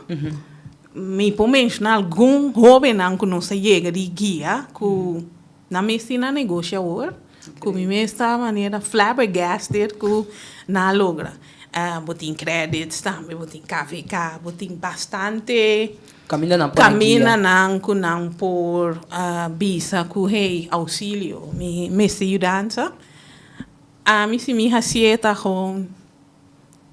mi por menshoná algun hóbennan ku nos a yega di guia ku nan mes tin nan negoshi awor, ku mi mes ta manera flabbergasted ku nan a logra. Bo tin credits tambe, bo tin KVK, bo tin bastante Kaminda nan por a guia. Kaminda nan ku nan por bisa ku hey, ousilio, mi mester yudansa. Ami si mi hasié ta gewoon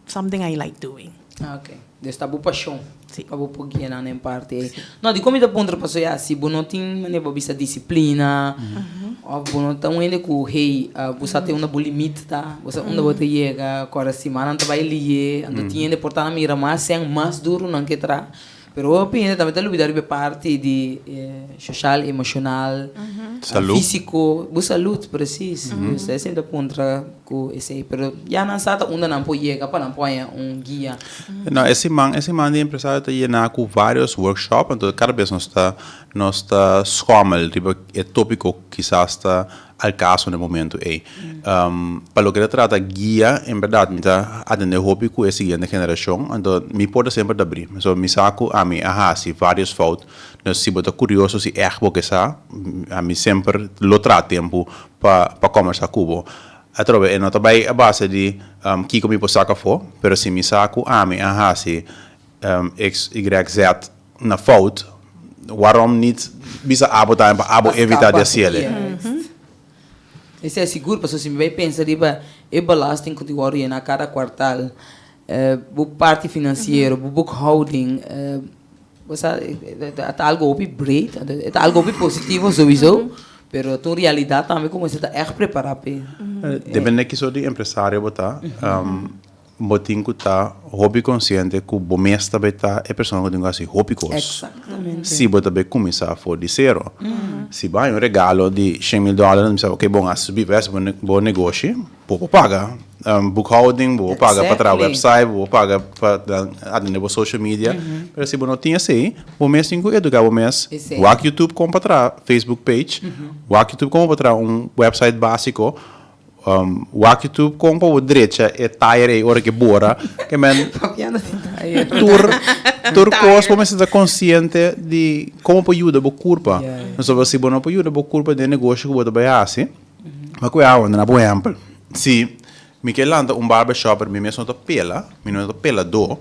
something I like doing. Ok, dus ta bo pashon pa bo por guia nan den parti ei. No, dikon mi ta puntra pasobra ya si bo no tin manera bo bisa disiplina òf bo no ta un hende ku hey bo sa te unda bo limit ta, bo sa unda bo ta yega, kòrda simannan ta bai liye, anto tin hende por ta na mira mas sèn mas duru nan ke traha. Pero hopi hende tambe ta lubida riba e parti di social, emocional, Salud. fisico, bo salud precies. Dus esei ta puntra cu esei, pero ya nan sa ta unda nan por yega pa nan por haña un guia. No, e siman, e siman di empresario ta yena cu varios workshop, entonces cada bes nos ta nos ta schommel riba e topico kisas ta al caso na e momento ey. Pa loke ta trata guia, en berdad mi ta atende hopi cu e siguiente generacion, anto mi porta semper ta abri. So mi sa cu ami a haci varios fout, dus si bo ta curioso si echt bo ke sa, ami semper lo traha tempo pa pa combersa cu bo. Atrobe e no ta bay a base di kico mi por saca afo, pero si mi sa cu ami a haci X, Y, Z, na fout, waarom niet bisa abo tambe pa abo evita di haciel e? Esei sigur, pasobra si mi bai pensa riba e belasting ku ti wòrdu yena kada kuartal, bo parti finansiero, bo boekhouding, bo sa, ta algu hopi breed, e ta algu hopi positivo souiso. Pero ta un realidat tambe ku mester ta ègt prepará p'e. Depende ki sort di empresario bo ta, bo tin ku ta hopi konsiente ku bo mes ta bai ta e persona ku tin ku hasi hopi kos. Exactamente. Si bo ta bai kuminsá for di sero. Si bo haña un regalo di shen mil dòler, nan bisa, oke bon, a subi bes bo negoshi, bo por paga boekhouding, bo por paga pa traha website, bo por paga pa atende bo social media. Pero si bo no tin esei, bo mes tin ku eduká bo mes. Wak YouTube kon pa traha Facebook page, wak YouTube kon pa traha un website básiko, wak YouTube kon pa bo drecha e tire ei ora ke bora. Ke men tur tur kos bo mester ta konsiente di komo por yuda bo kurpa. Pasobra si bo no por yuda bo kurpa den e negoshi ku bo ta bai hasi, Ma ku e awa na por ehempel, si mi ke lanta un barbershop pero mi mes no ta pela, mi no ta peladó,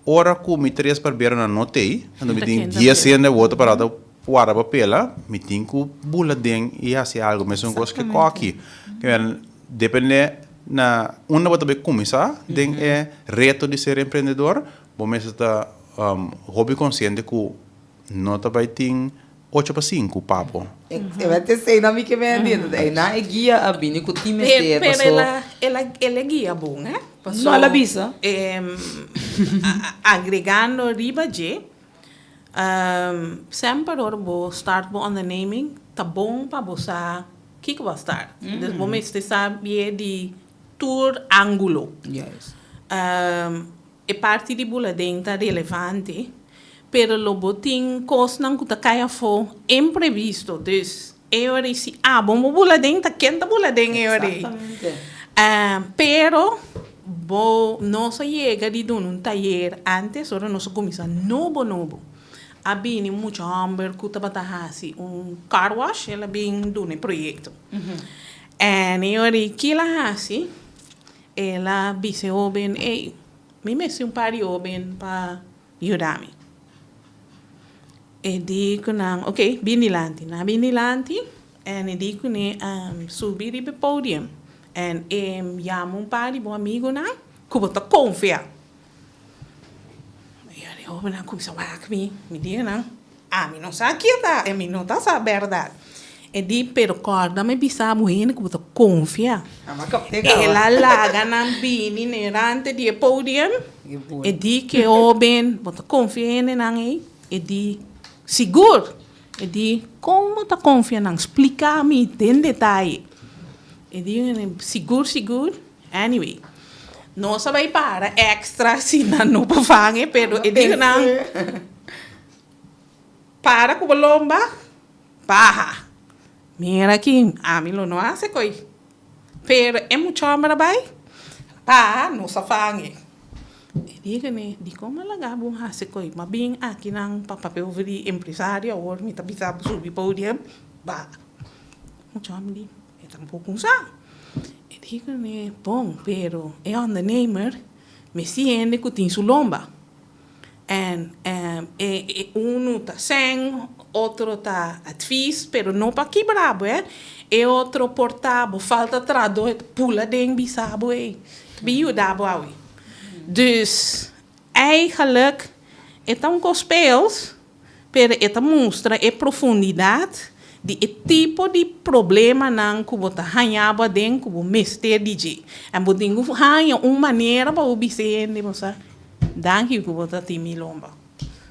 ora ku mi tres barberonan no t'ei, anto mi tin dies hende awor ta pará ta warda pa pela, mi tin ku bula den i hasi algu, mesun kos ku e kòki. Depende na unda bo ta bai kuminsá den e reto di ser emprendedor, bo mester ta hopi konsiente ku no ta bai tin Ocho pa sinku, papo. E wet esei nan mi ke bende, entonces einan e guia a bini ku tin mester Pero paso. el a el a el a guia bon eh, paso No el a bisa. Agregando riba dje, semper ora bo start bo onderneming ta bon pa bo sa kiko bo a start. Dus bo mester sa bie di tur angulo. E parti di buladen ta relevante, pero lo bo tin kosnan ku ta kai afó imprevisto. Dus, e ora ei si abo bo buladen, ta ken ta buladen e ora ei? Pero, bo nos a yega di duna un tayer antes, ora nos a kuminsá nobo nobo. A bini un mucha hòmber ku tabata hasi un car wash, el a bin duna e proyekto. En e ora ei, kila a hasi? El a bisa e hóben, Ey, mi mester un par di hóben pa yuda mi. E di ku nan, Oké, bin dilanti. Nan a bin dilanti en e di kuné, Subi riba e podium en e yama un par di bo amigunan ku bo ta konfia. E hóbennan kuminsá wak mi. Mi di nan, Ami no sa ki ta, e mi no ta sa bèrdat. E di, Pero kòrda mi bisa bo hende ku bo ta konfia. El a laga nan bini nerante di e podium. E di ku e hóben, Bo ta konfia e hendenan ei? E di, Sigur! E di, Kon bo ta konfia nan? Splika mi den detaye. E di, Sigur, sigur. Anyway, nos a bai para extra si nan no por fang'e, pero e di nan, Para ku bo lomba, baha. Mira aki, ami lo no hasi koi. Pero e mucha homber a bai, baha, nos a fang'e. E di kuné, Dikon a laga bo hasi koi? M'a bin akinan pa papia over di empresario, awor mi ta bisa bo subi podium, baha. Mucha homber di. E tampoko un sa. E di kuné, Bon, pero e ondernemer mester hende ku tin su lomba. En e unu ta sèn, otro ta advis, pero no pa kibra bo, eh. E otro por ta bo falta trahadó, e ta pula den bisa bo, ey, ta bin yuda bo awe. Dus, eigenlijk e ta un kos speels. Pero e ta mustra e profundidat di e tipo di problemanan ku bo ta haña bo aden ku bo mester di dje. En bo tin ku haña un manera pa bo bisa e hende, bo sa, danki ku bo ta tin mi lomba.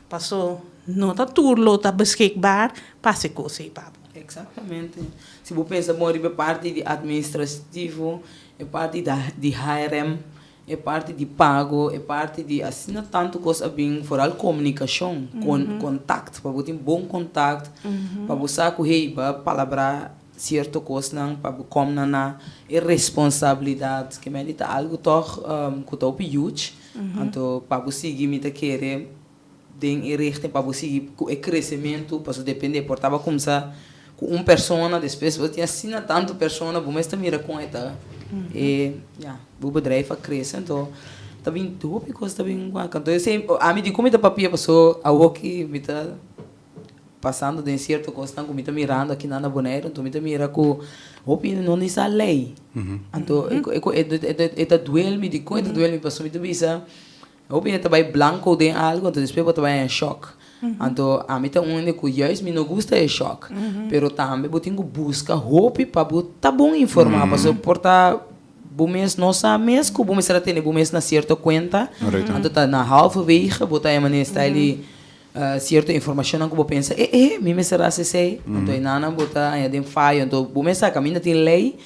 Paso no ta tur lo ta beskikbaar pa hasi kos ei pa bo. Exactamente. Si bo pensa bon riba e parti di administrativo, e parti di HRM, E parti di pago, e parti di asina tantu kos a bin, foral komunikashon, kontakt, pa bo tin bon kontakt, pa bo sa ku hey, bo a palabrá sierto kosnan pa bo kòm nan na e responsabilidat, ke mei di ta algu tòg ku ta hopi huge, anto pa bo sigui mi ta kere den e richting pa bo sigui ku e kresementu, pasobra depende, por ta bo a kumsa ku un persona, despues bo tin asina tantu persona, bo mes ta mira kon e ta e ya bo bedrijf a krese, anto ta bin hopi kos ta bin wak, anto esei ami di ku mi ta papia paso awoki mi ta pasando den sierto kosnan ku mi ta mirando akinan na Boneiru, anto mi ta mira ku hopi hende no ni sa lei, anto e ta duel mi, dikon e ta duel mi pasobra mi ta bisa. Hopi hende ta bai blanco den algo, anto despues bo ta bai haña shock. Anto ami ta un hende ku juist mi no gusta e shock. Pero tambe bo tin ku buska hopi pa bo ta bon informá. Pasobra por ta bo mes no sa mes ku bo mester a tene bo mes na sierto kuenta. Anto ta na halverwege bo ta e manera style di sierto informashonnan ku bo pensa e e mi mester hasi esei. Anto enanan bo ta haña den fayo. Anto bo mes sa kaminda tin lei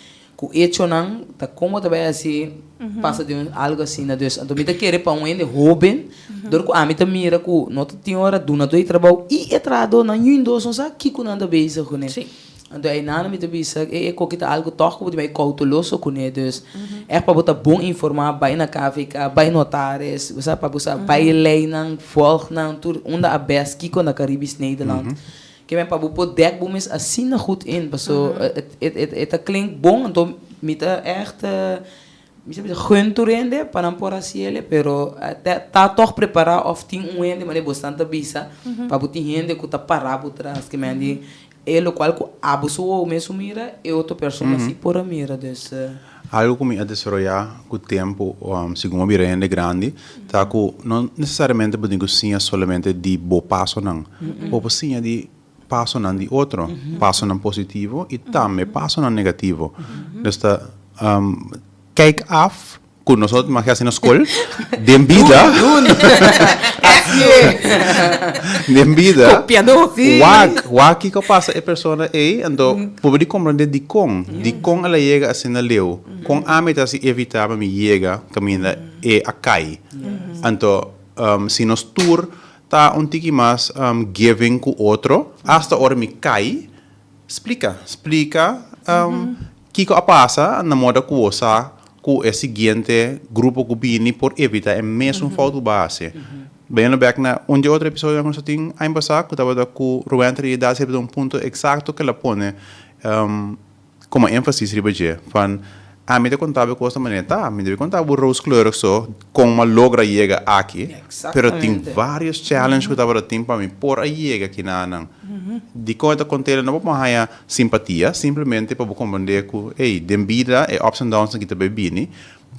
Ku echonan ta kon bo ta bai hasi pasa den un algo asina. Dus anto mi ta kere pa un hende hoben, dor ku ami ta mira ku no ta tin ora dunadó di trabou i e trahadónan yundos no sa kiko nan ta bezig kuné. Anto einan mi ta bisa e e koki ta algo tòg ku bo tin bai kouteloso kuné. Dus ègt pa bo ta bon informá bai na KVK, bai notaris, bo sa pa bo sa bai leinan, vòlg nan tur unda a bèst kiko na Caribisch Nederland. Ke men pa bo por dek bo mes asina goed in, paso e ta klink bon, anto mi ta echt mi sa bisa gun tur hende pa nan por hasi ele, pero ta tog prepara of tin un hende manera bo esnan ta bisa pa bo tin hende ku ta para bo tras, ke men di e lokual ku abo su wowo mes mira e otro persona si por a mira, dus. Algo ku mi a desaroyá ku tempu segun bo bira hende grandi ta ku no nesesariamente bo tin ku siña solamente di bo pasonan. Bo por siña di pasonan di otro, pasonan positivo i tambe pasonan negativo. Dus ta kijk af ku nos no mag hasi na skol den bida den bida wak wak kiko pasa e persona ei anto bo di komprende dikon dikon el a yega asina leu kon ami ta hasi evita pa mi yega kaminda e a kai anto si nos tur ta un tiki mas giving ku otro asta ora mi kai splika splika Kiko a pasa na moda ku bo sa ku e siguiente grupo ku bini por evita e mesun fout ku bo a hasi? Bayendo bek na un di otro episodionan ku nos a tin aña pasá ku tabata ku Ruwente Realidad siempre ta un punto eksakto ku el a pone komo énfasis riba dje van ami ta konta bo e kos na manera ta, mi debe konta bo rooskleurig so kon mi a logra yega aki, pero tin varios challenge ku tabata tin pa mi por a yega kinanan. Dikon e ta kont'el? No pa bo haña Simpatia, simplemente pa bo comprende cu, ey, den bida e ups and downs nan kita bay bini,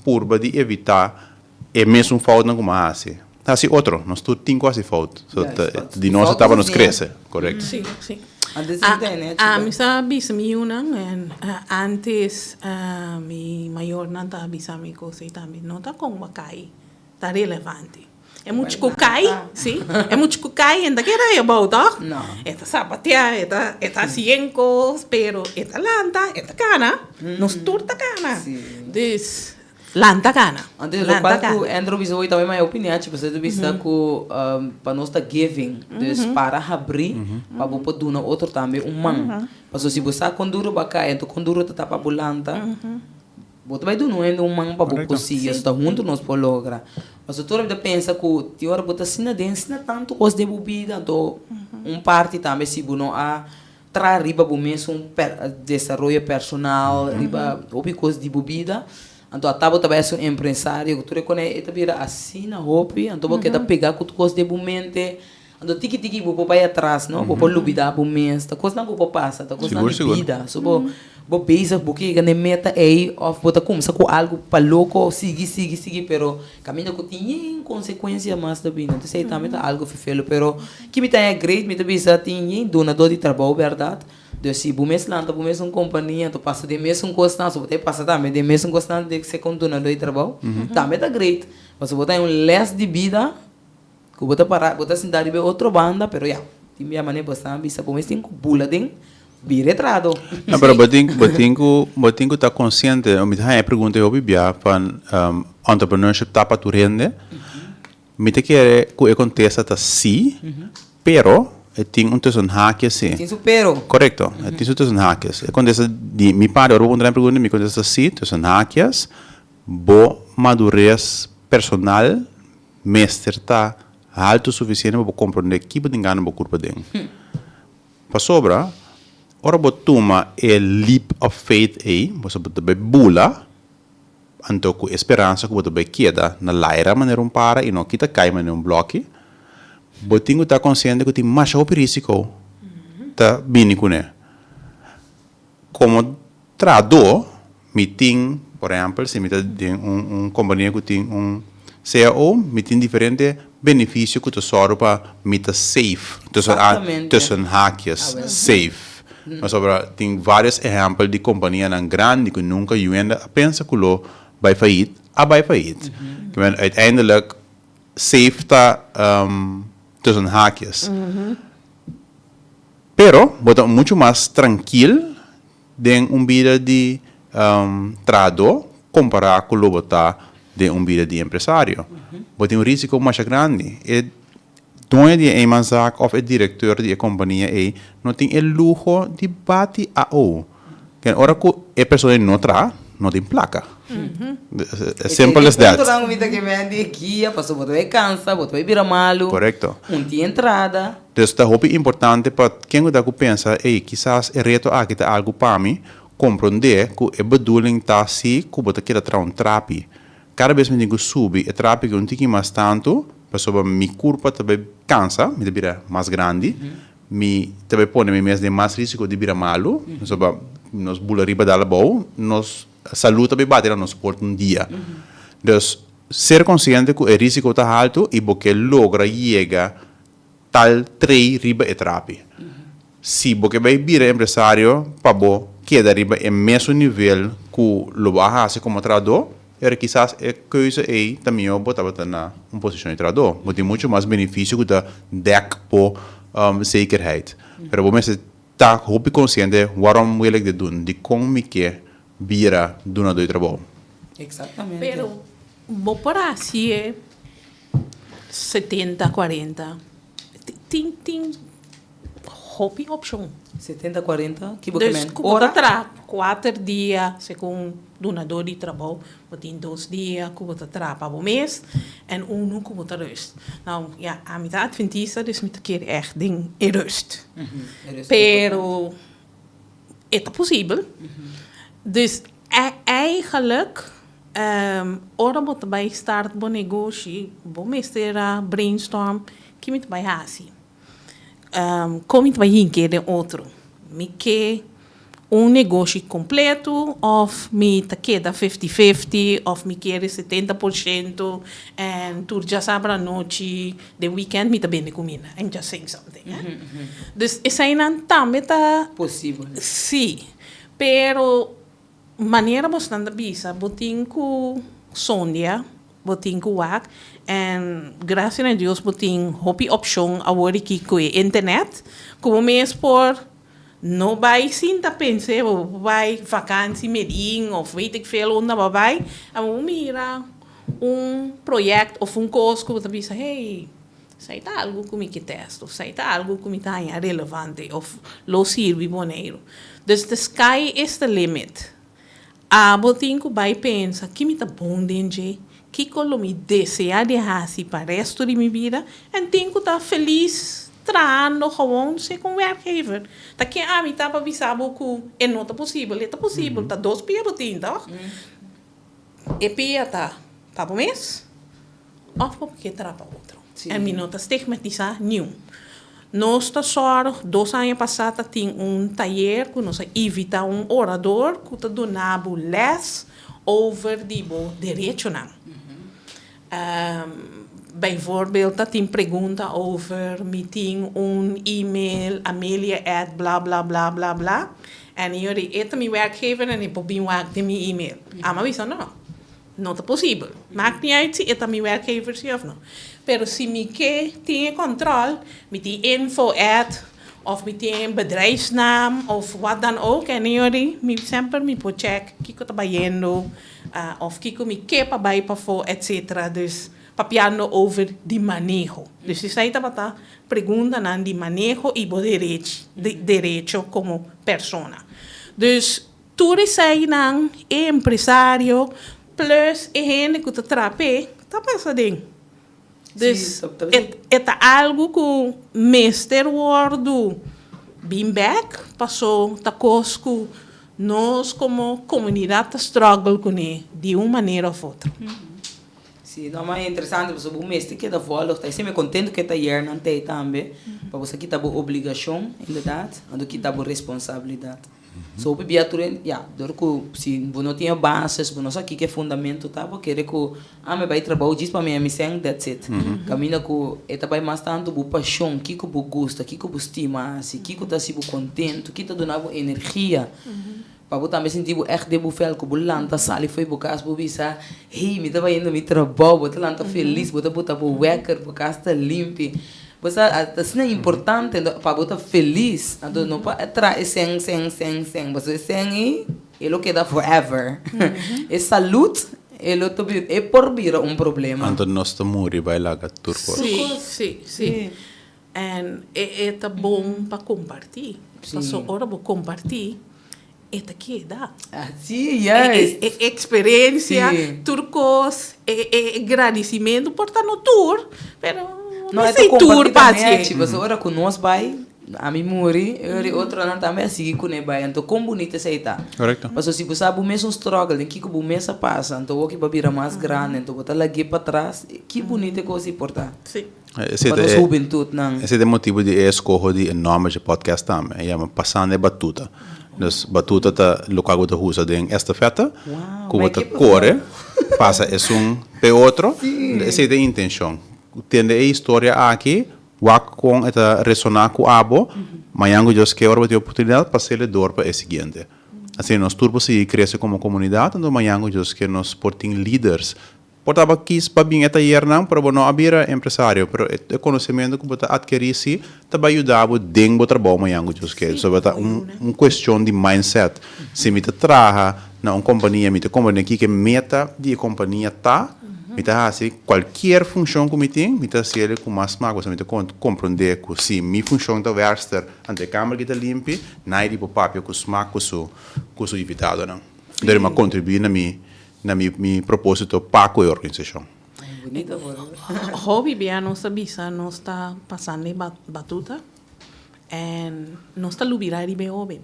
purba di evita e mesun foutnan cu mi a haci. Haci otro, nos tur tin cu haci fout. So, di nos e taba nos crece, correcto? Sí, sí. Ami sa bisa mi yunan en antes mi mayornan ta bisa mi cos ey tambe, no ta con bo a cay ta relevante. E mucha ku kai, si. E mucha ku kai, e no ta keda ahí abou, tòg? No. E ta sapateá, e ta, e ta hasi yen kos, pero e ta lanta, e ta kana. Nos tur ta kana. Si. Dus, lanta kana. Antes, Lanta lokual ku kana. Andrew bisa hoy tambe maya opinia, pasobra e ta bisa ku pa nos ta giving. Dus para habrí pa bo por duna otro tambe un man. Pasobra si bo sa kon duro bo a kai, anto kon duro ta ta pa bo lanta. Bo ta bai duna un hende un man pa bo por sigui, esei ta huntu nos por logra. Pasobra tur mi ta pensa ku tin ora bo ta asina den asina tantu kos den bo bida, anto un parti tambe si bo no a traha riba bo mesun desaroyo personal, riba hopi kos di bo bida, anto ata bo ta bai hasi un empresario ku tur e kone e ta bira asina hopi, anto bo keda pega ku tur kos den bo mente. Anto tiki tiki bo por bai atras no, bo por lubida bo mes, ta kosnan ku por pasa, ta kosnan di bida. So bo bo bezig bo ke yega na e meta ei of bo ta kumsa ku algu pa loko sigui sigui sigui pero kaminda ku tin yen konsekuensia mas ta bini. Entonces ei tambe ta algu fefelu pero ki mi ta haña great mi ta bisa tin yen dunadó di trabou bèrdat. Dus si bo mes lanta bo mesun kompania anto pasa den mesun kosnan so bo ta pasa tambe den mesun kosnan di ser kon dunadó di trabou tambe ta great pasobra bo ta haña un lès di bida. Ku bo ta para, bo ta sinta riba e otro banda, pero ya, tin bia manera bo sa bisa bo mes tin ku bula den bira e trado. No, pero bo tin, bo tin ku, bo tin ku ta konsiente, mi ta haña e pregunta e hopi bia van entrepreneurship ta pa tur hende? Mi ta kere ku e kontesta ta si, pero e tin un tussen haakjes si. E tin su pero. Korekto, e tin su tussen haakjes. E kontesta di mi parti, ora bo puntra mi pregunta, mi kontesta ta si, tussen haakjes, bo madures personal Mester ta haltu sufisiente pa bo komprondé ki bo tin gana bo kurpa den. Pasobra, ora bo tuma e leap of faith ei, bo sa bo ta bai bula, anto ku e speransa ku bo ta bai keda na laira manera un para i no kita kai manera un blòki, bo tin ku ta konsiente ku tin masha hopi risiko ta bini kuné. Komo trahadó, mi tin, por ehèmpel, si mi ta den un un kompania ku tin un cao, mi tin diferente. benefisio ku ta sòru pa mi ta safe, tussen tussen haakjes, safe. Pasobra tin vários ehèmpel di kompanianan grandi ku nunka yuenda a pensa ku lo bai fayit, a bai fayit. Uiteindelijk safe ta tussen haakjes. Pero bo ta muchu mas trankil den un bida di trahadó kompará ku lo bo ta den un bida di empresario. Bo tin un risiko masha grandi. E doño di e eenmanszaak òf e direkteur di e kompania ei no tin e luho di bati AO. Ken ora ku e persona ei no traha, no tin plaka. As simple as that. E puntonan ku mi ta ke men di e guia pasobra bo ta bai kansa, bo ta bai bira malu. Korekto. Un tin entrada. Dus ta hopi importante pa ken ku ta ku pensa, ey, kisas e reto aki ta algu pa mi, komprondé ku e bedoeling ta si ku bo ta keda traha un trapi. Kada bes mi tin ku subi e trapi aki un tiki mas tantu, pasobra mi kurpa ta bai kansa, mi ta bira mas grandi, mi ta bai pone mi mes den mas risiko di bira malu, pasobra nos bula riba dal abou, nos salú ta bai bati na nos porta un dia. Dus, ser konsiente ku e risiko ta haltu i bo ke logra yega tal trei riba e trapi. Si bo ke bai bira empresario pa bo keda riba e mesun nivel ku lo bo a hasi komo trahadó, pero kisas e keuze ei ta mihó bo tabata na un posishon di trahadó. Bo tin muchu mas benefisio ku ta dèk bo zekerheid. Pero bo mester ta hopi konsiente warom wil ik dit doen, dikon mi ke bira dunadó di trabou. Exactamente. Pero bo por hasié 70, 40. Tin tin hopi opshon. 70, 40, ki bo ke Dus men? ku bo ta Ora? traha kuater dia segun dunadó di trabou, bo tin dos dia ku bo ta traha pa bo mes en unu ku bo ta rust. Nou ya, ami ta adventista dus mi ta kere ègt den e rust. E rust ta Pero e ta posibel. Dus eigenlijk ora bo ta bai start bo negoshi, bo mester a brainstorm ki mi ta bai hasi, kon mi ta bai hinke den otro. Mi ke un negoshi kompleto òf mi ta keda fifty fifty òf mi kere 70% en tur djasabra anochi den weekend mi ta bende kuminda. I'm just saying something. Dus eseinan tambe ta. Posibel. Sí, pero manera bosnan ta bisa, bo tin ku sondia, bo tin ku wak, en gracia na Dios bo tin hopi opshon awor aki ku e internet, ku bo mes por no bai sinta pens'e, bo por bai vakansi Medellin of weet ik veel unda bo a bai, en bo mira un project of un kos ku bo ta bisa, hey, Esei ta algu ku mi ke tèst òf esei ta algu ku mi ta haña relevante òf lo sirbi Boneiru. Dus the sky is the limit. Abo tin ku bai pensa ki mi ta bon den dje, kiko lo mi deseá di hasi pa resto di mi bida en tin ku ta felis trahando gewoon segun werkgever. Ta ken ami ta pa bisa bo ku e no ta posibel? E ta posibel, ta dos pia bo tin tòg? E pia ta pa bo mes òf bo ke traha pa otro. En mi no ta stigmatisá niun. Nos ta sòrg, dos aña pasá ta tin un tayer ku nos a invitá un orador ku ta duna bo lès over di bo derechonan. Bijvoorbeeld ta tin pregunta over mi tin un email amelia at bla bla bla bla bla en e ora e ta mi werkgever en e por bin wak den mi email. Ami a bisa no, no ta posibel. Maakt niet uit si e ta mi werkgever si of no. Pero si mi ke tin e control, mi tin info at of mi tin bedrijfsnaam of wat dan ook en e ora mi semper mi por check kiko ta bayendo. Of kiko mi ke pa bai pafó etcetera. Dus papiando over di maneho. Dus esei tabata preguntanan di maneho i bo derech, derecho komo persona. Dus tur eseinan e empresario plus e hende ku ta traha p'e ta pasa den. Dus e ta algu ku mester wòrdu bin bèk paso ta kos ku nos komo komunidat ta struggle kuné di un manera òf otro. Sí, no, ma e interesante pasobra bo mester keda vòlg ta. Esei mi kontentu ku e tayernan t'ei tambe, pa bo sa kita bo obligashon, inderdat, anto kita bo responsabilidat. So hopi bia tur hende, ya, dor ku si bo no tin e bases, bo no sa kiko e fundamento ta, bo kere ku, ah, mi bai trabou djis pa mi haña mi sèn, that's it. Kaminda ku e ta bai mas tantu bo pashon, kiko bo gusta, kiko bo stima hasi, kiko ta hasi bo kontentu, ki ta duna bo energia pa bo tambe sinti bo ègt den bo vèl, ku bo lanta sali fo'i bo kas, bo bisa, hey, mi ta bayendo mi trabou, bo ta lanta felis, bo ta bota bo wèker, bo kas ta limpi. Bo sa, asina importante anto pa bo ta felis, anto no pa traha e sèn, sèn, sèn, sèn, pasobra e sèn ei e lo keda forever. E salud e lo ta e por bira un problema. Anto nos ta muri bai laga tur kos. Sí, sí, sí. En e e ta bon pa kompartí, pasobra ora bo kompartí e ta keda. Sí, juist. E eksperensia, tur kos, e e gradisimentu, por ta no tur, pero No, e ta esei tur kompartí pa tambe, hacié. Pasobra ora ku nos bai, ami muri, e ora e otronan tambe a sigui kuné bai. Anto kon bunita esei ta. Korekto. Pasobra si bo sa bo mes un struggle den kiko bo mes a pasa, anto awor ki bo a bira mas grandi, anto bo ta lag'é patras, ki bunita e kos ei por ta. Sí. Esei Pa ta nos e hubentutnan. esei ta e motibu di e eskoho di e nòmber dje podcast tambe. E yama Pasando e Batuta. Dus batuta ta lokual ku bo ta usa den estafeta, Wow, ku bo ma ta ke kore pasa esun p'e otro. Esei ta e intenshon. Tende e historia aki, wak kon e ta resoná ku abo, mañan ku Dios ke ora bo tin oportunidat, pas'el e dor pa e siguiente. Asina nos tur por sigui krese komo komunidat, anto mañan ku Dios ke nos por tin liders Por taba kis pa bin e tayernan, pero bo no a bira empresario. Pero e konosementu ku bo ta atkerí si ta bai yuda bo den bo trabou mañan ku Dios ke. So ta un un kuestion di mindset. Si mi ta traha na un kompania, mi ta komprendé kiko e meta di e kompania ta, mi ta hasi kualkier funshon ku mi tin, mi ta hasiel ku mas smak pasobra mi ta komprendé ku si mi funshon ta wèrkster, anto e kamber ki ta limpi, naidi por papia ku smak ku su ku su invitadonan. Dor mi a kontribuí na mi Na mi mi propósito pa ku e organisashon. Hopi bia nos ta bisa nos ta pasando e batuta en nos ta lubida riba e hoben.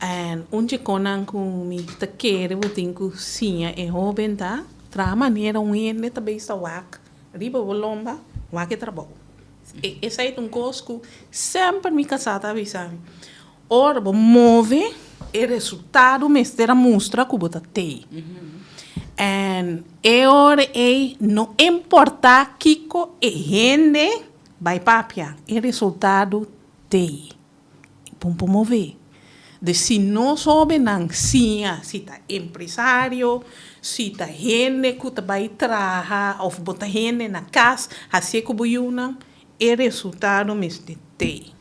En un dje konan ku mi ta kere bo tin ku siña e hoben ta traha manera un hende ta bisa wak riba bo lomba wak e trabou. Esei ta un kos ku semper mi kasá ta bisa mi. Ora bo move, e resultado mester a mustra ku bo ta tei. En e ora ei no importá kiko e hende bai papia, e resultado tei. Bo por move. Dus si nos hóbennan siña si ta empresario, si ta hende ku ta bai traha òf bo ta hende na kas hasié ku bo yunan, e resultado mester tei.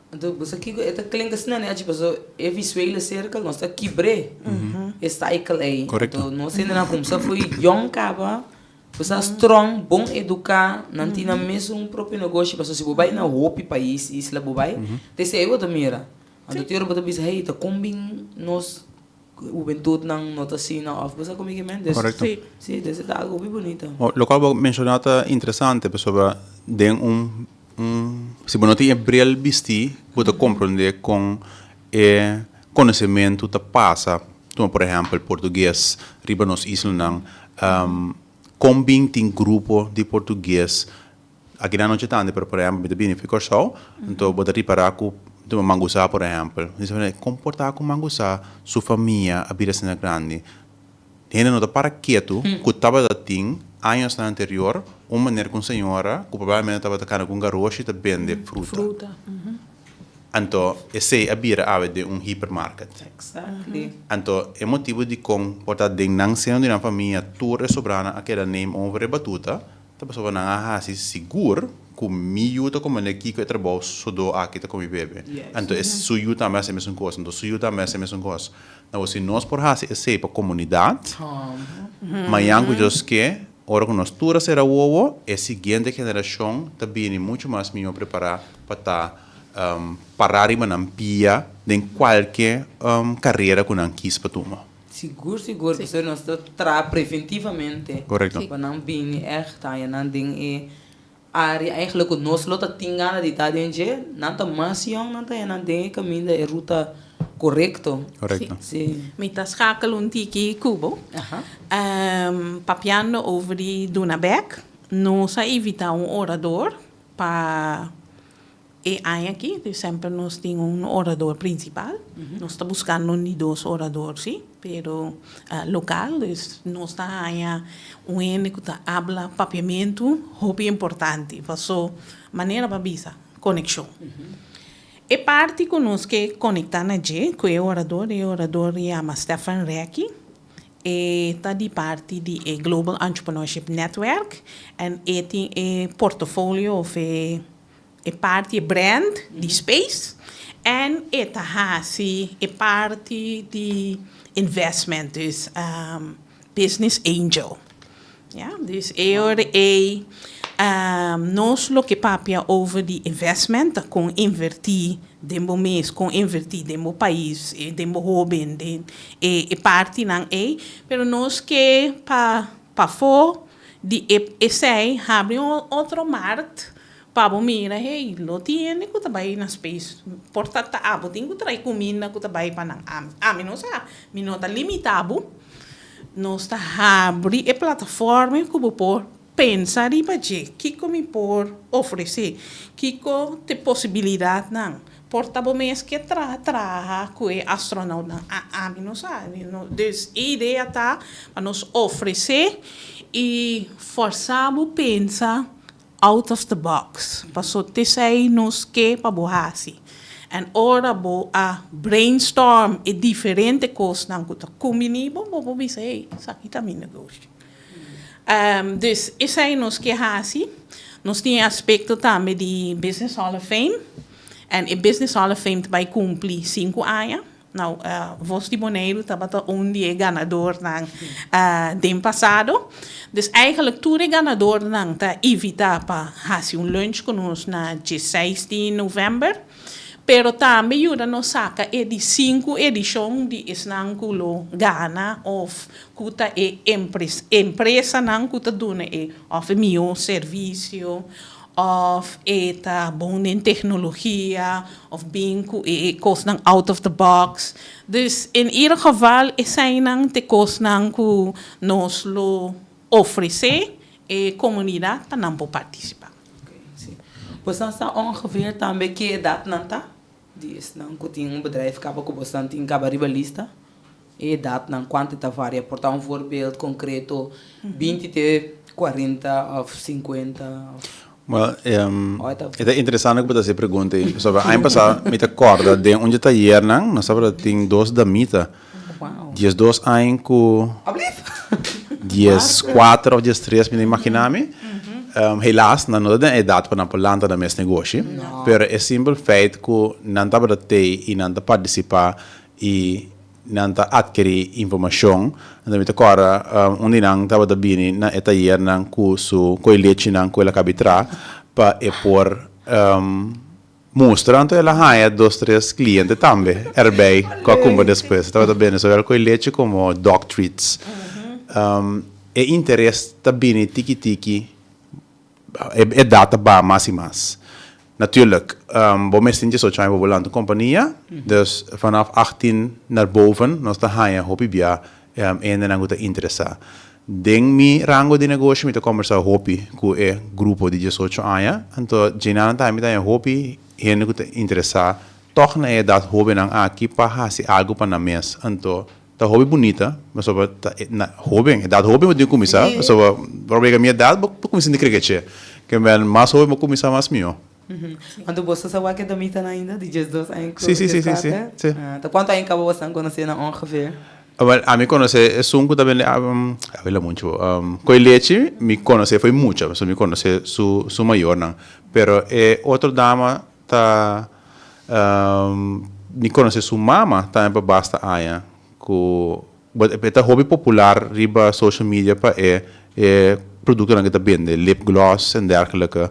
Anto bo sa kiko e ta klinka asina nechi paso e visuele sirkel nos ta kibr'é e cycle ei. Korekto. Anto nos hendenan kumsa fo'i yòn kaba bo sa strong bon eduká nan tin nan mesun propio negoshi paso si bo bai na hopi pais isla bo bai ta esei bo ta mira. Anto tur ora bo ta bisa hey ta kon bin nos hubentutnan no ta asina òf bo sa kon mi ke men. Korekto. Si dus e ta algo hopi bunita. Lokual bo menshoná ta interesante pasobra den un Si bo no tin e bril bistí, bo ta komprondé kon e konosementu ta pasa. Tuma por ehèmpel portugues riba nos islanan. Kon bin tin grupo di portugues akinan no dje tante, pero por ehèmpel mi ta bini fi Kòrsou, anto bo ta ripará ku tuma Mangusá por ehèmpel. Mi ta kon por ta ku Mangusá su famia a bira asina grandi? Hende no ta para ketu ku tabata tin añosnan anterior un meneer ku un señora ku probablemente tabata kana ku un garoshi ta bende fruta. Anto esei a bira awe den un hipermarket. Anto e motibu dikon por ta den nan seno di nan famia tur e sobranan a keda neem over e batuta ta pasobra nan a hasi sigur ku mi yu ta komende kiko e trabou sodó aki ta komi bebe. Anto e su yu tambe a hasi e mesun kos, anto su yu tambe a hasi e mesun kos. Awor si nos por hasi esei pa komunidat, mañan ku Dios ke, ora ku nos tur a sera wowo, e siguiente generashon ta bini muchu mas mihó prepará pa ta pará riba nan pia den kualke karera ku nan kis pa tuma. Sigur, sigur, pasobra nos ta traha preventivamente pa nan bini ègt haña nan den e Área eigenlijk ku nos lo ta tin gana di ta den dje, nan ta mas yòn, nan ta hènan den e kaminda, e ruta korekto. Korekto. Sí. Mi ta schakel un tiki ku bo. Papiando over di duna bèk, nos a invitá un orador pa. E aña aki, dus semper nos tin un orador principal. Nos ta buscando un di dos orador si, pero local, dus nos ta haña un hende cu ta habla papiamento hopi importante, paso manera pa bisa, conexion. E parti cu nos ke conecta na dje cu e orador, e orador yama Stefan Recchi. E ta di parti di e Global Entrepreneurship Netwerk en e tin e portofolio of e e parti, e brand di Space en e ta hasi e parti di investment, dus business angel. Ya, dus e ora ei nos lo ke papia over di investment, ta kon invertí den bo mes, kon invertí den bo pais, den bo hóben, den e e partinan ei, pero nos ke pa pafó di e esei habri un otro markt pa bo mira, hey, lo tin hende ku ta bai na space, por ta ta abo tin ku trae kuminda ku ta bai pa nan, ami ami no sa, mi no ta limitá bo. Nos ta habri e plataforma ku bo por pensa riba dje, kiko mi por ofresé, kiko ta e posibilidatnan. Por ta bo mes ke traha traha ku e astronautnan, ami no sa. Dus e idea ta pa nos ofresé i fòrsá bo pensa out of the box, paso t'esei nos ke pa bo hasi. En ora bo a brainstorm e diferente kosnan ku ta kumbiní bo, bo por bisa, hey, esaki ta mi negoshi. Dus esei nos ke hasi. Nos tin e aspekto tambe di Business Hall of Fame. En e Business Hall of Fame ta bai kumpli sinku aña. Nou, Vos di Boneiru tabata un di e ganadornan den pasado. Dus eigenlijk tur e ganadornan ta invitá pa hasi un lunch ku nos na dieseis di novèmber. Pero tambe yuda nos saka e di sinku edishon di esnan ku lo gana òf ku ta e empresanan ku ta duna e òf e mihó servisio Of e ta bon den tecnologia of bin cu e cosnan out of the box. Dus in ieder geval eseinan t'e cosnan cu nos lo ofrece e comunidad pa nan por participa. Ok, si. Bosan sa ongeveer tambe ki edad nan ta? Di esnan cu tin un bedrijf caba cu bosan tin caba riba lista? E edadnan kuantu ta varia? Por ta un voorbeeld konkreto, 20 te 40 òf 50 òf. Well, e ta interesante ku bo ta hasi e pregunta ei, pasobra aña pasá mi ta kòrda den un dje tayernan nos tabata tin dos damita, diesdos aña ku dieskuater òf diestres mi ta imaginá mi. Helaas nan no ta den edat pa nan por lanta nan mes negoshi, pero e simpel feit ku nan tabata tei i nan ta partisipá i nan ta atkerí informashon. Anto mi ta kòrda un di nan tabata bini na e tayernan ku su koe lechinan ku el a kabi tra pa e por mustra. Anto el a haña dos tres kliente tambe erbei ku a kumpra despues. E tabata bende zowel koe lechi komo dog treats. E interes ta bini tiki tiki. E edat ta baha mas i mas. Natuurlijk, bo mester tin diesocho aña pa bo lanta un kompania, dus vanaf achttien naar boven nos ta haña hopi bia hendenan ku ta interesá. Den mi rango di negoshi mi ta kombersá hopi ku e grupo di diesocho aña, anto djenan tambe mi ta haña hopi hende ku ta interesá tòg na e edat hóbennan aki pa hasi algu pa nan mes. Anto Ta hopi bunita, pasobra ta na hoben, edat hoben bo tin kuminsá, pasobra ora bo yega mi edat bo ta kuminsá sinti krekeche. Ke men mas hoben bo kuminsá mas mihó. Anto boso sa wak e damitanan ainda di diesdos aña ku Sí, sí, sí, sí, sí, dieskuater? sí. Ta kuantu aña kaba boso a konosé nan ongeveer? Awel, ami konosé esun ku ta bende awel a muchu, koe lechi mi konosé fo'i mucha, pasobra mi konosé su su mayornan, pero e otro dama Ta mi conoce su mama tambe pa basta aña cu e ta hopi popular riba social media pa e e productonan cu e ta bende, lip gloss en dergelijke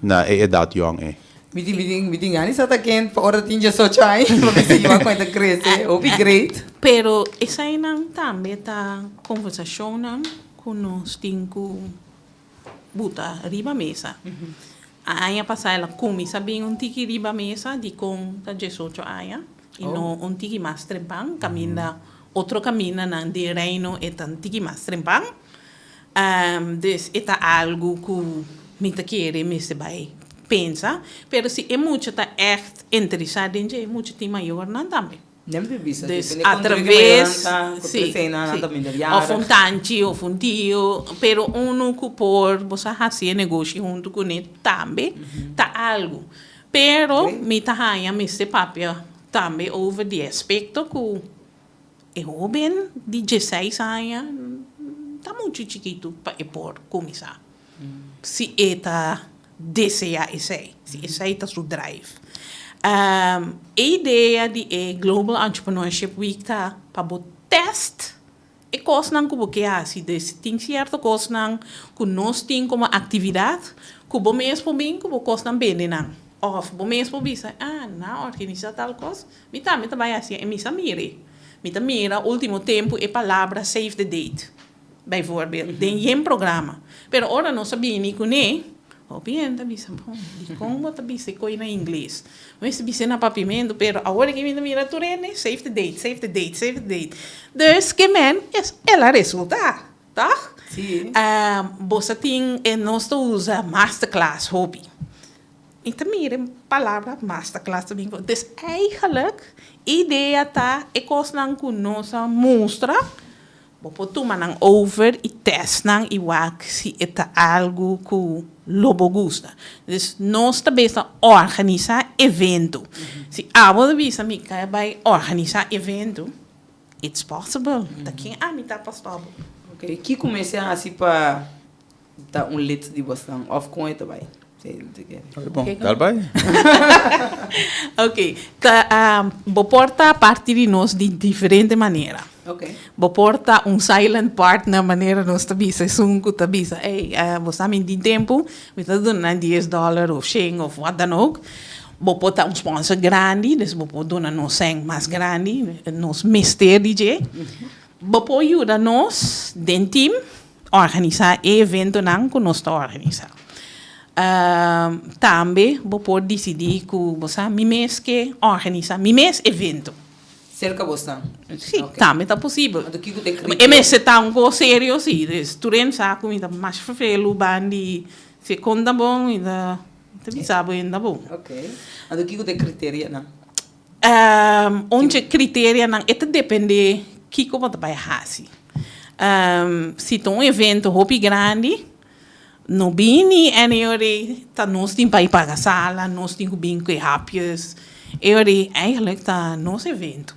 na e edad yong ey. Mi tin mi tin mi tin gana di sa ta ken pa ora tin diesocho aña pa mi sigui wak con e ta crece hopi great. Pero esainan tambe ta conversacionnan cu nos tin cu buta riba mesa. Aña pasá el a kuminsá bin un tiki riba mesa dikon ta diesocho aña i no un tiki mas trempan, kaminda otro kamindanan den Reino e ta un tiki mas trempan. Dus e ta algu ku mi ta kere mester bai. pensa, pero si e mucha ta ègt interesá den dje, e mucha tin mayornan tambe. Dus a traves, si, si, òf un tanchi òf un tio, pero unu ku por bo sa hasi e negoshi huntu kuné tambe ta algu. Pero mi ta haña mester papia tambe over di e aspekto ku E hoben di dieseis aña ta muchu chikitu pa e por kuminsá, si e ta deseá esei, si esei ta su drive. E idea di e Global Entrepreneurship Week ta pa bo tèst e kosnan ku bo ke hasi. Dus tin sierto kosnan ku nos tin komo aktividat ku bo mes por bin ku bo kosnan bende nan. Òf bo mes por bisa, ah, nan a organisá tal kos, Mi tambe ta bai haci e misa mire. Mi ta mira ultimo tempo e palabra save the date, bijvoorbeeld, den yen programa. Pero ora nos a bini cune, hopi hende ta bisa, bon, dicon bo ta bisa e coy na ingles? Bo mester bisa na papiamento, pero awor aki mi ta mira tur hende, save the date, save the date, save the date. Dus ke men, el a resulta, toch? Sí. Bo sa tin, nos ta usa masterclass hopi. Mi ta mira e palabra masterclass ta bin ku. Dus eigenlijk idea ta e kosnan ku nos a mustra, bo por tuma nan over i test nan i wak si e ta algu ku lo bo gusta. Dus nos ta bes ta organisá evento. Si abo ta bisa mi ka bai organisá evento, it's possible. Ta ken ami ta pa stòp bo? Oké, kiko mester hasi pa Ta un lid di bosnan of kon e ta bai? Bon, dal bai. Ok, ta bo por ta parti di nos di diferente manera. Ok. Bo por ta un silent partner manera nos ta bisa, esun ku ta bisa, ey, bo sa mi tin tempu, mi ta duna nan dies dòler of shen of wat dan ook. Bo por ta un sponsor grandi, dus bo por duna nos sèn mas grandi, nos mester di dje. Bo por yuda nos den team Organisá e eventonan ku nos ta organisá. Tambe bo por disidí ku bo sa mi mes ke organisá mi mes evento. Serka bo stan? Sí, tambe ta posibel. Anto kiko ta e kriterio? E mester ta un kos serio sí. Dus tur hende sa ku mi ta masha ferfelu bandi si e kon ta bon mi ta bisa bo hende ta bon. Ok. Anto kiko ta e kriterianan? Un dje kriterianan e ta dependé kiko bo ta bai hasi. Si ta un evento hopi grandi, no bini en e ora ei ta nos tin pa i paga sala, nos tin ku bin ku e hapjes. E ora ei eigenlijk ta nos evento.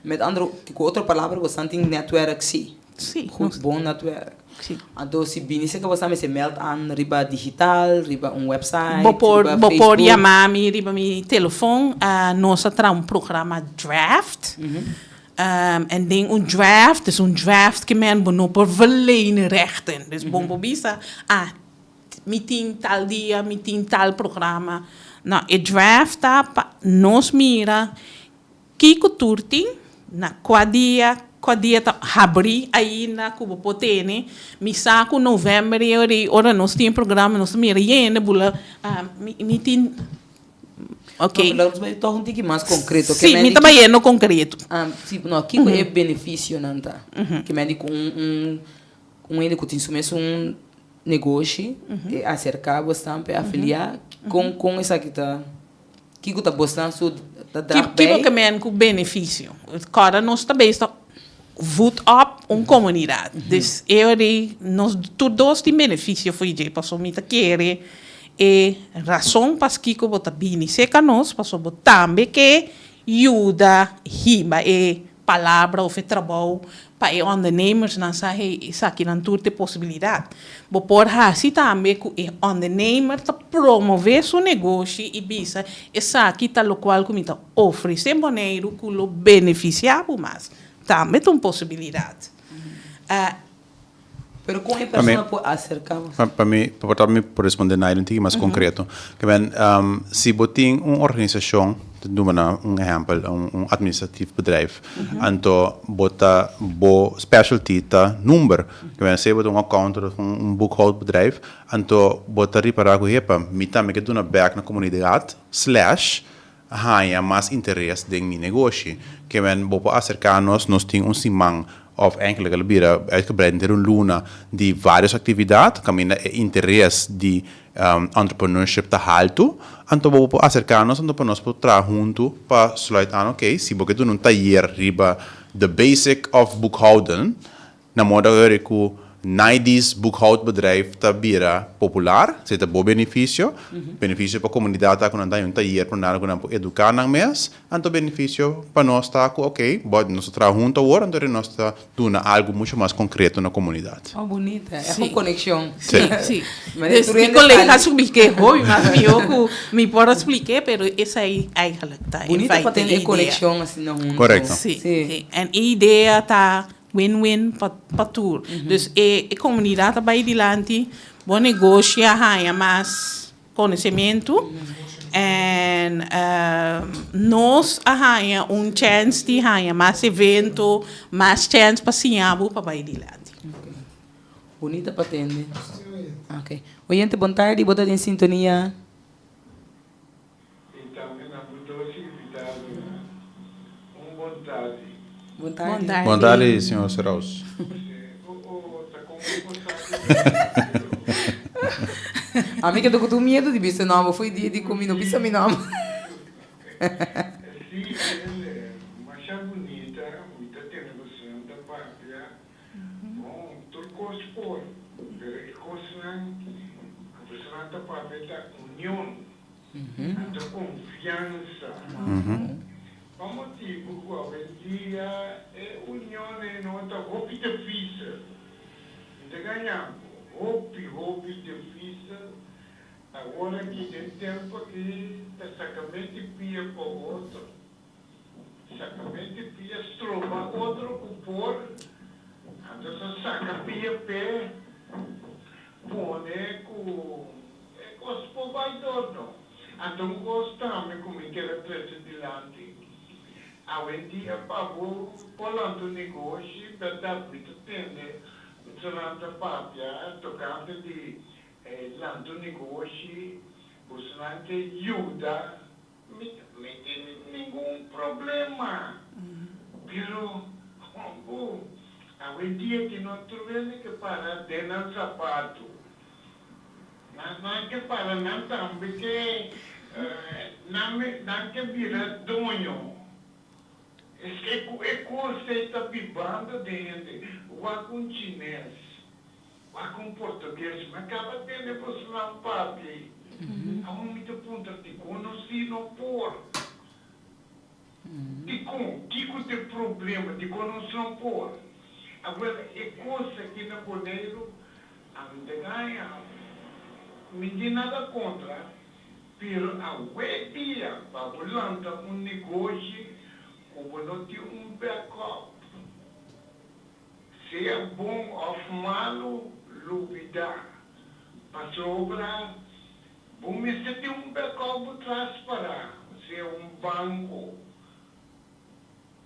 Met andere, ku otro palabra bo san tin netwerk si. Sí. Goed bon netwerk. Sí. Anto si bini serka bo sa mester meld aan riba digital, riba un website, Bo por, riba bo por Facebook. yama mi riba mi telefon. Nos a traha un programa draft. En den un draft, dus un draft ke men bo no por verleen rechten. Dus bo por bisa, ah, mi tin tal dia, mi tin tal programa. No, e draft ta pa nos mira Kiko tur tin? Na kua dia? Kua dia ta habrí ainda ku bo por tene? Mi sa ku novèmber e ora ei ora nos tin e programa nos ta mira yende bula mi mi tin ok. No, pero nos tòg un tiki mas konkreto. Sí, mi ta bayendo konkreto. Sí, no, kiko e benefisionan ta? Ke men di ku un un un hende ku tin su mesun negoshi e aserká bo stan pa e afiliá, kon kon esaki ta? Kiko ta bosnan su ta drag bij? Kiko ke men ku benefisio? Kòrda nos ta bezig ta voed op un komunidat. Dus e ora ei nos tur dos tin benefisio for dje pasobra mi ta kere e rason paskiko bo ta bini serka nos pasobra bo tambe ke yuda hiba e palabra of e trabou pa e ondernemersnan sa hey esakinan tur ta e posibilidat. Bo por hasi tambe ku e ondernemer ta promove su negoshi i bisa esaki ta lokual ku mi ta ofresé Boneiru ku lo benefisiá bo mas. Tambe ta un posibilidat. Pero kon e persona por aserká bo? Pa mi, pa por ta mi por responde Nair un tiki mas konkreto. Ke men, si bo tin un organisashon, ta duna nan un ehèmpel, un administratief bedrijf, anto bo ta, bo specialty ta number. Ke men, sea bo ta un accountant of un boekhoudbedrijf, anto bo ta ripará ku, hepa, mi tambe ke duna bèk na komunidat slash haña mas interes den mi negoshi. Ke men, bo por aserká nos, nos tin un siman. òf eigenlijk el a bira uitgebreid henter un luna di vários aktividat kaminda e interes di entrepreneurship ta haltu, anto bo por aserká nos anto pa nos por traha huntu pa sluit aan oké si bo ke duna un tayer riba the basic of boekhouden Na moda ori ku Naidi's Boekhoudbedrijf ta bira popular, esei ta bo benefisio, benefisio pa komunidat ta ku nan ta haña un tayer pa nan ku nan por eduká nan mes, anto benefisio pa nos ta ku oke, bo nos ta traha huntu awor, anto nos ta duna algu mucho mas konkreto na komunidat. Oh bunita, e un konekshon. Sí, sí. Dus mi kolega a splik'é hopi mas mihó ku mi por a splik'é, pero esei eigenlijk ta in Bunita pa feite tene e e idea. konekshon asina huntu. Korekto. Sí, sí. En e idea ta Win-win pa pa tur. Dus e e komunidat a bai dilanti, bo negoshi a haña mas konosementu en nos a haña un chèns di haña mas evento, mas chèns pa siña bo pa bai dilanti. Bunita pa tende. Ok. Oyente bon tardi, bo ta den sintonia. I tambe na bo dos invitadonan un bon tardi. Bon tardi. Bon tardi, señor Seraus. Ami ke ta ku tur miedu di bisa nomber, fo'i dia di ku mi no bisa mi nomber. Si, el masha bunita, mi ta tene bosonan ta papia. Bon, tur kos por, pero e kosnan ku bosonan ta papia ta union. Anto konfiansa. Pa motibu ku awendia e union ei no ta hopi difísil. Mi ta gaña bo, hopi, hopi difísil. Awor aki den tempu aki ta sakamenti pia pa otro. Sakamenti pia stroba otro ku por, anto ta saka pia p'e pone ku. E kos por bai dor no. Anto un kos tambe ku mi kere trese dilanti, awendia pa bo por lanta un negoshi, bèrdat mi ta tende bosonan ta papia tokante di lanta un negoshi, bosonan ke yuda, mi mi tin ningun problema, pero bo awendia tin otro hende ke para den nan sapatu. Nan nan ke para nan tambe ke nan nan ke bira doño. Esque ku e kos ei ta bibando den hende. Wak un chines, wak un portugues, mi a kaba tende bosonan papia ei. Awor mi ta puntra dikon nos si no por? Dikon? Kiko ta e problema? Dikon nos no por? Awel e kos aki na Boneiru Ami ta gaña, mi tin nada kontra, pero awe dia pa bo lanta un negoshi ku bo no tin un backup, sea bon òf malu, lubidá, pasobra bo mester tin un backup bo tras pará, sea un banko.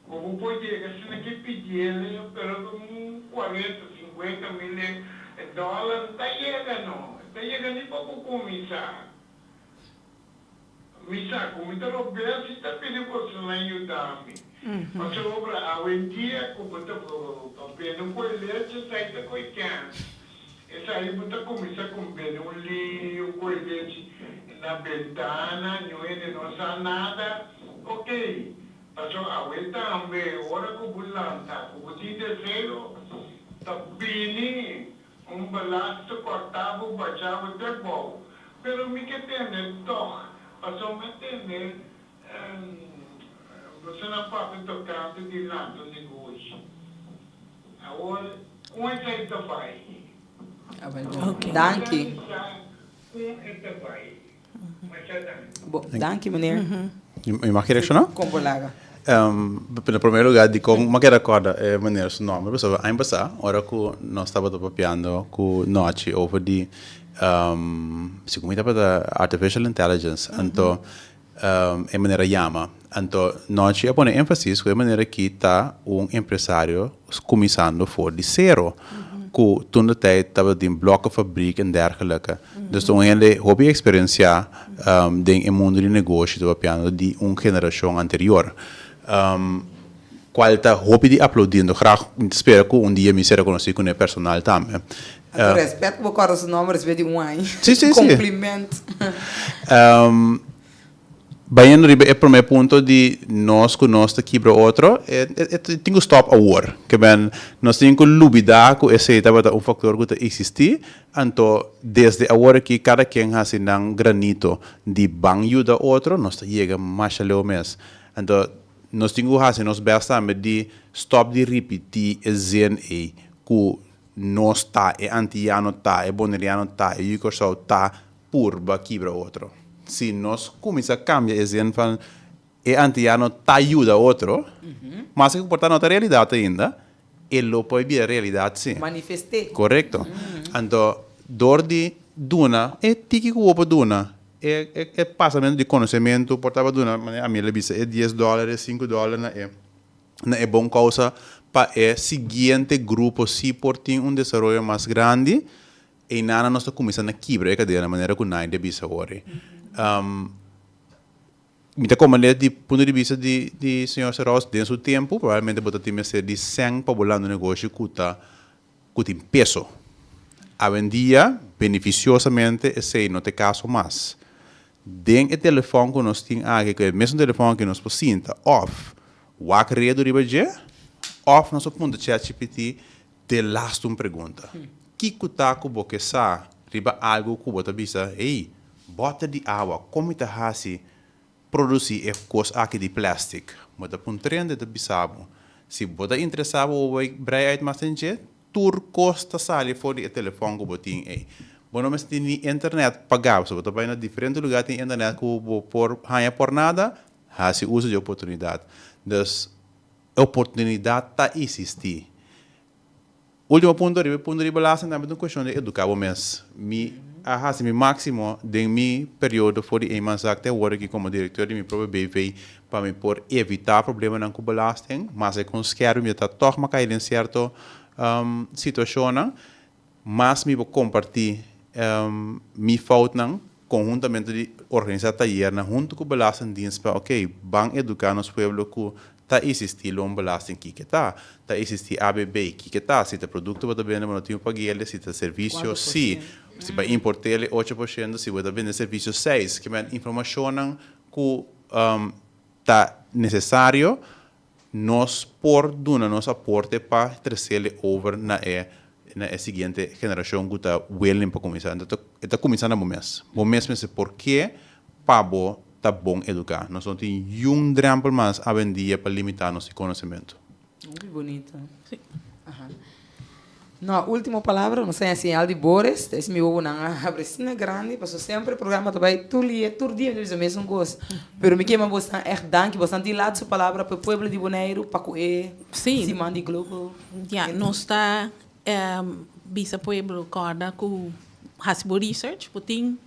Bo bo por yega asina ke pidiele pero un cuarenta cincuenta mil dollar no ta yega no, ta yega ni pa bo cuminsa. Mi sa cu mi ta robes y ta pidi bosonan yuda mi. Pasobra awendia cu bo ta bende un coe leche esai ta coe kens. Esai bo ta cuminsa cu bende un li un coe leche na bentana, niun hende no sa nada. Ok. Paso awe tambe ora ku bo lanta ku bo tin deseo ta bini un balasto kòrta bo bacha bo te bou. Pero mi ke tende tòg paso mi a tende bosonan papia tokante di lanta un negoshi. Awor kon esei ta bai? Danki. Kon e ta bai? Bo, danki meneer. Mi mag reacciona? Kon por laga. Na primer lugar dikon mi a keda korda e meneer su nomber pasobra aña pasá ora ku nos tabata papiando ku Nochi over di segun mi tabata artificial intelligence anto e meneer a yama anto Nochi a pone enfasis ku e meneer aki ta un empresario kuminsando for di sero ku toen de tijd tabatin blokkenfabriek en dergelijke. Dus ta un hende hopi eksperensiá den e mundu di negoshi ta papiando di un generashon anterior. Cual ta hopi di aplaudi anto graag mi ta spera cu un dia mi ser reconoci cu ne personal tambe. Anto respet cu bo corda su nomber despues di un aña. Si, si, si. Compliment. Bayendo riba e prome punto di nos cu nos ta kibra otro, e tin cu stop awor. Ke men nos tin cu lubida cu esey tabata un factor cu ta existi, anto desde awor aki cada ken haci nan granito di ban yuda otro, nos ta yega masha leu mes. Anto Nos tin ku hasi nos bèst tambe di stòp di ripití e zin ei ku nos ta, e antiano ta, e boneriano ta, e yu Kòrsou ta purba kibra otro. Si nos kuminsá kambia e zin van e antiano ta yuda otro, maske ku por ta no ta realidat ainda, e lo por bira realidat si. Manifesté. Korekto. Anto dor di duna e tiki ku bo por duna, E e pasamentu di konosementu por tabata duna, manera ami a bisa, e dies dòler, e sinku dòler na e na e bon kousa pa e siguiente grupo si por tin un desaroyo mas grandi. Einana nos ta kuminsá na kibra e kadena manera ku Naide a bisa awor. Mi ta komprendé di punto di bista di di señor Seraus den su tempu probablemente bo ta tin mester di sèn pa bo lanta un negoshi ku ta ku tin peso. Awendia, benefisiosamente, esei no ta e kaso mas. Den e telefòn ku nos tin aki, ku e mesun telefòn aki nos por sinta òf wak redu riba dje, òf nos por puntra ChatGPT te lastu un pregunta. Kiko ta ku bo ke sa riba algu ku bo ta bisa, Hey, bòter di awa, kon mi ta hasi Produsí e kos aki di plèstik. Bo ta puntrende ta bisa bo. Si bo ta interesá bo bai brei uit mas den dje, tur kos ta sali for di e telefòn ku bo tin ei. Bo no mester tin ni internet pagá, pasobra bo ta bai na diferente lugá tin internet ku bo por haña por nada, hasi uso di e oportunidat. Dus, e oportunidat ta isistí. Ultimo punto riba e punto di belasting tambe ta un cuestion di educa bo mes. Mi a haci mi maximo den mi periodo for di eenmanszaak te awor aki como directeur di mi propio BV pa mi por evita problemanan cu belasting, mas e con scherp mi ta tog mi a cay den cierto situacionnan, mas mi por comparti mi foutnan conhuntamente di organisa tayernan hunto cu Belastingdienst pa ok ban educa nos pueblo cu Ta existi loonbelasting kiko ta? Ta existi ABB kiko ta? Si ta producto bo ta bende bo no tin cu pag'el, si ta servicio si. Si pa import'el e 8%, si bo ta bende servicio 6. Kimen informacionnan cu ta necesario nos por duna nos aporte pa trecele over na e na e siguiente generacion cu ta willing pa cuminsa. Enton e ta cuminsa na bo mes. Bo mes mester por ke pa bo ta bon eduká. Nos no tin yun drèmpel mas awendia pa limitá nos di konosementu. Hopi bonito. Sí. Aha. No, último palabra, nos a señal di Boris, ta es mi wowonan a habri asina grandi, pasobra semper e programa ta bai tur lia, tur dia mi ta bisa mesun kos. Pero mi kema bosnan ègt danki, bosnan tin laatste palabra pa e pueblo di Boneiru pa ku e siman di Global. Ja, nos ta bisa pueblo kòrda ku hasi bo research, bo tin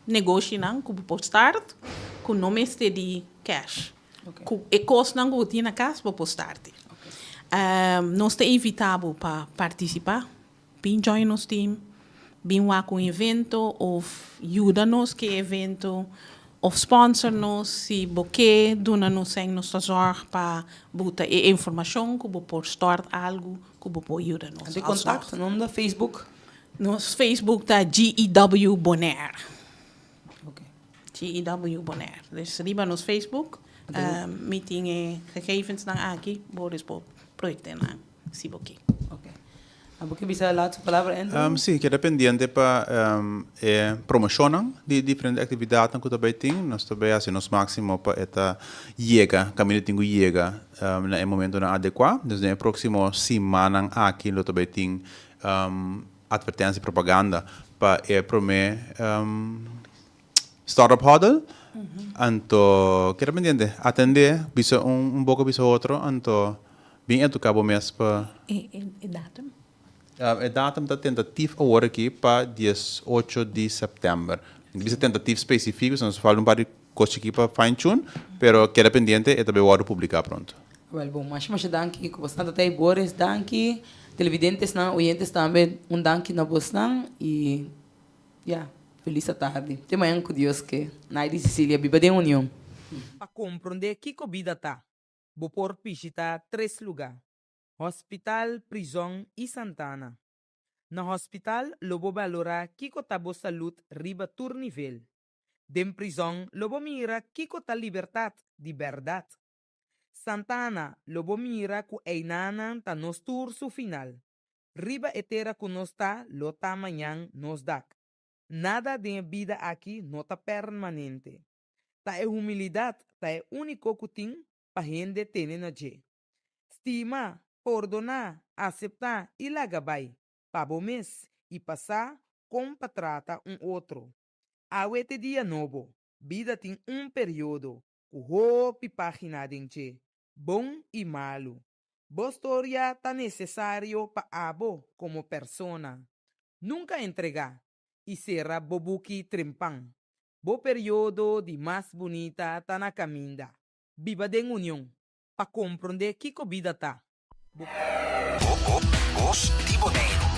negoshinan ku bo por start ku no mester di cash. Ku e kosnan ku bo tin na kas bo por start. Nos ta invitá bo pa partisipá, bin join nos team, bin wak un evento òf yuda nos ku e evento òf sponsor nos si bo ke duna nos sèn nos ta zòrg pa buta e informashon ku bo por start algu ku bo por yuda nos. Anto e kontakto nan na Facebook? Nos Facebook ta GEW Bonaire. GEW Bonaire. Dus riba nos Facebook mi tin e gegevensnan aki, bo por proyectenan si bo ke. Abo ke bisa laatste palabra Andrew? Sí, keda pendiente pa e promoshonnan di diferente aktividatnan ku ta bai tin. Nos ta bai hasi nos máksimo pa e ta yega kaminda tin ku yega na e momentonan adekuá. Dus den e próksimo simannan aki lo ta bai tin advertensia propaganda pa e prome startup huddle anto keda pendiente atende bisa un boka bisa otro anto bin eduka bo mes pa E datum? E datum ta tentatif awor aki pa 18 di sèptèmber. Bisa tentatif spesifiko, nos falta un par di kos chikí pa fine tune, pero keda pendiente e ta bay wòrdu publiká pronto. Wel bon, masha masha danki ku bosnan ta tei Boris, danki televidentesnan, oyentes tambe, un danki na bosnan i ya, felis atardi. Te mañan ku Dios ke. Naidi Cecilia, biba den union. Pa komprondé kiko bida ta. Bo por bishitá tres lugá, Hospital, Prizòn i Santana. Na hospital lo bo balorá kiko ta bo salud riba tur nivel. Den prizòn lo bo mira kiko ta libertat di bèrdat. Santana lo bo mira ku einanan ta nos tur su final. Riba e tera ku nos ta lo ta mañan nos dak. Nada den e bida aki no ta permanente. Ta e humilidat ta e úniko ku tin pa hende tene na dje. Stima, pordoná, aseptá i laga bai, pa bo mes i pa sa kon pa trata un otro. Awe t'e dia nobo, bida tin un periodo ku hopi página den dje, bon i malu. Bo storia ta nesesario pa abo komo persona. Nunka entregá i sera bo buki trempan. Bo periodo di mas bunita ta na kaminda. Biba den union pa komprondé kiko bida ta. Bo. Bos di Boneiru.